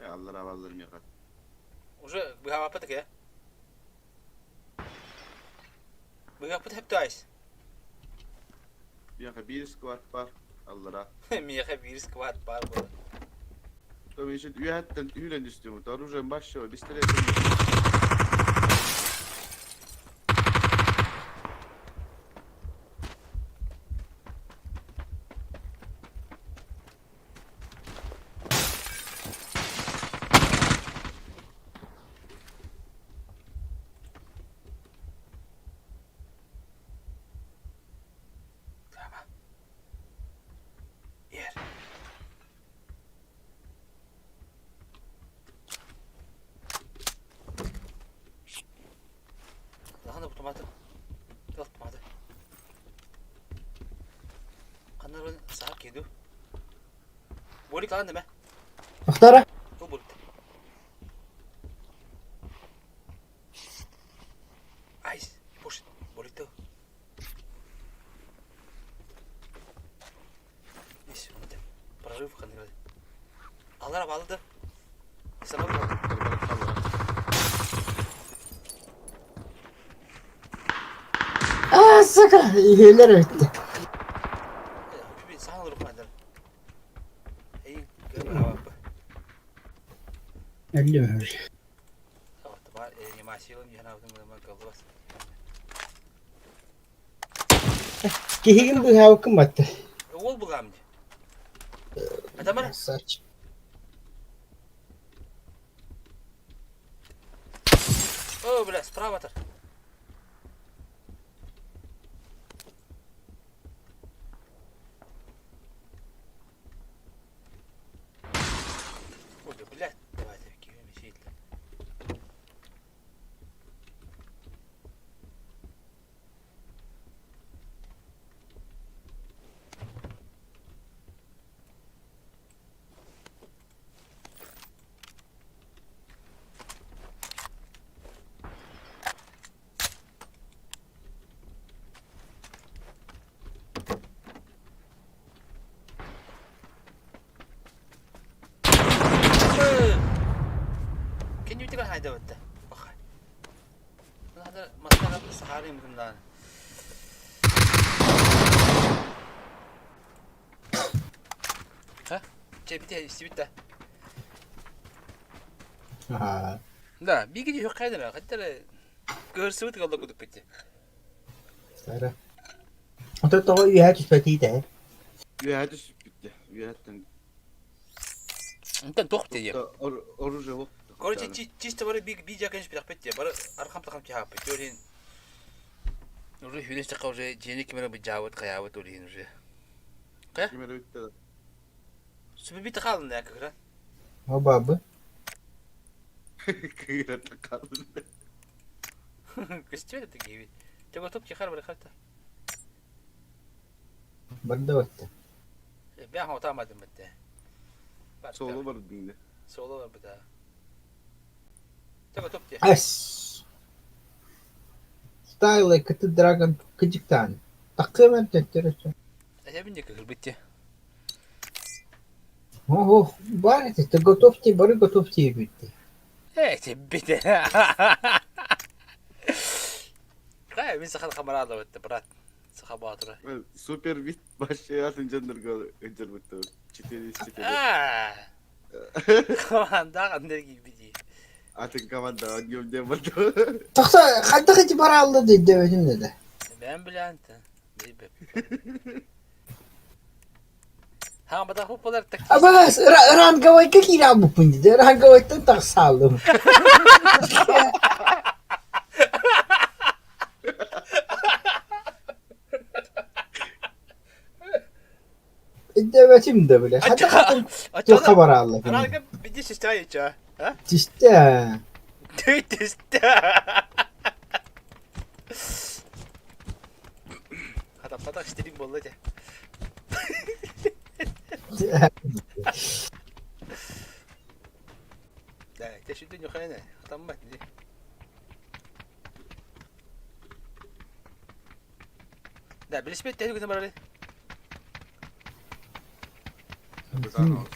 [SPEAKER 5] Аллара балларым яқат.
[SPEAKER 1] Уже быһаабаппыт э? Быһааппыт хэптайс.
[SPEAKER 5] Миэхэ биир сквад бар, аллара.
[SPEAKER 1] Миэхэ биир сквад бар буолар.
[SPEAKER 5] То есть үөһэттэн үүрэн түстүм. Оружием башчего, пистолет.
[SPEAKER 1] Tamam. Yer. Лахан автоматы. Автоматы. Ханнарын саха киду. Болик алан деме.
[SPEAKER 2] Ахтара?
[SPEAKER 1] Бу болик. Айс, пуш, боликты.
[SPEAKER 2] Сука, иһэлэр өттө.
[SPEAKER 1] Саҥа олорукмадар. Эй, көр
[SPEAKER 6] Өллүм.
[SPEAKER 2] Киһигин быыһаабыккын батта.
[SPEAKER 1] Уол булаам дии. Атамар.
[SPEAKER 2] Красавчик.
[SPEAKER 1] О, бля, справа тар. Ой, блядь, давайте, киһи мечетле. Кэннибитигэр хайдабытта.
[SPEAKER 2] Аа.
[SPEAKER 1] Да, биги хайдара, хаттара көрсүбүт калла кудук битти.
[SPEAKER 2] Сара. Ото тоҕо үөһэ түспэтиитэ.
[SPEAKER 5] Үөһэ түспүттэ. Үөһэттэн.
[SPEAKER 1] Онтон туох диye.
[SPEAKER 5] Оружие вот.
[SPEAKER 1] Короче, чисто бары би би жакын бирахпет те. Бары архам тахам чахаппыт. Төрин уже хүнес така уже жени кимере би жабыт каябыт улин уже.
[SPEAKER 5] Кимере битте.
[SPEAKER 1] Сүбү бит халын да кыра.
[SPEAKER 2] О бабы.
[SPEAKER 5] Кыра такалын.
[SPEAKER 1] Көстүбэт это киһибит. Чого топ чихар бары харта.
[SPEAKER 2] Барда батта.
[SPEAKER 1] Бээх отаамадым битте.
[SPEAKER 5] Соло бар динде.
[SPEAKER 1] Соло бар быта. Чого топ те.
[SPEAKER 2] Ас. Style like the dragon кыдьыктаан. Таккыман төттөрөсө.
[SPEAKER 1] Эбин де кыгырбытте.
[SPEAKER 2] Ого, бар это готов те, бары готов те битте.
[SPEAKER 1] Э, бите. Кай, мин сахан хамарада битте, брат. Саха баатыра.
[SPEAKER 5] Супер вид вообще атын жандырга ынжыр битте. 4 из 4.
[SPEAKER 1] Аа. Команда кандай кийбити.
[SPEAKER 5] Атын команда ангем деп барды.
[SPEAKER 2] Тахса хайдах ити бара алды дейdi дөбөтүм деди.
[SPEAKER 1] Мен билен. Ха, бада хуп болар так.
[SPEAKER 2] Абас, ранговойка киирэ албыппын диде. Ранговойтан тахса алдым. Дөбөтүм да биле. Хайдах атын туохха бара алла кини.
[SPEAKER 1] Ранга биди система ича. А?
[SPEAKER 2] Тистэ.
[SPEAKER 1] Түстэ. Хата патак стрим болла те. Да, те шүтүн юхайна. Хатаммат ди. Да, билишпет тәһи күтен барары.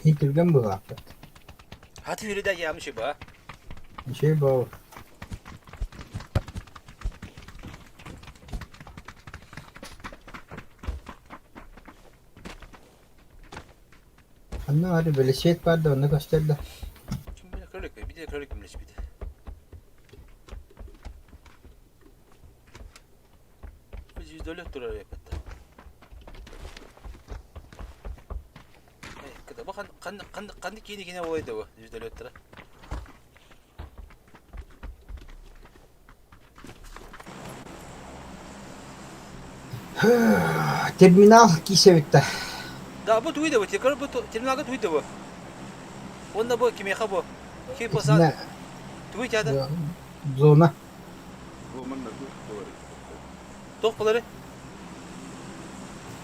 [SPEAKER 2] Хитирген булааппыт.
[SPEAKER 1] Хаты хүрүдә ямышы ба.
[SPEAKER 2] Şey бау. Анна hadi böyle şey vardı onu gösterdi.
[SPEAKER 1] Kim bilir körlük bir de körlük bilişpet. Biz 104 durar yakıtta. Кыда бу қан қан қан қанды кейіне кене болайды бу 104 лира.
[SPEAKER 2] Терминал кисе битте.
[SPEAKER 1] Да бу туйды бу tekrar бу терминалга туйды бу. Онда бу кимеха бу. Кей болса
[SPEAKER 2] Ne?
[SPEAKER 1] туй тяды.
[SPEAKER 2] Зона.
[SPEAKER 5] Бу манна тух бар.
[SPEAKER 1] Тоқ булары.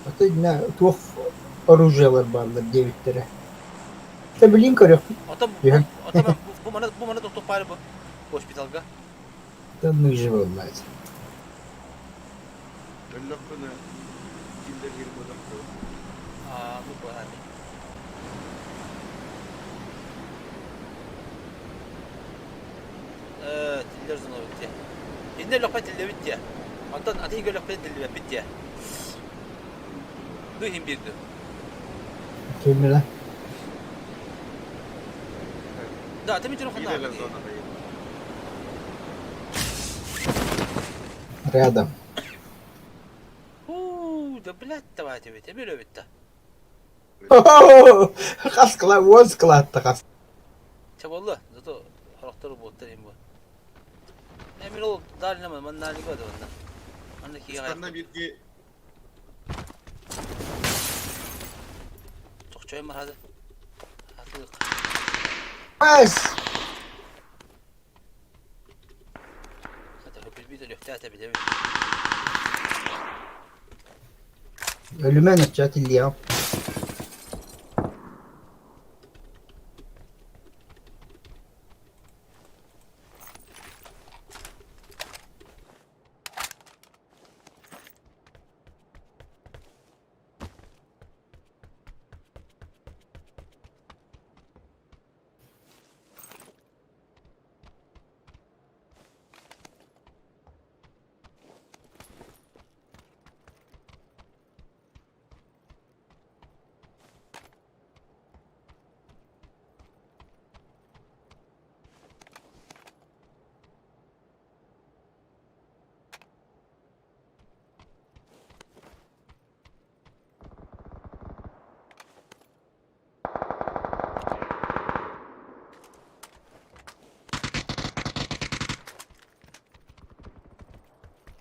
[SPEAKER 2] Ата ne туох оружиялар барлар девиттері. Та билин көрөк.
[SPEAKER 1] Атам
[SPEAKER 2] Иә.
[SPEAKER 1] атам бу мана бу мана тоқтоқ бары бу. Госпиталга.
[SPEAKER 2] Та ныжы болмайды.
[SPEAKER 5] Өллөккүнө кимдер кирип отакты.
[SPEAKER 1] А, ну бу хани. Э, тиллер зона битти. Инде лопа тилле битти. Онтон атын көлөхпүт биллибэппит диэ. Ду иһин биир ду.
[SPEAKER 2] Киммилэ?
[SPEAKER 1] Да, ты митин
[SPEAKER 5] Биир
[SPEAKER 1] ханна
[SPEAKER 5] зона
[SPEAKER 2] Рядом.
[SPEAKER 1] Уу, да блядь, давай тебе, тебе любит да.
[SPEAKER 2] Хас кыла, уон кылаатта хас.
[SPEAKER 1] Чэ буолла, зато харахтар буоттар им бу. Эмир ол дальнама, манналига да онна. Манна киһи
[SPEAKER 5] Станна бирги
[SPEAKER 1] Чохчойон мархады. Атылык.
[SPEAKER 2] Бас!
[SPEAKER 1] Хата хөпүлбүт өлүөхтээтэ билэбит.
[SPEAKER 2] Өлүмэн оччо тиллиэҕим.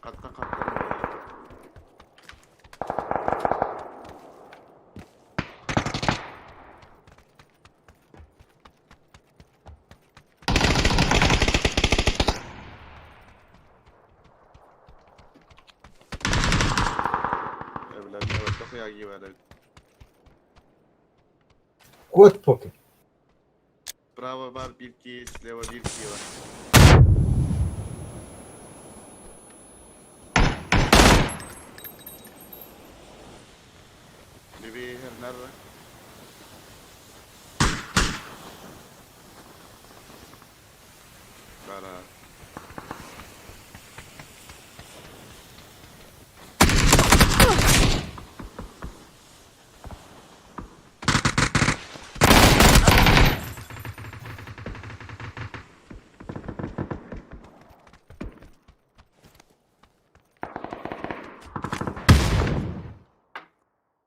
[SPEAKER 5] Хатта хатта.
[SPEAKER 2] Кот поки.
[SPEAKER 5] Справа бар bir ki, слева bir ki var. Левее nerede? Kara.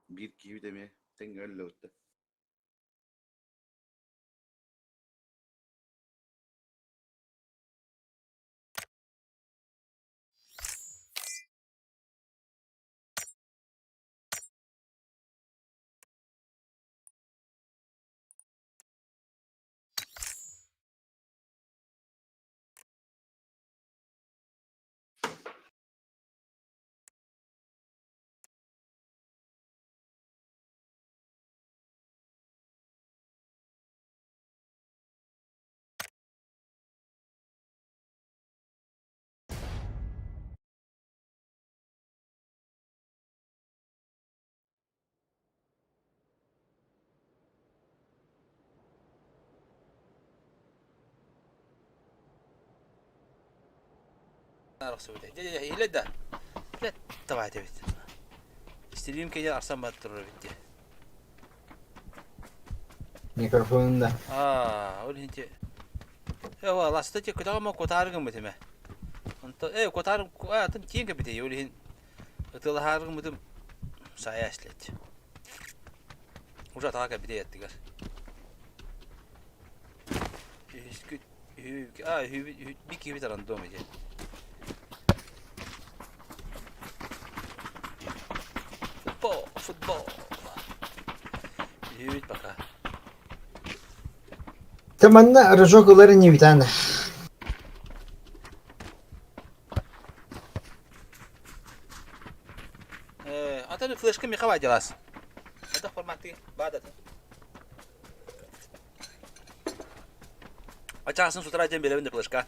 [SPEAKER 5] Bir kivi de mi? Sen öyle ötte.
[SPEAKER 1] Илэ да. Блядь, давай тебе. Истилим кея арсан бат турар битти.
[SPEAKER 2] Микрофонда.
[SPEAKER 1] Аа, ол хинти. Эва, ласта те кутага кутааргын битиме. Онто э кутаар а тын тиен бите ол хин. Ытылахааргын битим сая ишлет. Уже тага бите яттыгар. Үскүт а би киби тарандом иде. Футбол, футбол. Үт пока.
[SPEAKER 2] Таманна рожок ылар не витана.
[SPEAKER 1] Э, ата флешка михава делас. Это форматы бадат. Ачасын с утра день беребин флешка.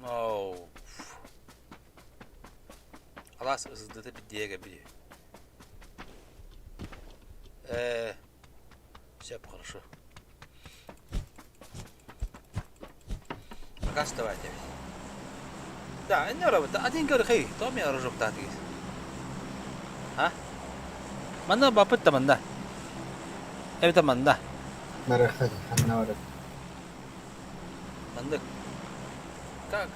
[SPEAKER 1] Оу. Алас ыздыты биддиэгэ би. Э. Сөп, хорошо. Пока вставайте. Да, не работа. Один говорит, хей, то меня оружие А? Манна бапыт та манна. Эбэтэ манна.
[SPEAKER 2] Барахат, ханна барар.
[SPEAKER 1] Маннык. Как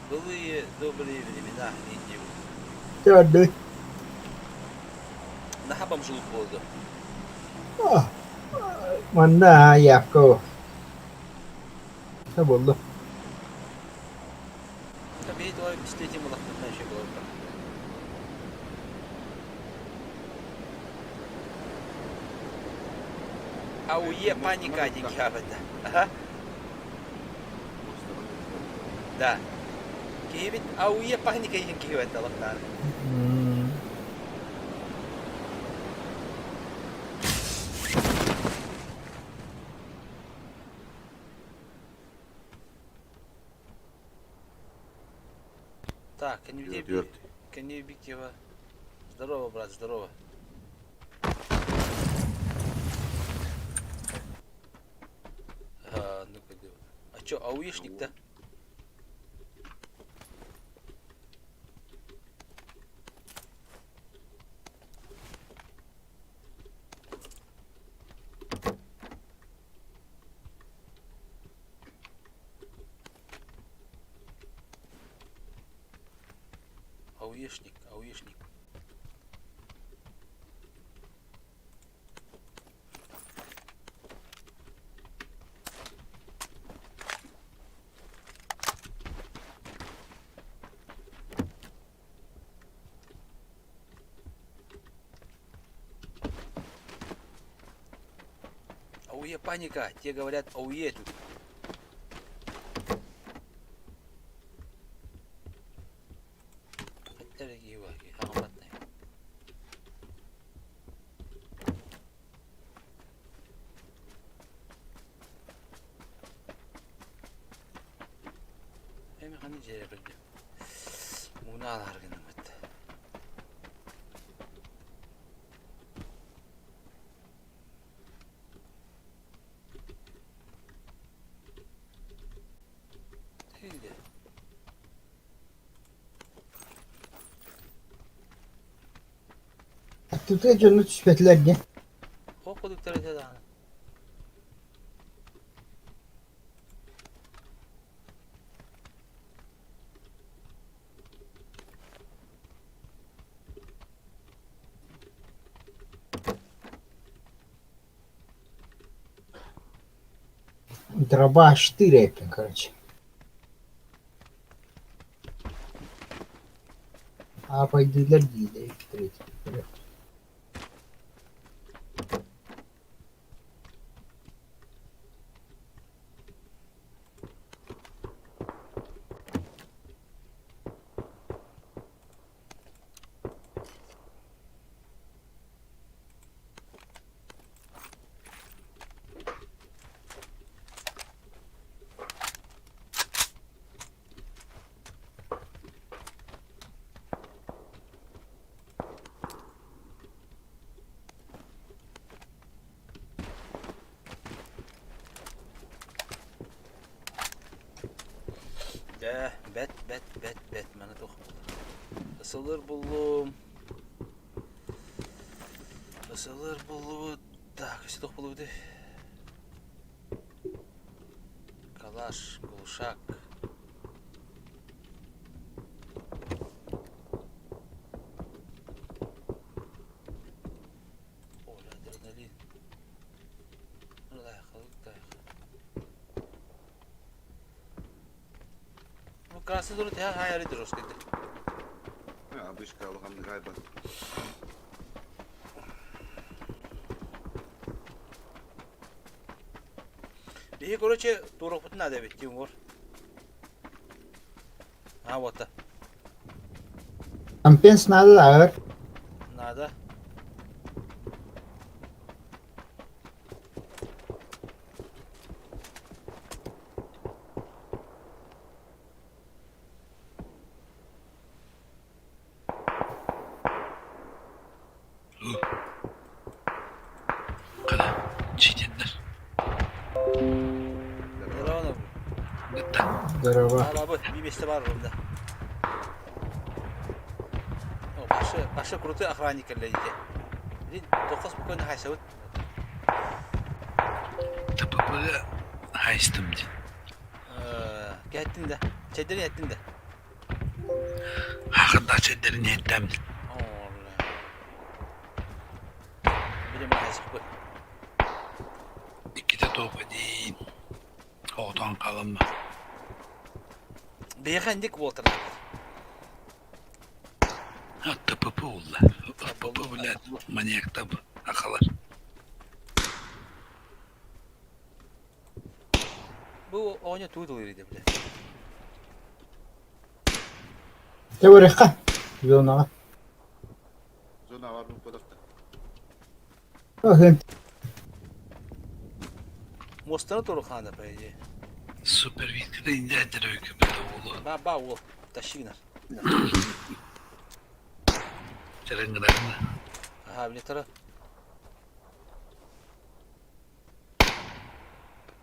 [SPEAKER 1] былые добрые времена индивы.
[SPEAKER 2] Төрдү.
[SPEAKER 1] Наха бомжулук буолду.
[SPEAKER 2] Манна Яков. Это булду.
[SPEAKER 1] Бей твой пистолетим улахтан еще было. АУЕ паника диэн Ага. Да. Киһибит АУЕ паника иһин киһи бэттэ Так, can you be Здорово, брат, здорово. А, ну-ка, а чё, ауешник-то? Ауешник, ауешник. АУЕ паника, те говорят АУЕ тут. Эми ханы жере көрдүм. Муну алар гыным Değil
[SPEAKER 2] Tutуя дьону түспэтилэр дии.
[SPEAKER 1] Ол кудуктар этэ даҕаны.
[SPEAKER 2] Дробаш 4, короче. А пойдулар дии, третий.
[SPEAKER 1] Дьэ, бэт, бэт, бэт, бэт, маны туох Ысылыр буллум. Ысылыр буллубут. Так, өссө туох буллубутуй? Калаш, глушак. Оля, адреналин. Ну, красный дур тя хайары дұрыс dedi.
[SPEAKER 5] Обычка алган гайба.
[SPEAKER 1] Биһи, короче, туруохпутун наада эбит Тимур. А, вот.
[SPEAKER 2] Компенс надо да,
[SPEAKER 1] Надо.
[SPEAKER 2] Здорово.
[SPEAKER 1] Бабы, bir месте бар orada. О, башы, башы крутой охранник кэллэ дии. Блин, тоқос спокойно хайсабыт.
[SPEAKER 7] ТПП хайстым дии.
[SPEAKER 1] Кэһэттин да. Чэйдэрин эттин да.
[SPEAKER 7] Хахырда чэйдэрин иһиттэм.
[SPEAKER 1] Билим хайсыппыт.
[SPEAKER 7] Иккитэ туопа диин. Оҕотон хаалынна.
[SPEAKER 1] Биһиэхэ инник буолтар.
[SPEAKER 7] ТПП улла. ФПП блядь, маньяктар акалар.
[SPEAKER 1] Бу оҕонньор тугу тылыыр ити блядь?
[SPEAKER 2] Дьэ барыахха. Зонаҕа.
[SPEAKER 5] Зона бар буолбатахта.
[SPEAKER 2] Оһын.
[SPEAKER 1] Муостаны турухаана по идее.
[SPEAKER 7] Супервиткада индиатер өкүбүтэ уолу.
[SPEAKER 1] Ба ба уол. Тащи гынар.
[SPEAKER 7] Чарыҥҥыраҥна.
[SPEAKER 1] Аха, билетара.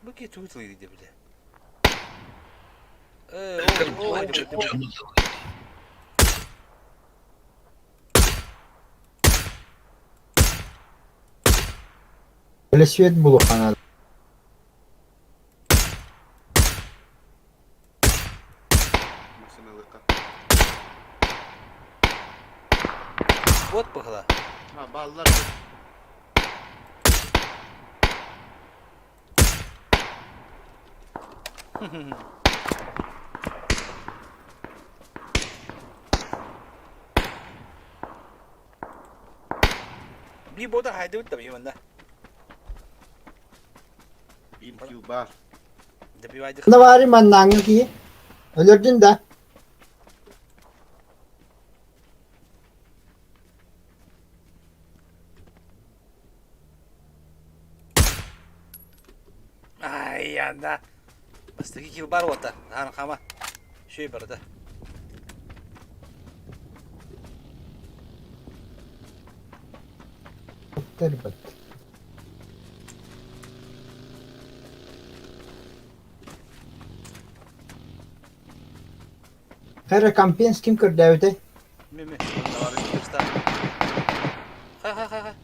[SPEAKER 1] Бу ки тугу тылыыр ити блядь? Э, ол ол
[SPEAKER 7] Дьону
[SPEAKER 2] Өлөсүөт булуххана.
[SPEAKER 5] Машиналыкка.
[SPEAKER 1] Вот быһыла.
[SPEAKER 5] Ha баллар.
[SPEAKER 1] Би бода хайдыбыт да биһиманда.
[SPEAKER 5] Bir kill бар.
[SPEAKER 1] Добивайдых.
[SPEAKER 2] Навари маннааҥҥа киһи. Өлөрдүн да.
[SPEAKER 1] Ай, анда. Бастакы килл бар ота. Хан хама. Шөй барда.
[SPEAKER 2] Тэрбэт. Хара Кампинс ким көрдөөбүтэй?
[SPEAKER 1] Ми ми. Хай хай хай хай.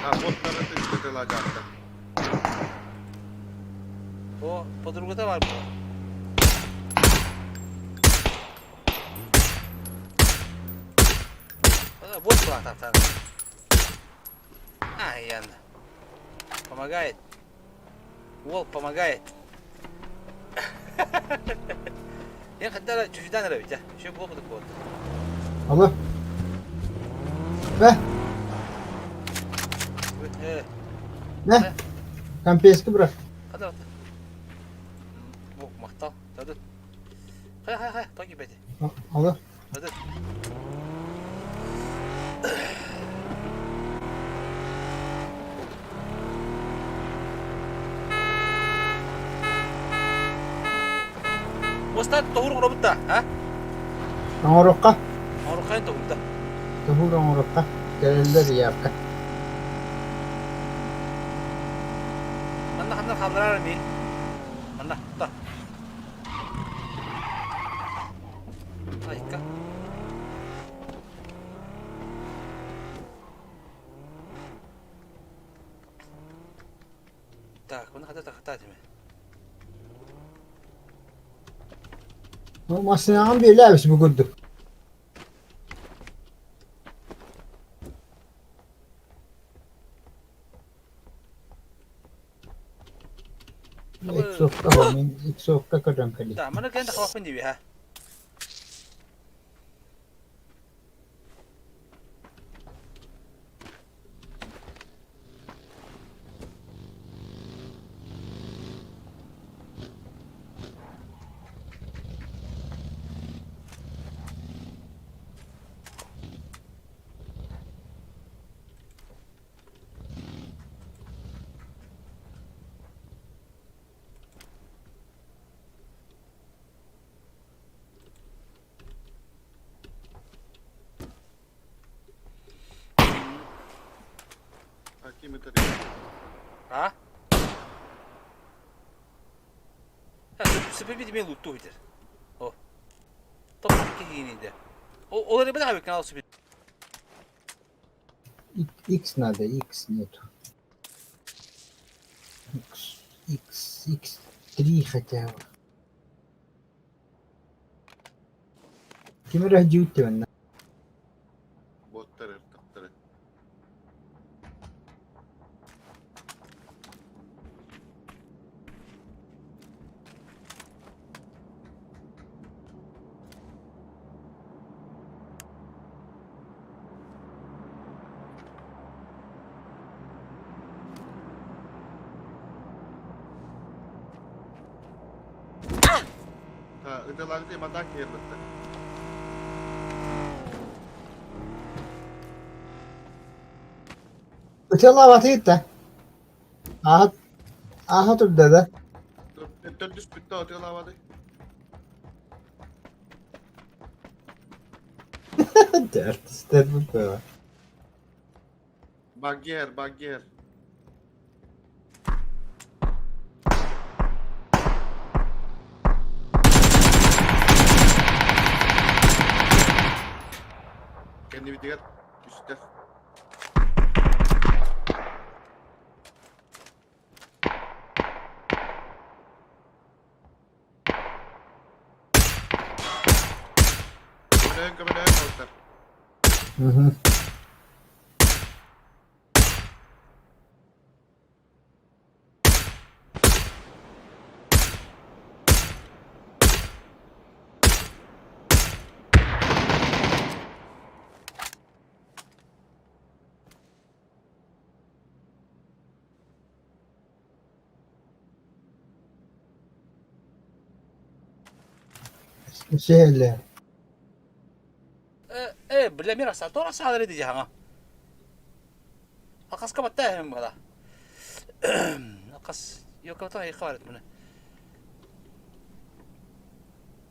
[SPEAKER 5] Ha botları tespit
[SPEAKER 1] О, подругата бар бу. Вот была там. Ай, Яна. Помогает. Волк помогает. Я хотела чуть-чуть нравится. Еще плохо такого.
[SPEAKER 2] Алло. Бэ, нэ. Кампински бра.
[SPEAKER 1] Хада Махтал. Тадыт. Хай хай хай, тоги бэти.
[SPEAKER 2] Алло.
[SPEAKER 1] Тадыт. Остат тоһур оҥоробут да, а?
[SPEAKER 2] Оҥорукка.
[SPEAKER 1] Оҥоруккайын тоһурда.
[SPEAKER 2] Тоһуур оҥорукка. Кэлэллэр явка.
[SPEAKER 1] Манна ханна хаалларар ми? Манна, та. Айка. Так, манна хата тахта тиме.
[SPEAKER 2] Массыынаҕын биэлээбис бу курдук. Иксовка мин иксовка көрөн кэлин.
[SPEAKER 1] Да, маны кэнде хабаппын диби ха.
[SPEAKER 5] Кимитер.
[SPEAKER 1] А? Сыпы бит мен лутту битер. О. Топ кихининде. О, олары бile abi kanal süper.
[SPEAKER 2] X надо, X нету. X, X, X 3 хотя бы. Ким эрэ дьүүттү
[SPEAKER 5] Боттар ыртахтары. Та ыталаҕыт матаак киэрбэттэр.
[SPEAKER 2] Ытыалаабатыгыт да? Ааһа ааһа турда да?
[SPEAKER 5] Төрдүс бүттэ ытыалаабаты.
[SPEAKER 2] Артистер бу.
[SPEAKER 5] Багер, багер. Кэннибитигэр үстэр. Көмөлөһөн көмөлөһөн уолаттар.
[SPEAKER 2] Сиһэллэр.
[SPEAKER 1] Э, э, бля мира са, тора са дии хаҥа. Акаска баттаһым бала. Акас, йокото хайхарат мына.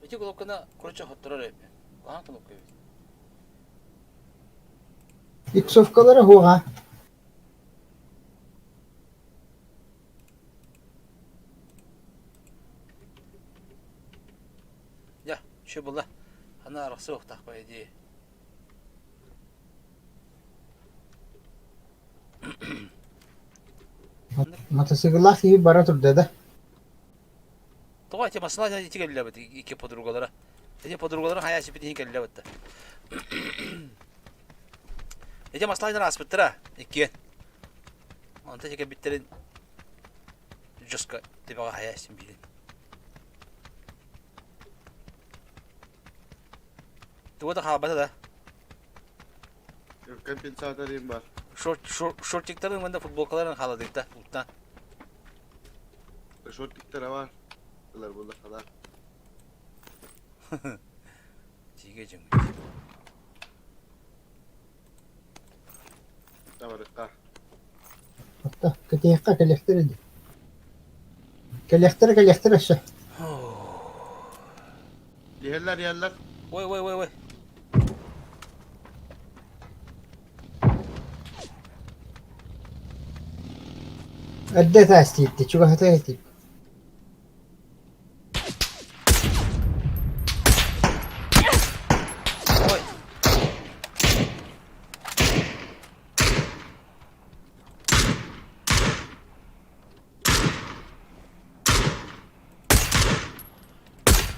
[SPEAKER 1] Ити кулуккана короче хотторор эппин. Куһаҕан кулукка эбит.
[SPEAKER 2] Иксовкалара хуоҕа.
[SPEAKER 1] Дьэ, үчүгэй буолла. Аны арахсыахтаах по идее.
[SPEAKER 2] Мотоцикллаах киһи бара турда да?
[SPEAKER 1] Тоҕо эти массыына ити кэллэбит икки подругалара. Эти подругалара хайа сипит иһин кэллэбит да. Эти маслайдар ааспыттара иккиэн. Онтон ити кэлбиттэрин жестко тибэҕэ хайа син биирин. Туга да хаалбата да.
[SPEAKER 5] Компенсаторым бар.
[SPEAKER 1] Шортиктарын уонна футболкаларын хаалладыгыта уттан.
[SPEAKER 5] Шортиктара бар. Ылар буоллаххала.
[SPEAKER 1] Тиигэ дьиҥ.
[SPEAKER 5] Табарыкка.
[SPEAKER 2] Отто кэтиэххэ кэлиэхтэрэ дии. Кэлиэхтэрэ кэлиэхтэрэ өссө.
[SPEAKER 5] Иһэллэр иһэллэр.
[SPEAKER 1] Ой ой ой ой.
[SPEAKER 2] Эрдэ этээс тиийдэ, чугаһата этип.
[SPEAKER 1] Ой.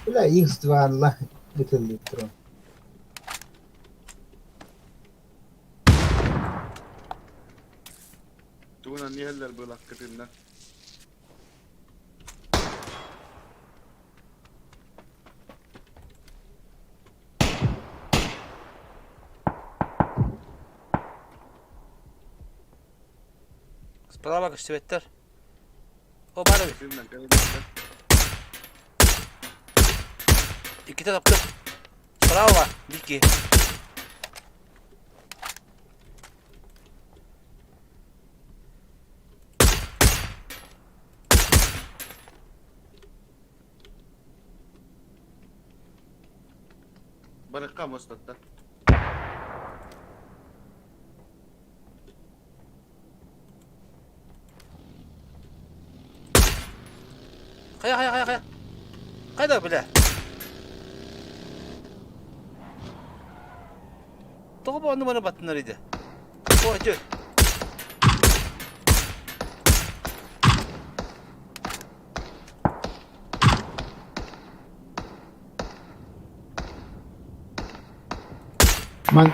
[SPEAKER 2] Бля, X2 алла ытыллыы турар.
[SPEAKER 5] Тугунан иһэллэр былаккытынна.
[SPEAKER 1] Справа көстүбэттэр. О баар эбит.
[SPEAKER 5] Кытыннан кэлиннэр.
[SPEAKER 1] Иккитэ таптым. Справа Вики.
[SPEAKER 5] Барыкка мостатта.
[SPEAKER 1] Хайда бile? Тоҕо бу онну-маны баттынар иди? О, дьэ.
[SPEAKER 2] Ман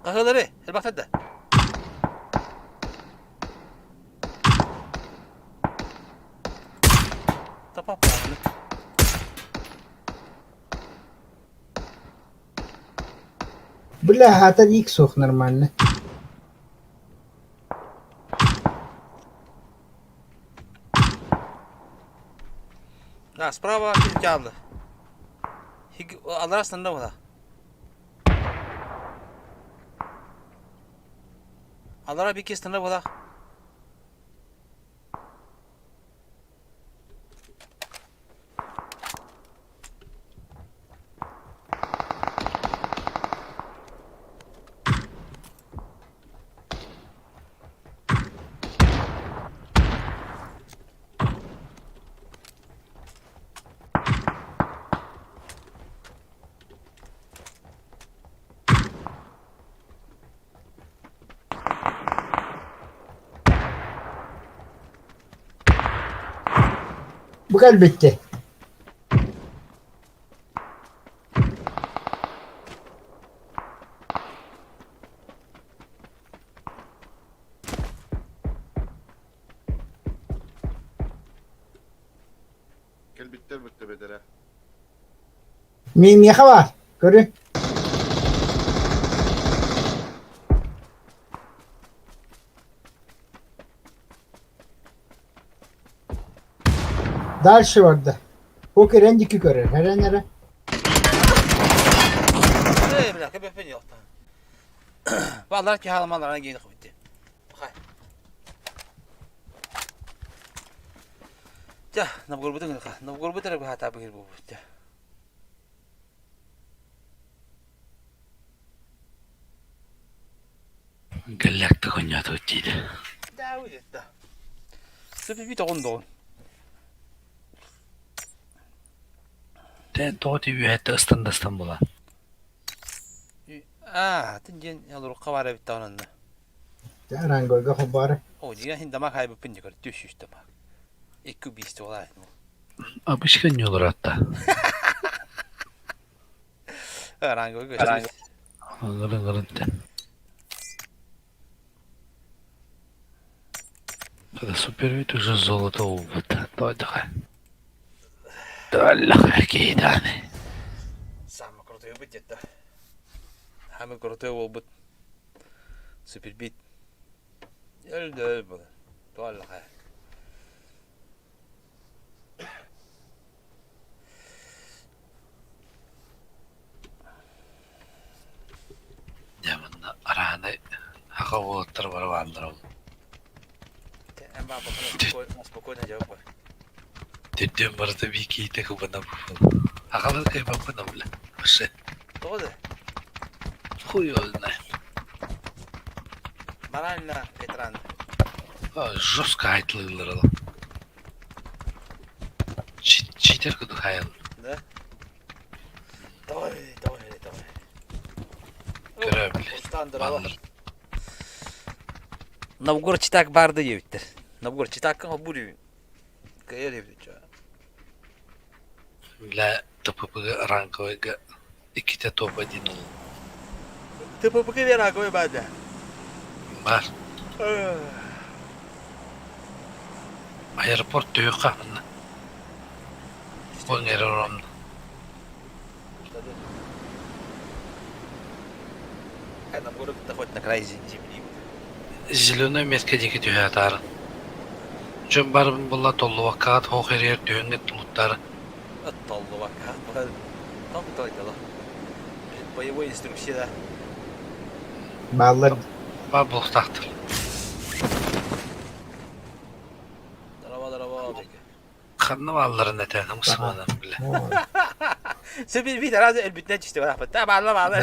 [SPEAKER 1] Хаһыалары, элбэхтэр да. Тапаппааны.
[SPEAKER 2] Бля, хата ик суох нормально.
[SPEAKER 1] Да, справа киһи Аллара станна була. Аллара бики станна була.
[SPEAKER 2] Бу кэлбитти.
[SPEAKER 5] Кэлбиттэр бүттэ бэтэрэ.
[SPEAKER 2] Миэхэ баар, көрү. Дальше барда. Бу кирэн дики көрөр, эрэн эрэ.
[SPEAKER 1] Эй, бля, кэбэппин ёхтан. Баллар киһаламаларына гейни хыбытты. Чэ, Новгородпутун гыныха. Новгородпут эрэ быһаатаа быһыыр буолбут дьэ.
[SPEAKER 7] Галлякта коннятыбыт диidi.
[SPEAKER 1] Да, Сөпү тоҕун доҕун.
[SPEAKER 7] Тэн тоҕо үөһэттэ ыстан да ыстан була.
[SPEAKER 1] Аа, тин диэн олорукка баар эбит даҕаны.
[SPEAKER 2] Рангойга хоббаары.
[SPEAKER 1] О, дьиҥэ иһин дамаг хайбыппын дьэ көр, 300 дамаг. Икки убийство лаа.
[SPEAKER 7] Обычка не олоратта.
[SPEAKER 1] Рангойга көстүбүт.
[SPEAKER 7] Ыңырын ыңырын тэн. Это супер вид уже золото убыт. Давай Давай киһитааны.
[SPEAKER 1] Самый крутой быт где-то. Самый крутой буолбут. Супербит. Өлдө өл буолар. Туаллаха.
[SPEAKER 7] Дьэ манна арааны аха уолаттар бары бааллар ол.
[SPEAKER 1] Эн баабакын спокойно дьэ
[SPEAKER 7] Төрдүөн барыта бии киһитэ кыбына Аҕалар кыайбаппын бля. Вообще.
[SPEAKER 1] Тоҕо да?
[SPEAKER 7] Хуй его знает.
[SPEAKER 1] Морально ветеран.
[SPEAKER 7] Жестко айтылыылар ол. Читер кудук хайал.
[SPEAKER 1] Да? Давай, давай, давай.
[SPEAKER 7] Көрө блядь.
[SPEAKER 1] Новгород читак барды диэбиттэр. Новгород читакка бури кыайар эбит.
[SPEAKER 7] Бля, ТПП ранговыйга иккитэ топ-один ылла.
[SPEAKER 1] ТПП ранговый баада.
[SPEAKER 7] Бар. Аэропорт төһө манна. Ол аэродром.
[SPEAKER 1] Новгород хоть на край земли.
[SPEAKER 7] Зеленый метка диэки түһэ атаарын. Дьон барыбын булла толлубаккаҕыт хоох эрийэр түһүҥҥүт тулуттары.
[SPEAKER 1] Толлубакка. Там той дела. Боевой инструкция, да.
[SPEAKER 2] Бааллар.
[SPEAKER 7] Бар буолуохтаахтар.
[SPEAKER 1] Дараба, дараба,
[SPEAKER 7] Ханна баалларын этэ, мусульманар бile.
[SPEAKER 1] Сөбүл бит араас өлбүтүнэн түстэ барахпыт. Та баалла баалла.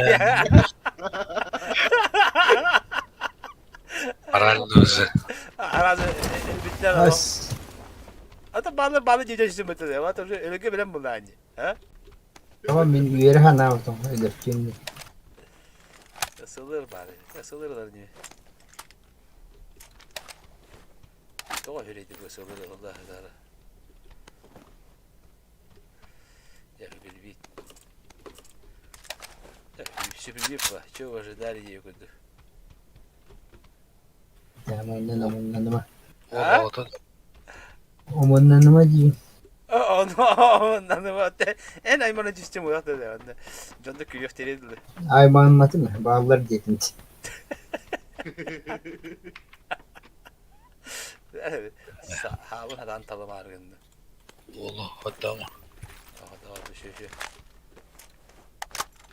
[SPEAKER 7] Моральный
[SPEAKER 1] Араас элбиттэр
[SPEAKER 2] Ас.
[SPEAKER 1] Ата баалы баалы дьиэ дьиэ Вот уже өлөгө билэн булаани. А?
[SPEAKER 2] Ama мен үөрэ ханаабытым өлөртүн.
[SPEAKER 1] Ысылыр баары. Ысылырлар не. Тоҕо үрэйди бу ысылыр ылла Я билбит. Сүпүлбүт Чего ожидали дии курдук.
[SPEAKER 2] Омуннаныма.
[SPEAKER 1] А?
[SPEAKER 2] Омуннаныма диин.
[SPEAKER 1] Омуннаныма. Эн аймана түстүм уйах да онно. Дьон да күлүөх дылы.
[SPEAKER 2] Айманматым бааллар диэтим.
[SPEAKER 1] Хаабын хадан талымаар гынны.
[SPEAKER 7] Уолу хотдома.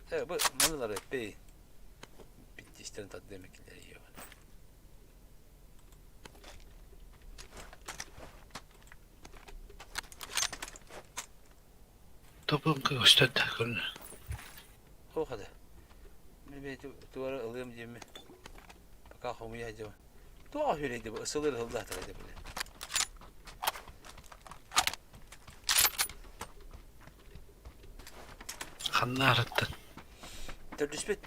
[SPEAKER 1] Э, бу мынылар эппей. Биттистен тадды эмекилер ио.
[SPEAKER 7] Топунка көстөт көрүн.
[SPEAKER 1] О хада. Мен туара ылыам диэми. Пока хомуя дьэ. Туа хүрейди бу ысылыр ыллаатар эдэ биле.
[SPEAKER 7] Ханна арыттан.
[SPEAKER 1] Төрдүспүт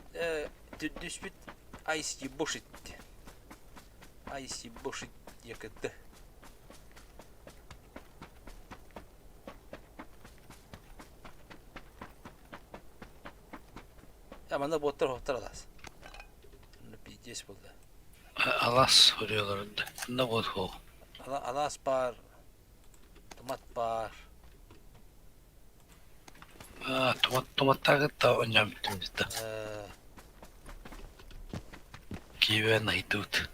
[SPEAKER 1] төрдүспүт айс ебошит. Айс ебошит якытты. Я манна боттар хоттар алас. Пиздец болды.
[SPEAKER 7] Алас vuruyorlardı. Ne bot ho.
[SPEAKER 1] Алас бар. Томат бар.
[SPEAKER 7] А, томат томаттагы та оням битте. Кивен айтут.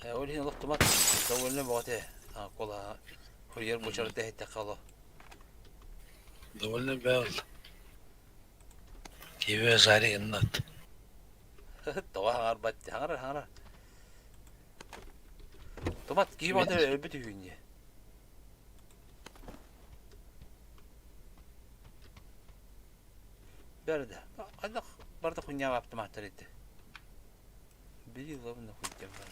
[SPEAKER 1] Ол иһин олох томат довольно боҕоте. Кола курьер бочарда хетте кало.
[SPEAKER 7] Довольно бел. Киве зари иннат.
[SPEAKER 1] Тоҕо хаҥарбат хаҥарар хаҥарар. Томат киһи баҕата өлбүт үһүн дии. Бэрдэ. Хайдах барда хунньаабап томаттар ити. Били лобна хуйдем бар.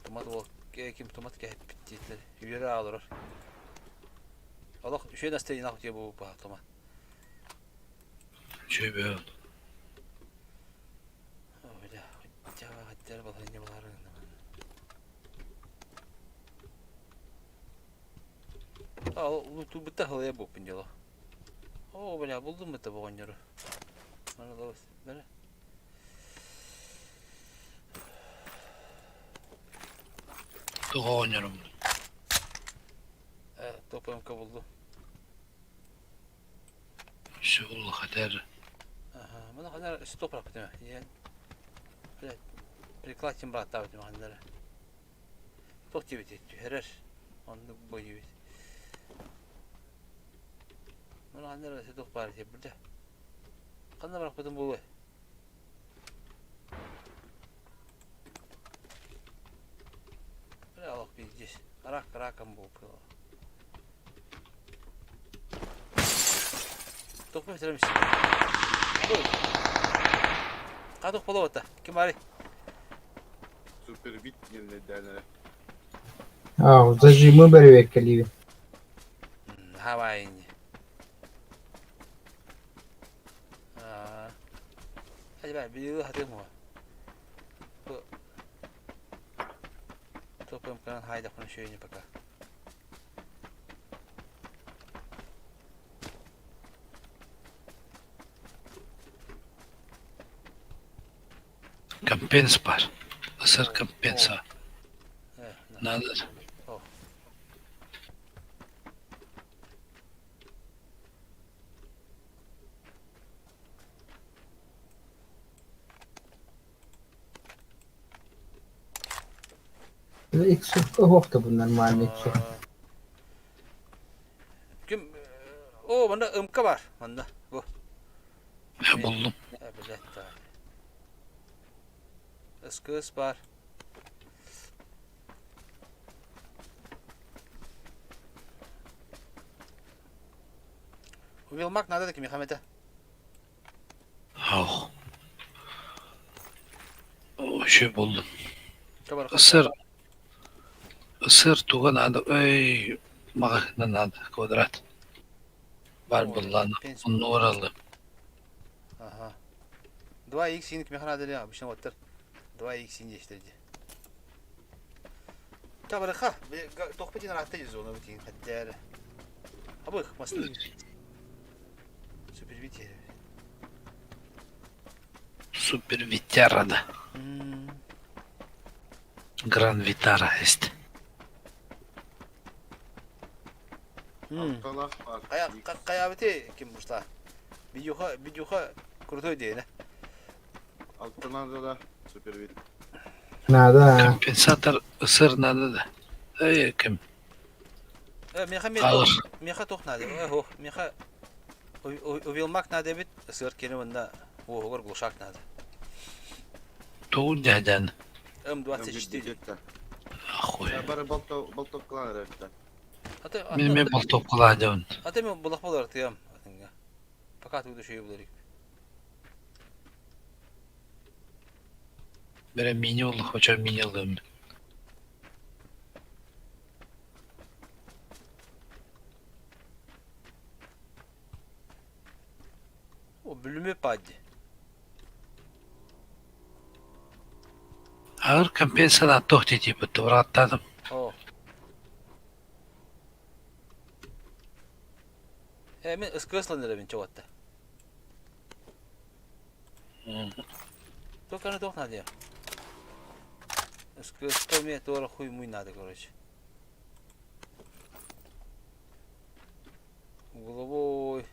[SPEAKER 1] Томат ол ким томат кэһэппит диэтилэр. Үөрэ олорор. Олох үчүгэй настроениелаах дии бу томат.
[SPEAKER 7] Үчүгэй бэл.
[SPEAKER 1] Бля, хотя балаһыанньа балаарын Лутубута халая буоппун дьоло. Оо, бля, булдум быта боҕонньору. Маны лабыс, бля.
[SPEAKER 7] Туох оҕонньорум?
[SPEAKER 1] Э, ТПМК булдум.
[SPEAKER 7] Үсү булла хатер.
[SPEAKER 1] Ага, маны ханар стоп рапытыма. Иэн. Бля, прикладчым бааттаабытым ханнара. Туох диэбит түһэрэр. Оннук бойубит. Маны ханнара туох баар этэ бля. Ханна барахпытым буолуой? Бля, олох пиздец. Рак раком был. Туох бэтэрэм Кадух болота. Ким ари?
[SPEAKER 5] Супербит диэн дээнэ.
[SPEAKER 2] Аа, зажимы бэрибэккэлиибин.
[SPEAKER 1] Хавай. Аа. Ажба билиги хатым го. Топом канан хайда хуна шөйне пока.
[SPEAKER 7] Компенс бар. Ысыр компенса.
[SPEAKER 1] Э,
[SPEAKER 7] Надо.
[SPEAKER 1] О.
[SPEAKER 2] Иксукка хуохта бу нормальный иксук.
[SPEAKER 1] Ким О, манна ымка бар. Манна. Бу.
[SPEAKER 7] Я булдум.
[SPEAKER 1] Э, блядь, та. СКС бар. Вилмак надо да кимиэхэ эмэтэ.
[SPEAKER 7] Ох. Үчүгэй буоллун. Сыр сыр туга наада ой маҕаһыына наада квадрат баар буоллаҕына оннугар ылыам.
[SPEAKER 1] Аха. 2x син кимиэхэ наада диэн обычно уоттар 2x син диэчтэр дии. Табарыха, тохпут диэн араатта зона бутин хаддээр. Абых, маслы. Супервитер.
[SPEAKER 7] Супер Витяра да. Гран Витара есть.
[SPEAKER 5] Алталаах баар.
[SPEAKER 1] Хайаабыты ким мушта? Видюха, видюха крутой диэн.
[SPEAKER 5] Алта надо да, супервид.
[SPEAKER 2] Надо.
[SPEAKER 7] Компенсатор сыр надо да. Эй, ким?
[SPEAKER 1] Меха меха туох надо? Ох, меха увилмак надо эбит, сыр кини мында уоһугар глушак надо.
[SPEAKER 7] Тугун дьэһдэн?
[SPEAKER 1] М24.
[SPEAKER 7] Ахуй.
[SPEAKER 5] Бары болтовкалаан эрэртэ.
[SPEAKER 7] Мин мен болтовкалаан дьабын.
[SPEAKER 1] Аты мен булах болар тыам. Пока тугу шөйө буларик.
[SPEAKER 7] Бере мини олох, очо мини алыам.
[SPEAKER 1] О, бүлүмө падди.
[SPEAKER 7] Ağır компенсация туох диэтиибит бырааттаатым.
[SPEAKER 1] О. Э, мен ыскыаслан эрэбин чугатта. Только не туох надо. Ыскыаска мне туора хуй муй надо, короче. Угловой.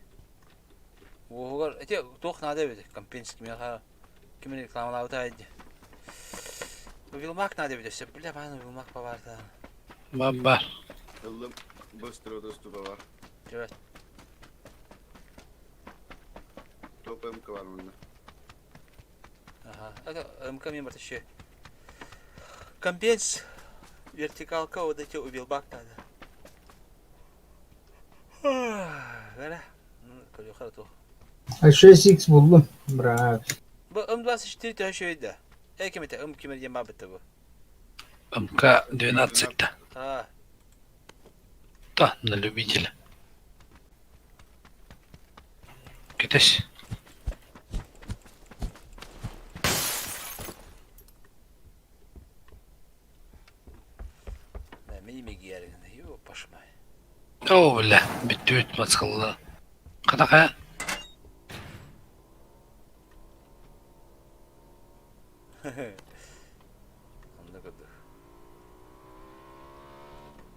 [SPEAKER 1] Уоһугар ити туох наада эбит компенсик миэхэ ким рекламалаабыта айди. Вилмак наада эбит өссө. Бля, бааны Вилмак бабарта.
[SPEAKER 7] Бабар.
[SPEAKER 5] Ыллым быстро доступа бар.
[SPEAKER 1] Привет.
[SPEAKER 5] Топ МК бар мында.
[SPEAKER 1] Ага. Это МК мен бар еще. Компенс вертикалка вот эти у Вилбак надо. Бәрә. Көрүөхэ туох.
[SPEAKER 2] 6x буллум. Браво.
[SPEAKER 1] Бу М24 төһө үчүгэй да? Э ким этэ? М ким диэн баабыта бу?
[SPEAKER 7] МК-12-то.
[SPEAKER 1] А,
[SPEAKER 7] Да, на любителя. Кэтэс.
[SPEAKER 1] Да, мини мегиярин. Ё, пошмай.
[SPEAKER 7] Оо, бля, бүттүбүт мацкалла. Хатаха.
[SPEAKER 1] Онно көрдөх.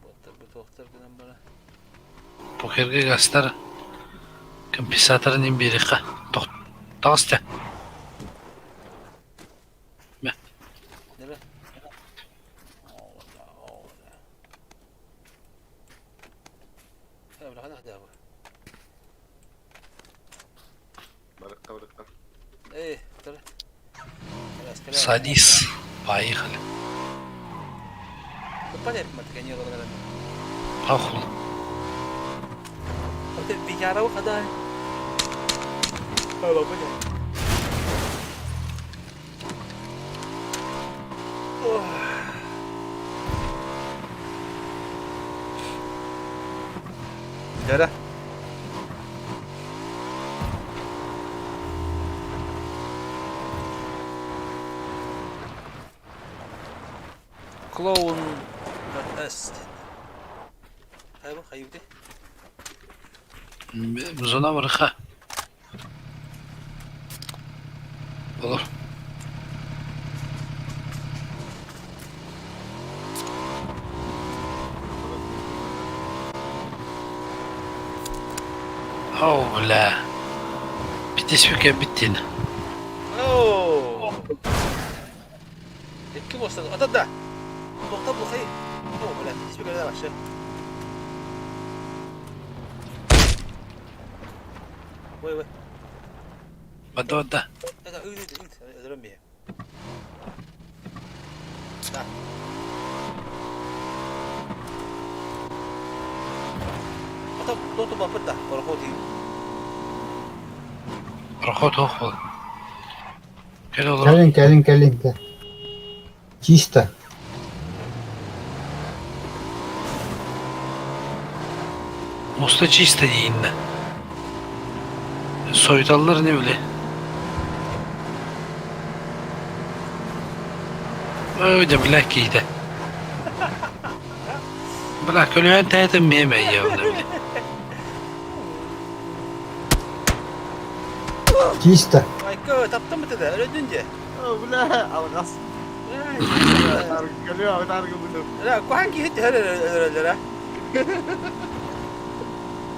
[SPEAKER 1] Боттар бу туохтар гынан бара.
[SPEAKER 7] Покерге гастар компенсаторын имбириха. Таҕыста. Мэ.
[SPEAKER 1] Нere?
[SPEAKER 5] Барыкка барыкка.
[SPEAKER 7] Садись. Поехали. Похуй.
[SPEAKER 1] Дьэрэ. Клоун S. Хайбы хайыбды.
[SPEAKER 7] Зона барыха. Olur. Оо, бля. Бүтүспүкэ бүттүн.
[SPEAKER 1] Оо! Икки муоста. Ата да. Тохтоо бухай. Оо, бля, бүтүспүкэ вообще. Ой, ой.
[SPEAKER 7] Бада бада.
[SPEAKER 1] Это ыт, ыт, өлөрөн биэ. Да. Ата тоту бапыт да, пароход.
[SPEAKER 7] Проход суох буол. Кэл олорон.
[SPEAKER 2] Кэлин, кэлин, кэлин, кэл. Чисто.
[SPEAKER 7] Муста чисто дииннэ. Сойталлар не били. Ой, дьэ, бля, киитэ. Бля, көлүөн тээтин миэмэ ийэбин били.
[SPEAKER 2] Чисто.
[SPEAKER 1] Айка, таптым бытыда, өлөдүн дьэ.
[SPEAKER 5] Бля, алҕас. Көлүө аргы буту.
[SPEAKER 1] Куһаан киһи төһөр өлөрөллөрө.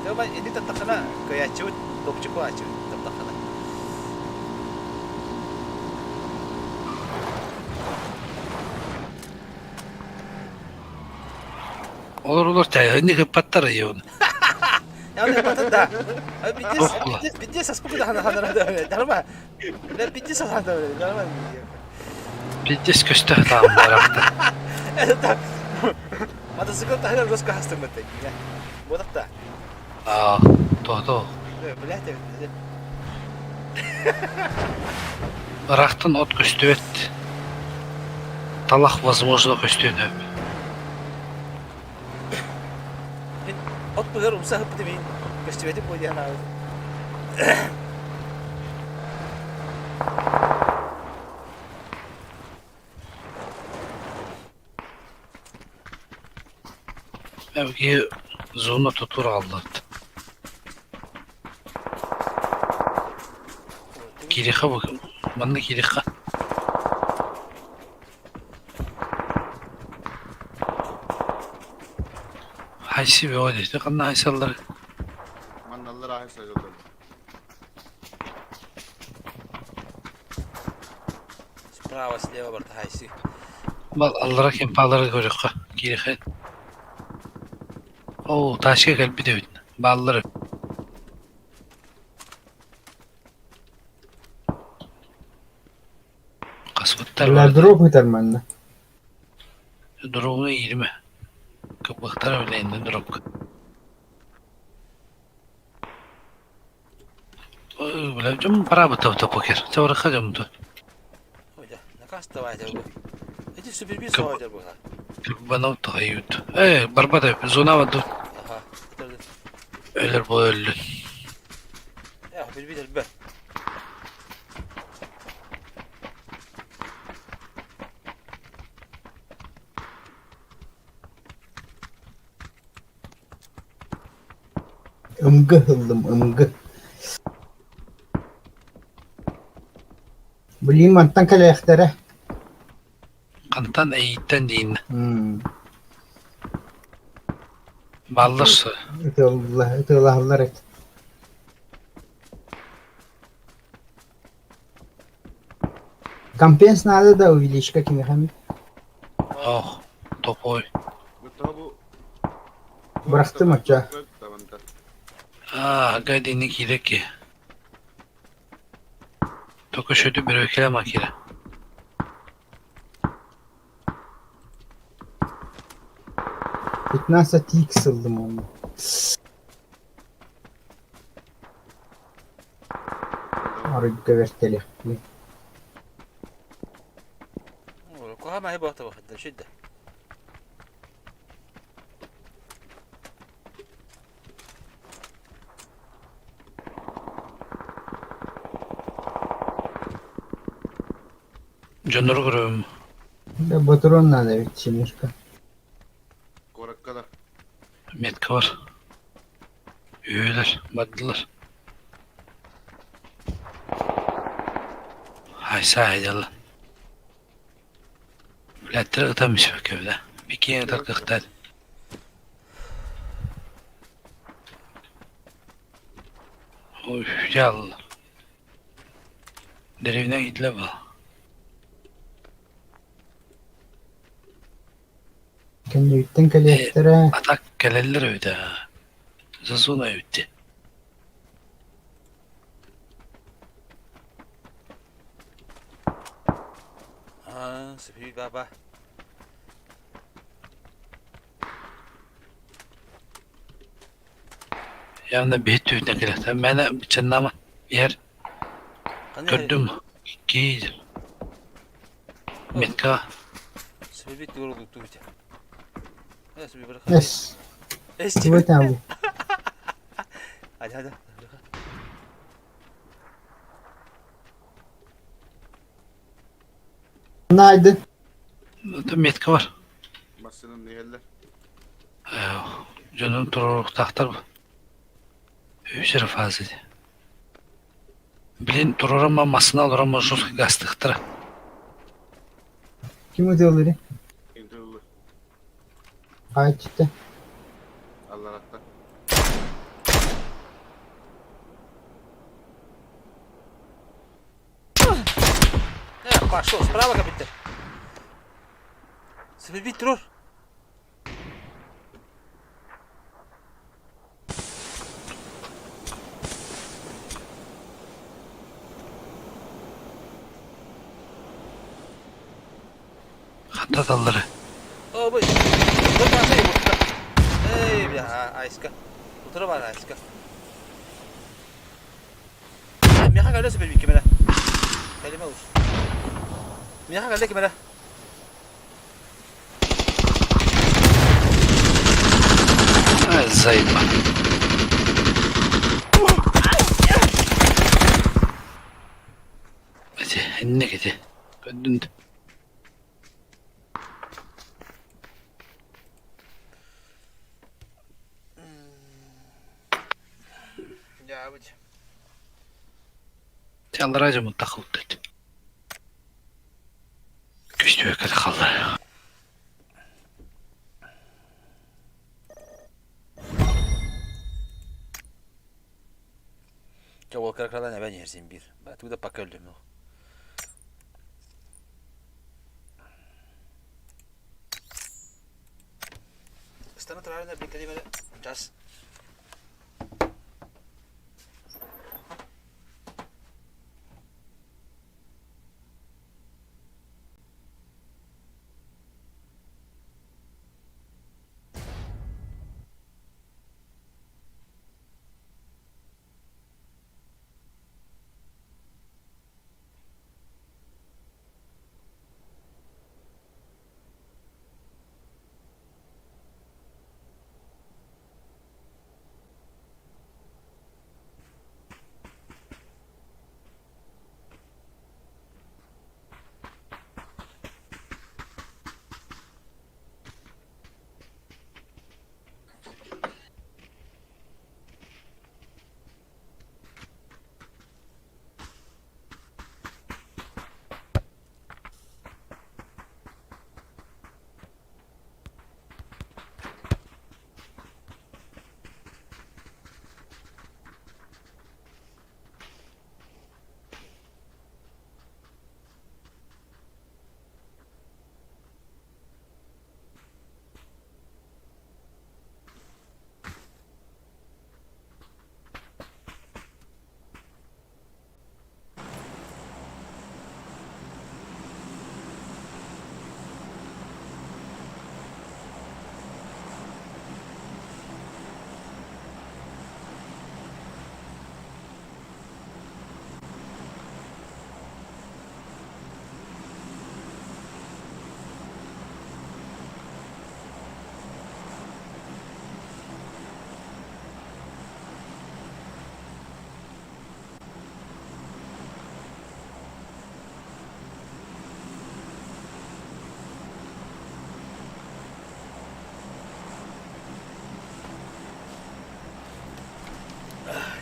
[SPEAKER 1] Тема ини таттахына кыйааччыбыт, топчуку ааччыбыт таптахына.
[SPEAKER 7] Олор олор чайхынны кыппаттар ийэбин.
[SPEAKER 1] Я не да. Бидде бидде саспык да хана хана да. Дарма. Бидде сасанда дарма.
[SPEAKER 7] Биддес көстө таам барахта.
[SPEAKER 1] Это Мотоцикл таһынан жестко хастыммыт. Бодакта.
[SPEAKER 7] Аа, то-то.
[SPEAKER 1] Блядь.
[SPEAKER 7] Ырахтан от көстүбэт. Талах возможно көстүөн сөп.
[SPEAKER 1] От быгар умса хыппыты мин көстүбэтим бу диэн аабыт.
[SPEAKER 7] Эбги зона тутур аллат. Кириха бу. Манна кириха. Хайси бөҕө дии. Ханна хайсаллар?
[SPEAKER 5] Манналлар аһы сылдьаллар.
[SPEAKER 1] Справа, слева барта хайси.
[SPEAKER 7] Бал аллара кемпалары көрүөххэ. Кириха. Оо, тачка кэлбит эбит. Бааллар. Хаспыттар
[SPEAKER 2] Бля,
[SPEAKER 7] бар.
[SPEAKER 2] дроп ыытар манна.
[SPEAKER 7] Дробуна ииримэ. Кыбыктара билэ дробка. Бля, дьон бараабыта покер. Чабырха дьомту.
[SPEAKER 1] Ой, наказ давайте. Эти супербис давайте буга.
[SPEAKER 7] Банау тахайют. Э, барбата, зона ваду.
[SPEAKER 1] Аха.
[SPEAKER 7] Өлөр бу өллүн.
[SPEAKER 1] Я, билбит элбэ.
[SPEAKER 2] Ымгы ыллым, ымгы. Блин, мантан кэлээхтэрэ.
[SPEAKER 7] Хантан эйиттэн диин.
[SPEAKER 2] М,
[SPEAKER 7] Баллар
[SPEAKER 2] Ытыалаһаллар эт. Компенс надо да увеличка кимиэхэ
[SPEAKER 7] Ох, топой.
[SPEAKER 2] Бырахтым оччо.
[SPEAKER 7] Аа, гадини кирэки. Токо шөтү бөрөкеле макира.
[SPEAKER 2] 15 икс ыллым онно. Арыгга бэртэлиэхпин.
[SPEAKER 1] Куһаҕан аһы буолта бахыттан сүддэ.
[SPEAKER 7] Дьоннору көрөбүн.
[SPEAKER 2] Да ботурон надо ведь немножко.
[SPEAKER 5] Куоракка да.
[SPEAKER 7] Метка бар. Үөлэр, бардылар. Хайса айдалла. Билэттэр ытам испэккэ билэ. Бикиэн ытар кыахтаах. Ой, дьааллар. Дэриэбинэ иитиллэ буол.
[SPEAKER 2] Кэннибиттэн кэлиэхтэрэ.
[SPEAKER 7] А так кэлэллэр эбит ээ. Зазуна эбит дии.
[SPEAKER 1] Аа, Софи баба.
[SPEAKER 7] Явно биһи түүнэ кэлэхтэр. Мээнэ быччаннаама иһэр. Көрдүм. Киир. Метка.
[SPEAKER 2] Эс. Тугу этээбит? Наайды.
[SPEAKER 7] Метка бар.
[SPEAKER 5] Массыынан иһэллэр.
[SPEAKER 7] Дьонун туруоруохтаахтар. Үс эрэ фаза дии. Блин, туруорама массыына олорон маршрутка гастыахтара.
[SPEAKER 2] Ким ытыалыырый?
[SPEAKER 5] Интервью
[SPEAKER 2] Хааччыта.
[SPEAKER 5] аллараттан.
[SPEAKER 1] Э, пошел, справа капитан. Сыбырбит турур.
[SPEAKER 7] Ханта таллары.
[SPEAKER 1] О, бу. Бу басы бу. Эй, бля, айска. Утура бар айска. Миэхэ кэлэ сыбырбит кимэрэ. Кэлимэ улус. Миэхэ кэлэ кимэрэ.
[SPEAKER 7] Ай, заеба. Ити, инник ити. Көрдүн
[SPEAKER 1] Дьаабыт.
[SPEAKER 7] Аллараа дьоммут тахылтыт. Күстүөккэ хааллар.
[SPEAKER 1] Дьэ ол кыра-кыралаан эбэн иһэр син биир. Тугу да пока өллүм. Ыстана турарын эрбиккэлиим эрэ. Час.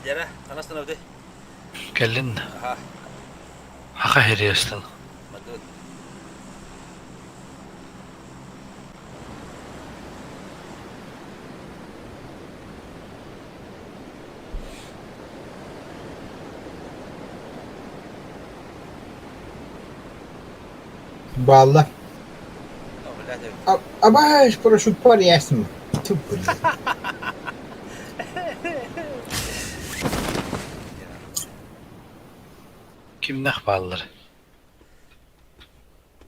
[SPEAKER 1] Дьэрэ, ханастанабыт
[SPEAKER 7] Кэллин
[SPEAKER 1] Аха,
[SPEAKER 7] аха ириэстэн.
[SPEAKER 1] мадыт.
[SPEAKER 2] Бааллар.
[SPEAKER 1] О, блядь,
[SPEAKER 2] Абааш парашютпар ясен. Ту, блин.
[SPEAKER 7] Кимнэх бааллар?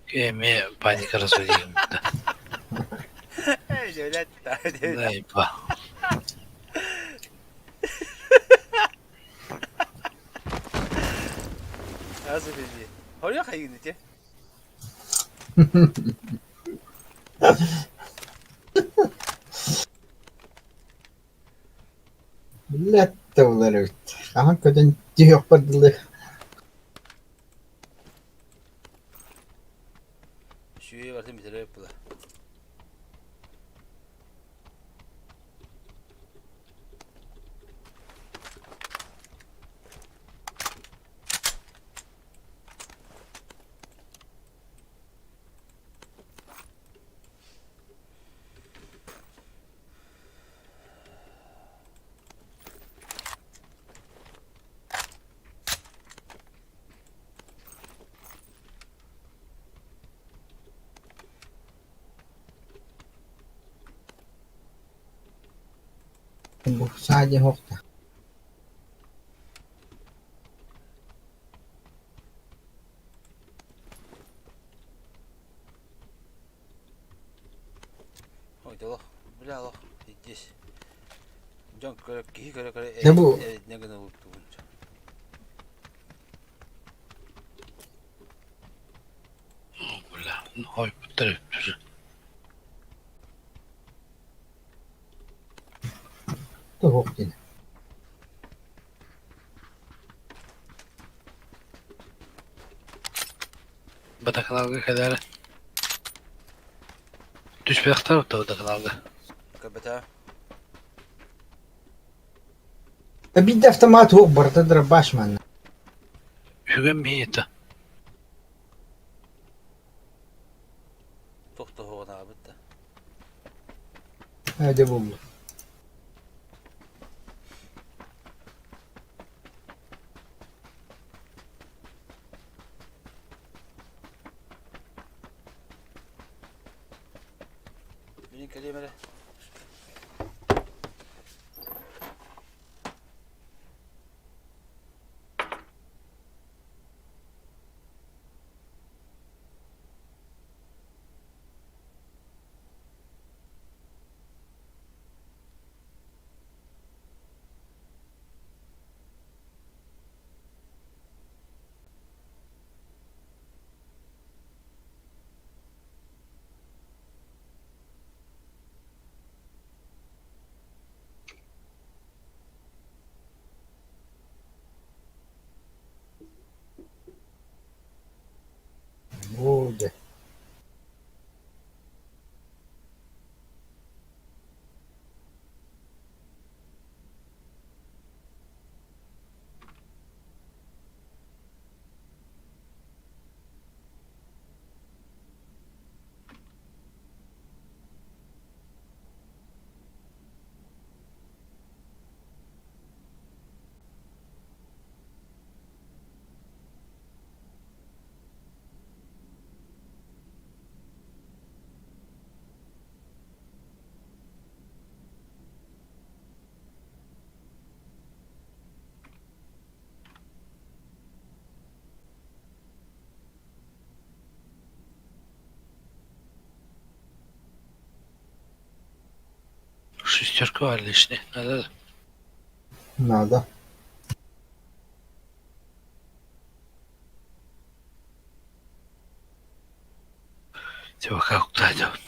[SPEAKER 7] Эмиэ паникара суруйбут да.
[SPEAKER 1] Блядь,
[SPEAKER 7] Заеба.
[SPEAKER 1] Аз эти. Хоря хайгын ити.
[SPEAKER 2] Блядь, буолар эбит. Хаһан көтөн түһүөхпэр дылы.
[SPEAKER 1] Үчүгэй барытын бүтэрэ була.
[SPEAKER 2] Бу саа диэн суохта.
[SPEAKER 1] Ой, да олох, бля, олох, здесь. Дьон көрө, киһи көрө-көрө
[SPEAKER 2] Дьэ бу
[SPEAKER 1] эрэйдинэ гына уттугун.
[SPEAKER 7] Бля, хойпуттар өттүрү.
[SPEAKER 2] туһуох диэн.
[SPEAKER 7] Батакаларга кэлээр. Түспэхтэр да батакаларга.
[SPEAKER 1] Көрбөтө.
[SPEAKER 2] Биирдэ автомат суох барыта дробаш манна.
[SPEAKER 7] Үгэн миһиэтэ.
[SPEAKER 1] Туох туһуҕунаабыт да.
[SPEAKER 2] Ээ дьэ буолла.
[SPEAKER 1] Мин кэлиэм эрэ.
[SPEAKER 2] Оо дьэ.
[SPEAKER 7] Шестерка var лишний. Надо.
[SPEAKER 2] Надо.
[SPEAKER 7] Типа как куда идет?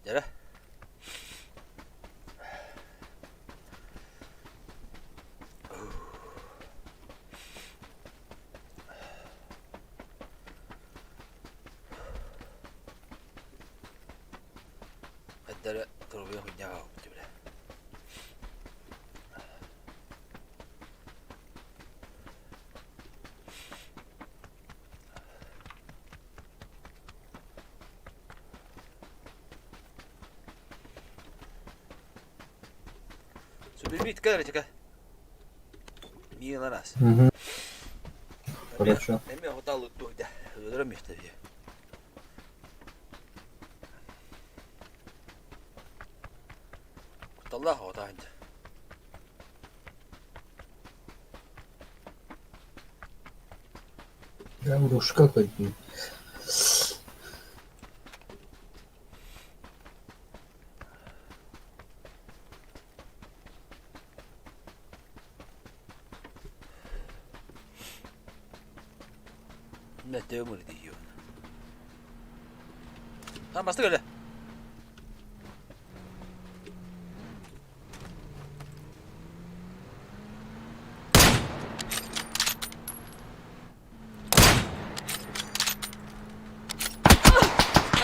[SPEAKER 1] Дьэрэ. Хайдара турбуйа хуйняга бля. Субилбит кэлэр Мииланас.
[SPEAKER 2] Угу. Хорошо.
[SPEAKER 1] Эми хоталытту да. Өлөрөм ихтеби. Куталлаах отаанча.
[SPEAKER 2] Да, урушка какой-то.
[SPEAKER 1] Мэтэ өмөр дии. Ha bastık öyle.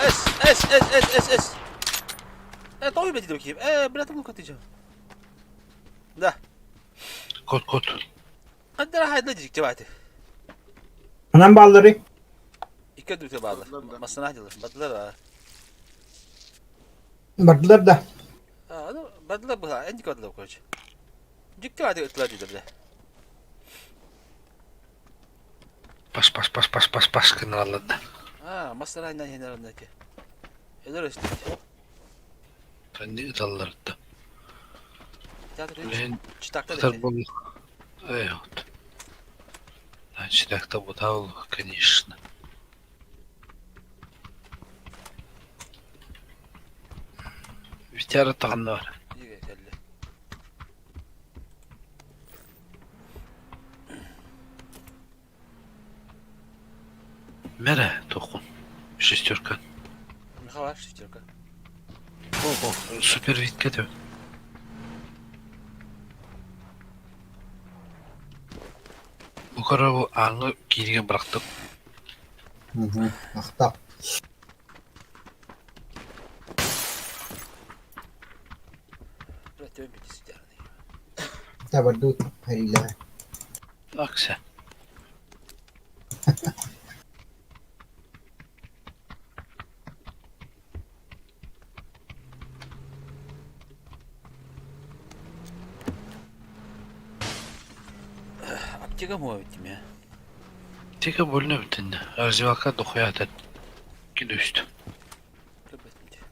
[SPEAKER 1] S S S S S S. Э, тоҕо билбэтий киһи? Э, блядь, ну ты Да.
[SPEAKER 7] Кот кот.
[SPEAKER 1] Қаддара хайда дьикти бааты.
[SPEAKER 2] Анан баллары.
[SPEAKER 1] Икки өтүтэ бааллар. Массана дьылар. Бардылар аа.
[SPEAKER 2] Бардылар да.
[SPEAKER 1] Аа, ну, бардылар быһа. Эндик бардылар, короче. Дьикти бааты ыттылар диде бile.
[SPEAKER 7] Пас пас пас пас пас пас гыналлар.
[SPEAKER 1] Аа, массана айнан хенер оннaki. Элер өстүт.
[SPEAKER 7] Kendi ыталлар да.
[SPEAKER 1] Театр
[SPEAKER 7] Билин
[SPEAKER 1] читакта
[SPEAKER 7] ытар
[SPEAKER 1] да.
[SPEAKER 7] буолла. Эй, вот. Значит, так-то бутал, конечно. Витяра тағаннар.
[SPEAKER 1] Иге келли.
[SPEAKER 7] Мере тоқун. Шестерка.
[SPEAKER 1] Михала шестерка.
[SPEAKER 7] О, о, супер витке деп. Бу карабы аңы кириге бырактык.
[SPEAKER 2] Ахта.
[SPEAKER 1] Блядь, төбөм бити сидярны.
[SPEAKER 2] Табарду харила.
[SPEAKER 7] Акса.
[SPEAKER 1] Аптека муа биттим я.
[SPEAKER 7] Тека бөлүнө бүтүндө. Развивалка дохуя атат. Кидүстү.
[SPEAKER 1] Көбөттүм.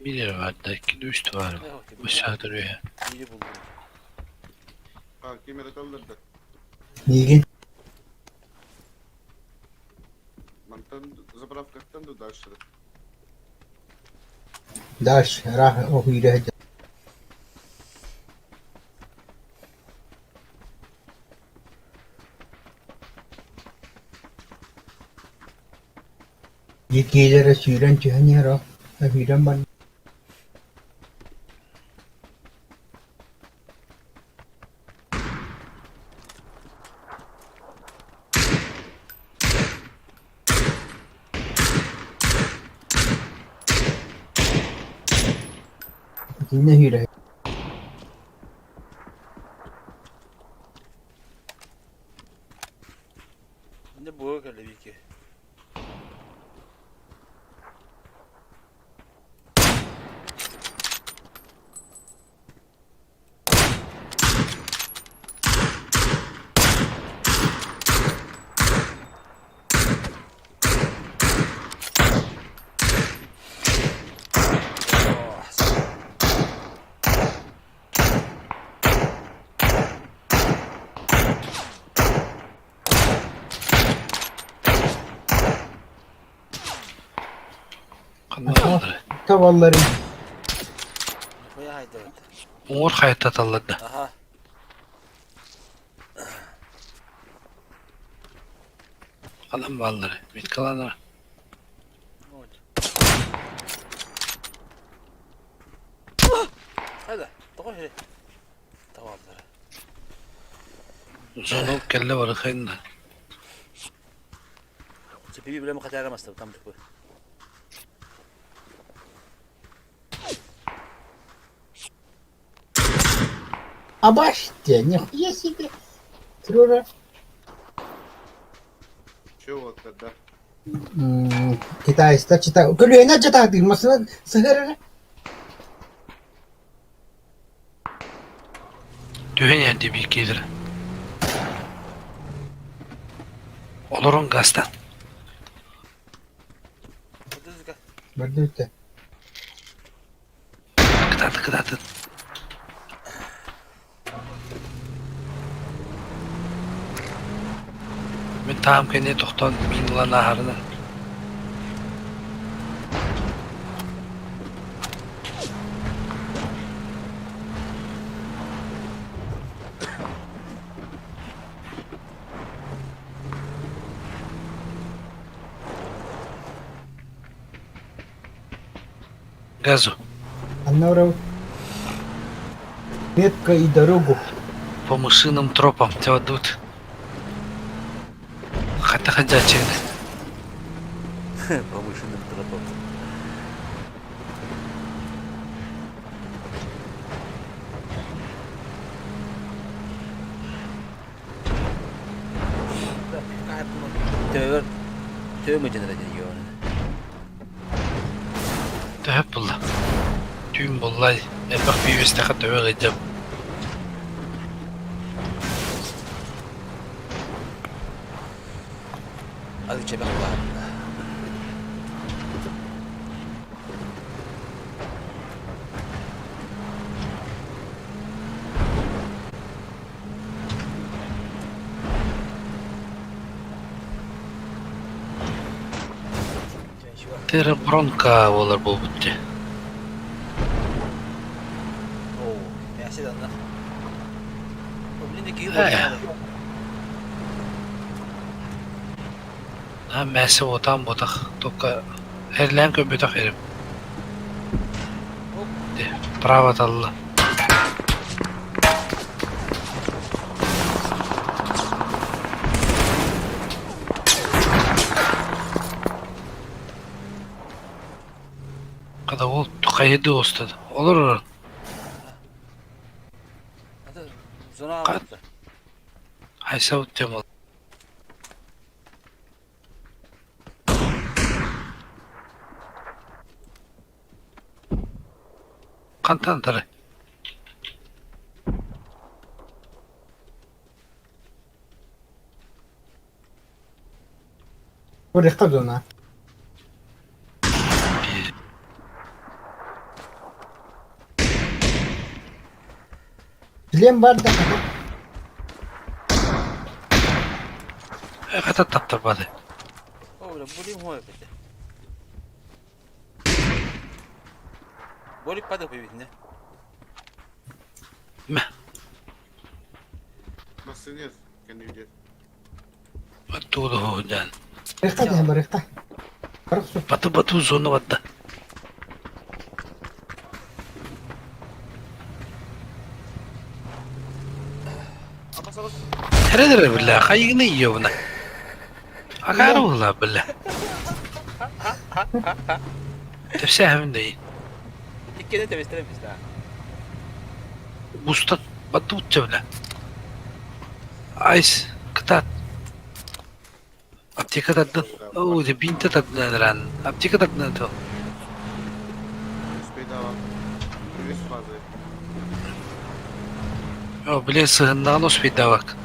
[SPEAKER 7] Билер бар да, кидүстү бар. Бу саатыр.
[SPEAKER 1] Бири булдум.
[SPEAKER 5] А, кемер аталлар да.
[SPEAKER 2] Миигин.
[SPEAKER 5] Мантан заправкаттан да дальше.
[SPEAKER 2] Дальше. Рах охуйра. Дикилere сүүрэн түһэн иһэр Сүүрэн бар. Итиннэ сүүрэ.
[SPEAKER 1] Не буга келли бики.
[SPEAKER 7] Кандай
[SPEAKER 2] Tavalları.
[SPEAKER 1] Хуя хайда.
[SPEAKER 7] Оңор хаятта таллады.
[SPEAKER 1] Аха.
[SPEAKER 7] Адам баллары. Миткаланар.
[SPEAKER 1] Вот. Хайда, тоҕо хире. Tavalları.
[SPEAKER 7] Зону келле бар хайна.
[SPEAKER 1] Сепиби биле махатара там такой.
[SPEAKER 2] Абаште, нихуя себе. Трора.
[SPEAKER 5] Чего тогда?
[SPEAKER 2] Китайста чита. Көлүөнэ чатаатыр масына сыгырара.
[SPEAKER 7] Түһен ярди бикидер. Олорон гастан.
[SPEAKER 1] Подожди-ка.
[SPEAKER 2] Бардыта.
[SPEAKER 7] Кытаты кытаты. Мен таам кене тоқтон мин лана харына. Газу.
[SPEAKER 2] Анна Метка и дорогу.
[SPEAKER 7] По мышиным тропам тебя ведут. Хата ходячие.
[SPEAKER 1] По мышиным тропам. Төбөр төбө мөдьөнөрө диэн йоҕун.
[SPEAKER 7] Төһө булла? Түүн буллай. Элбэх биибистэхэ төбө ыйдым.
[SPEAKER 1] Алы чэбэх баар.
[SPEAKER 7] Теребронка буолар буолбут дии. Ээ, мээсэ уотаан буотах, только эрлээн көрбөтөх эрим. Право талла. Хата ол хайыды остады. Олор Айса тема. Хантан тары?
[SPEAKER 2] Барыахха зона. Билиэм бар да
[SPEAKER 7] Хата таптарбады.
[SPEAKER 1] Болик падал появится,
[SPEAKER 7] Мэ.
[SPEAKER 5] Массынец, кэннигэр.
[SPEAKER 7] Оттуда дьан.
[SPEAKER 2] Барыахха диэн барыахха. Барах
[SPEAKER 7] Бату бату зона батта. Тэрэ бля, хайыгына ийобна. Акары була бля. Тэпсээһэбин да
[SPEAKER 1] Иккини тэбистэрэ бистаа.
[SPEAKER 7] Бустан батутча бля. Айс, кытаат. Аптека тардын. Оо, дьэ бинтэ тардынан эрэн. Аптека тардынан то.
[SPEAKER 5] Успейдавал. Үс фазы.
[SPEAKER 7] Оо, били сыһыннаҕын успейдавак.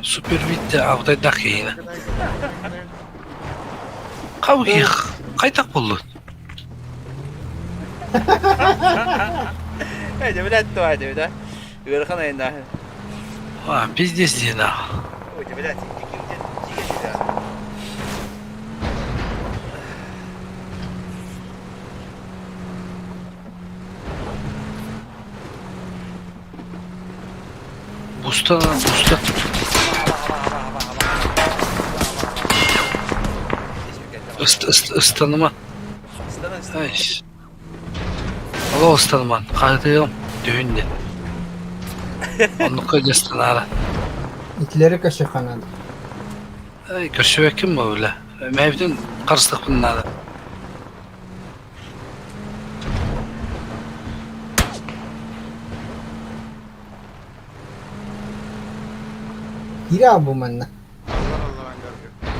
[SPEAKER 7] Супер Витте абытайдаах киһини. Хабыйых, хайдах буоллун?
[SPEAKER 1] Ээ, дьэ билээт туо дьэ да. Ыарахан айаннааһын.
[SPEAKER 7] А, пиздец диэн
[SPEAKER 1] Ой, дьэ билээт,
[SPEAKER 7] Буста, буста. Ыстаныма. Олох ыстаныман. Хаһытыам түһүн де. Оннукка дьастанаара.
[SPEAKER 2] Итилэри көрсөххө наада.
[SPEAKER 7] Эй, көрсүбэккин бу бile. Мэйбитин харыстыахпын наада.
[SPEAKER 2] Киирэ бу манна.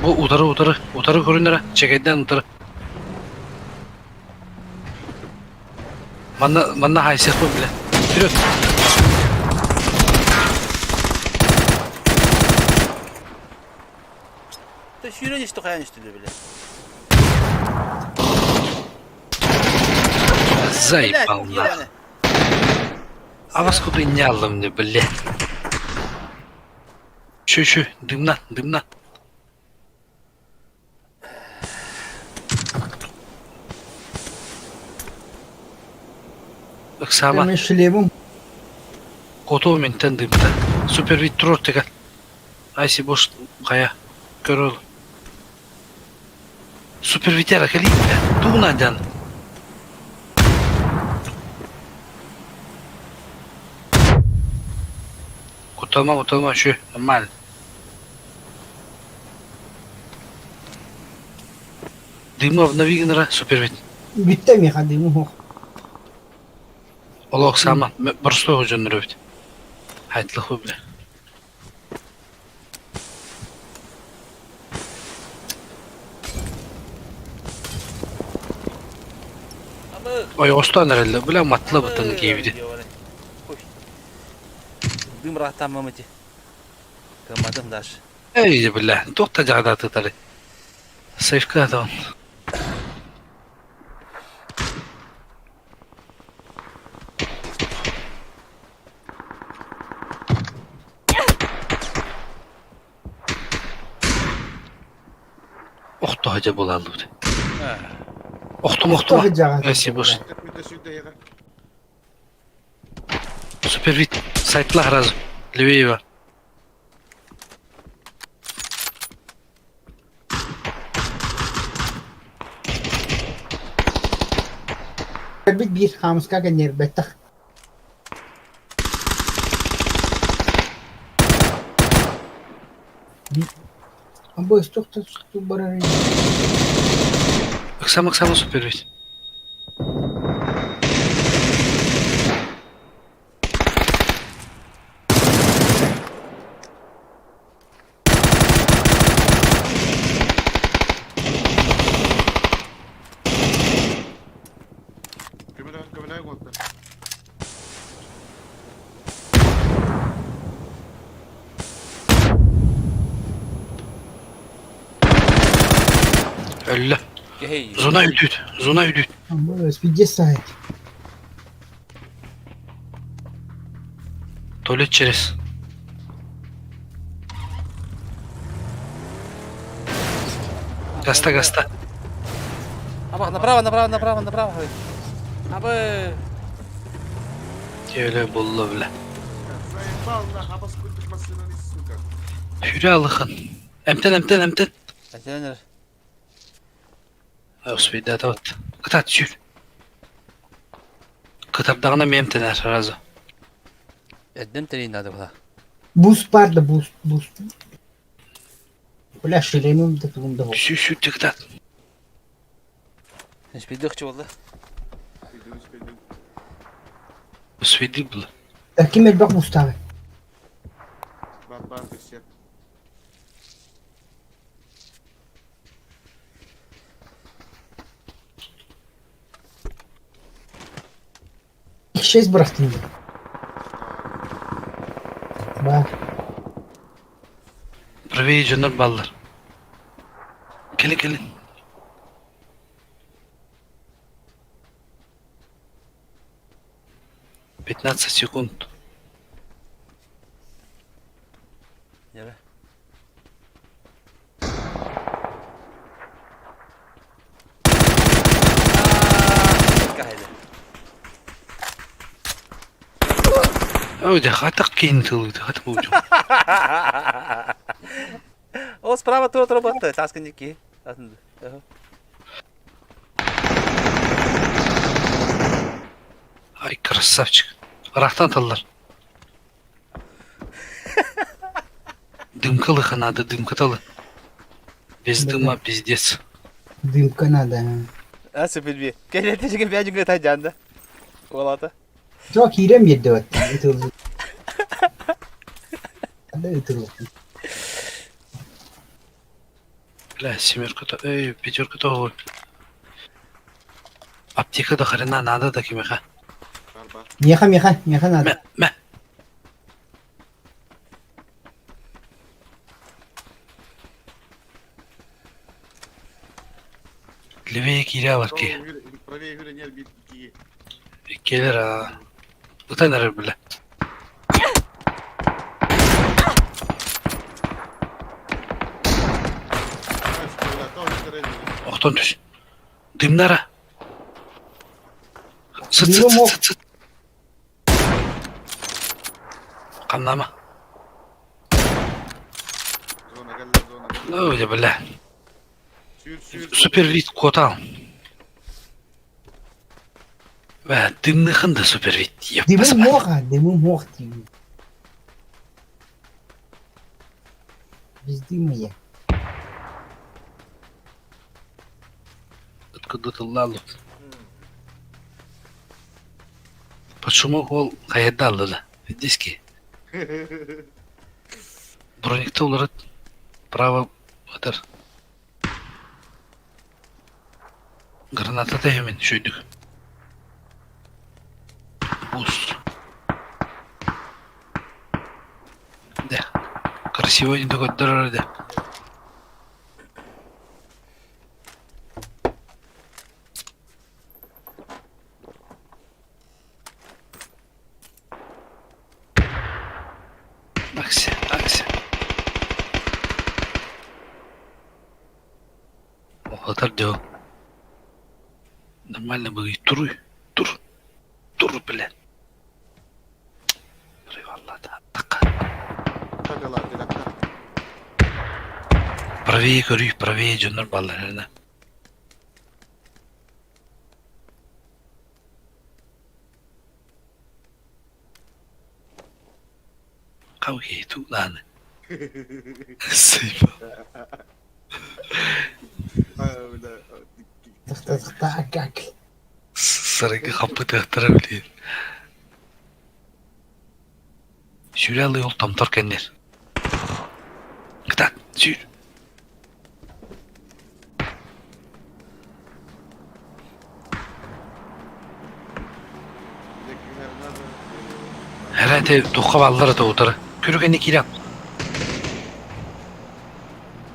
[SPEAKER 7] Бу утары утары утары көрүнэрэ чэкэйдээн утары. Манна манна хаайсыахпын билэ. Вперед!
[SPEAKER 1] Сүүрэн истэ хайан истилэр бile.
[SPEAKER 7] Заебал нахуй. А вас куда не мне, блядь. Чё, чё, дымна, дымна. Ыксаама.
[SPEAKER 2] Мен шлемым.
[SPEAKER 7] Хоту ментен дымта. Супер вид турур тыга. Айси бош хайа көр ол. Супер Витера кэлиитэ. Тугунан дьан. Куталма, куталма, şu нормально. Дымы обнови гынара супер вит.
[SPEAKER 2] Бүттэ миэхэ дымы суох.
[SPEAKER 7] Олох сама боростуой дьоннор эбит. Хайтлых бile. Ойоҕостон эрэллэр, бile матла бытын киэбити.
[SPEAKER 1] Дым рахтаммам ити. Кымматым даже.
[SPEAKER 7] Эй, бля, туох да дьаҕдаатытары. Сейфка атаҕын. Охто дьэ булаллыбыт. Охтум охтума. Спасибо. Супервид. Сайтла сразу. Левее его.
[SPEAKER 2] Кэлбит биир хаамыска кэннирбэттэх. Бу өстөөх барар
[SPEAKER 7] Ыксам ыксама супервид.
[SPEAKER 5] Көмөлөһөн көмөлөһөн уолаттар.
[SPEAKER 7] Өллө. Зона үтүт. Зона үтүт.
[SPEAKER 2] Спидес сайт.
[SPEAKER 7] Туалет через. Гаста, гаста.
[SPEAKER 1] Абах, направо, направо, направо, направо. Абы.
[SPEAKER 7] Öyle булла бile.
[SPEAKER 5] Заебал на хабас курдук массыынаны сука.
[SPEAKER 7] Хүрэ алыхын. Эмтэн, эмтэн, эмтэн.
[SPEAKER 1] Эмтэнэр.
[SPEAKER 7] Успейдатабыт. Кытаат сүүр. Кытардаҕына эмиэ эмтэнэр сразу.
[SPEAKER 1] Эрдэм тэрийин надо была.
[SPEAKER 2] Буст бар да буст, буст. Бля, шлемим да тугум да
[SPEAKER 7] Сүүр сүүр кытаат.
[SPEAKER 1] Успейдыхчы буолла.
[SPEAKER 7] Успейдик була.
[SPEAKER 2] Ким элбэх бустаабай?
[SPEAKER 5] Бар бар все.
[SPEAKER 2] Шесть бырахтым дии. Баар.
[SPEAKER 7] Правее дьоннор бааллар. Кэлин кэлин. 15 секунд.
[SPEAKER 1] Нere?
[SPEAKER 7] Ой, дьэ, хатах киин тылыыта, хатах буучу.
[SPEAKER 1] О, справа тут работает, тасканники.
[SPEAKER 7] Ай, красавчик. Ыраахтан таллар. Дымка лыха надо, дымка талы. Без дыма пиздец.
[SPEAKER 2] Дымка надо.
[SPEAKER 1] А, сөпілбе. Келете жеген бәжіңге тайжанды. Олаты.
[SPEAKER 2] Жоқ, киирэн биэрдэ баттым. Ытылды.
[SPEAKER 7] Бля, семерка то, эй, пятерка то. Аптека до хрена надо да кимиха.
[SPEAKER 2] Меха, меха, меха надо.
[SPEAKER 7] Мэ, мэ. Левее киирэ ки.
[SPEAKER 5] Правее хүрэнер бит кии.
[SPEAKER 7] Келер а. Ытан эрэр бile. Охтон түс. Дымнара. Сыт сыт сыт сыт сыт. Хамнаама. Ой, бля.
[SPEAKER 5] Сүүр сүүр.
[SPEAKER 7] Супер вид куотал. Бля, тымныхын да супер вид.
[SPEAKER 2] Дымы муоха, дымы муох диибин. Без дыма я.
[SPEAKER 7] Откуда тыллааллыт. Почему ол хайда да? Диски. Броникта уларыт. Право атар. Граната тэһимин шүйдүк. Бус. Да. Красиво не такой да. Такси, такси. Охотар дьол. Нормально быгый туруй. Тур. Тур, бля. Правее көрүй, правее дьоннор балларына. Хау киһи туглааны. Сыйба.
[SPEAKER 2] Тахта тахта акак.
[SPEAKER 7] Сарайга хаппытыахтара билиэн. Сүүрэ алыы ол томтор кэннэр. Кытаат, сүүр. Herhalde туохха бааллар это утары. Көрүгэнни киирэн.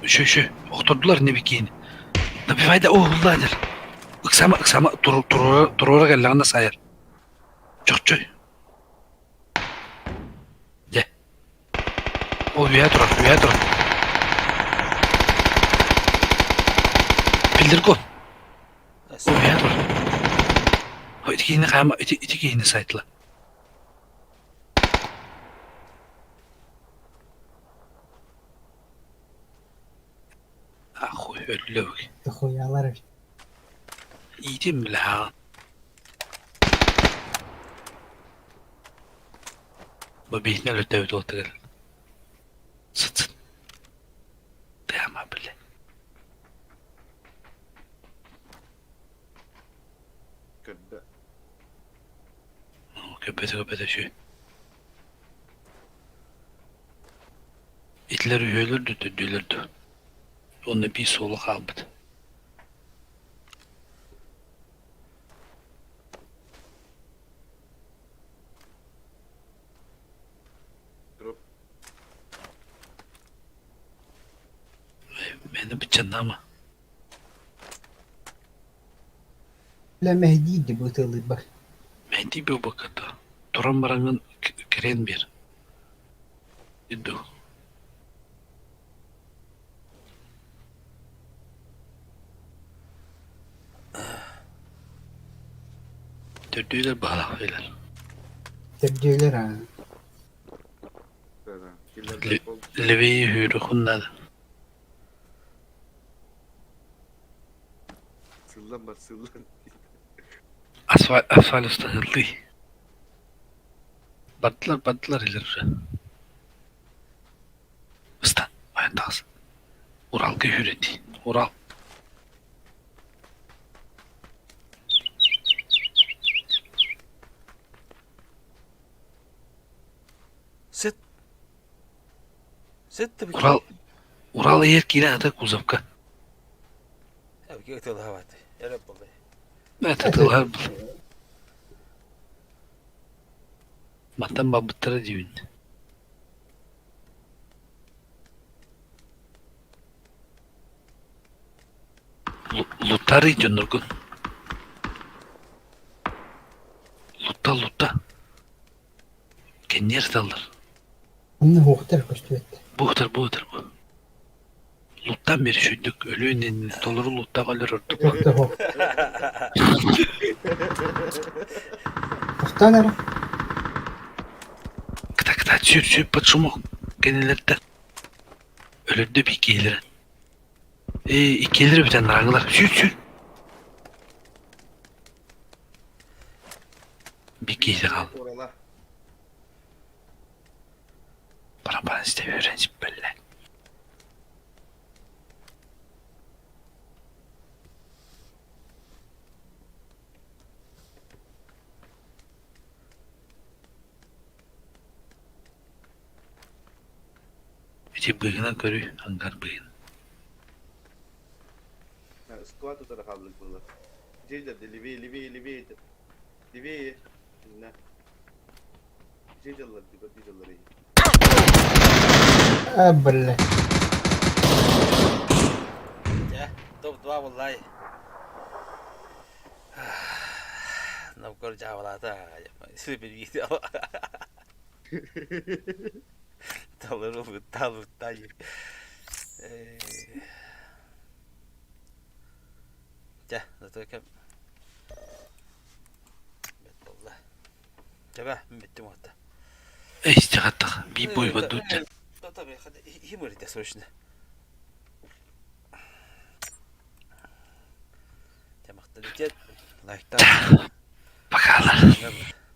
[SPEAKER 7] Үшө үшө. Охтордулар не бикиини. Добивайда уһуллаадыр. Ыксама ыксама туруора кэллэҕинэ сайар. Чохчой. Дьэ. Ол үөһэ турар, үөһэ турар. Билдиргон. Ол үөһэ турар. Ити киһини хаама, ити, ити киһини сайтла. Ахуй өллөбүк.
[SPEAKER 2] Хуялар.
[SPEAKER 7] Иитим билэ Бу биһинэ өлөттөбүт уоттыгар. Сыт сыт. Тыама биле.
[SPEAKER 5] Көрдө.
[SPEAKER 7] Көпөтө көпөтө шү. Итилер үһүөлөр төддүлөр Онно биир суолу хаалбыт.
[SPEAKER 5] Дроп.
[SPEAKER 7] Мені быччаннаама.
[SPEAKER 2] Лэ мэһдиир бытылыйбар.
[SPEAKER 7] Мэйдии буолбакка туран бараҥҥын кирэн биэр. Иду. Төрдүөлэр баһылаах билэр.
[SPEAKER 2] Төрдүөлэр аа.
[SPEAKER 5] Да, да. Киллердер бол.
[SPEAKER 7] Левее hűrü хуннада.
[SPEAKER 5] Сыллан бар, сыллан.
[SPEAKER 7] Асфальт асфальт устатыллыы. Бардылар, бардылар илер уже. Ыстан, баян тағыз. Уралга хүреді. Урал.
[SPEAKER 1] Сыт. Сыт да
[SPEAKER 7] Урал Урал эр киирэн ата кузовка.
[SPEAKER 1] Тылһабат. Эрэ буолла.
[SPEAKER 7] Это тылһар Мантан барбыттара диибин. Лутары дьонноргун. Лутта лутта. Кэнниэр сыталлар.
[SPEAKER 2] Онно уохтар көстүбэт.
[SPEAKER 7] Буутар буутар бу. Луттан бери шүйдүк өлүөн иннинэ толору луттаах өлөр ордук.
[SPEAKER 2] Туох да суох. Тохтоон эрэ.
[SPEAKER 7] Кыта кыта сүр сүр под шумок кэннилэртэн өлөрдө бикиилэрин. Ээ, иккиэлэр бүтэн араҥылар. Сүүр, сүүр. Биккиһи хаал.
[SPEAKER 5] Урала.
[SPEAKER 7] Барабан истэ үөрэн сиппэллэ. Ити быыһынан көрүй, ангар быыһын.
[SPEAKER 5] Склад утары хааллык буолар. Дьиэлэрде левее, левее, левее. Левее. На. Дьиэлэр, дьиэлэр.
[SPEAKER 2] А, бля.
[SPEAKER 1] Дьэ, топ-2 буоллай. Новгород дьаабылаата. Сипиргиити. Талыр ылбыттаа ылбыттаа диир. Дьэ, зато кэм бэт буолла. Чэбэ, мин бүттүм уотта.
[SPEAKER 7] Истэҕэттэх, биир бойбот дуутта.
[SPEAKER 1] Иһим ыарыйда срочно. Дьэ, махтал лайктаа.
[SPEAKER 7] Пока.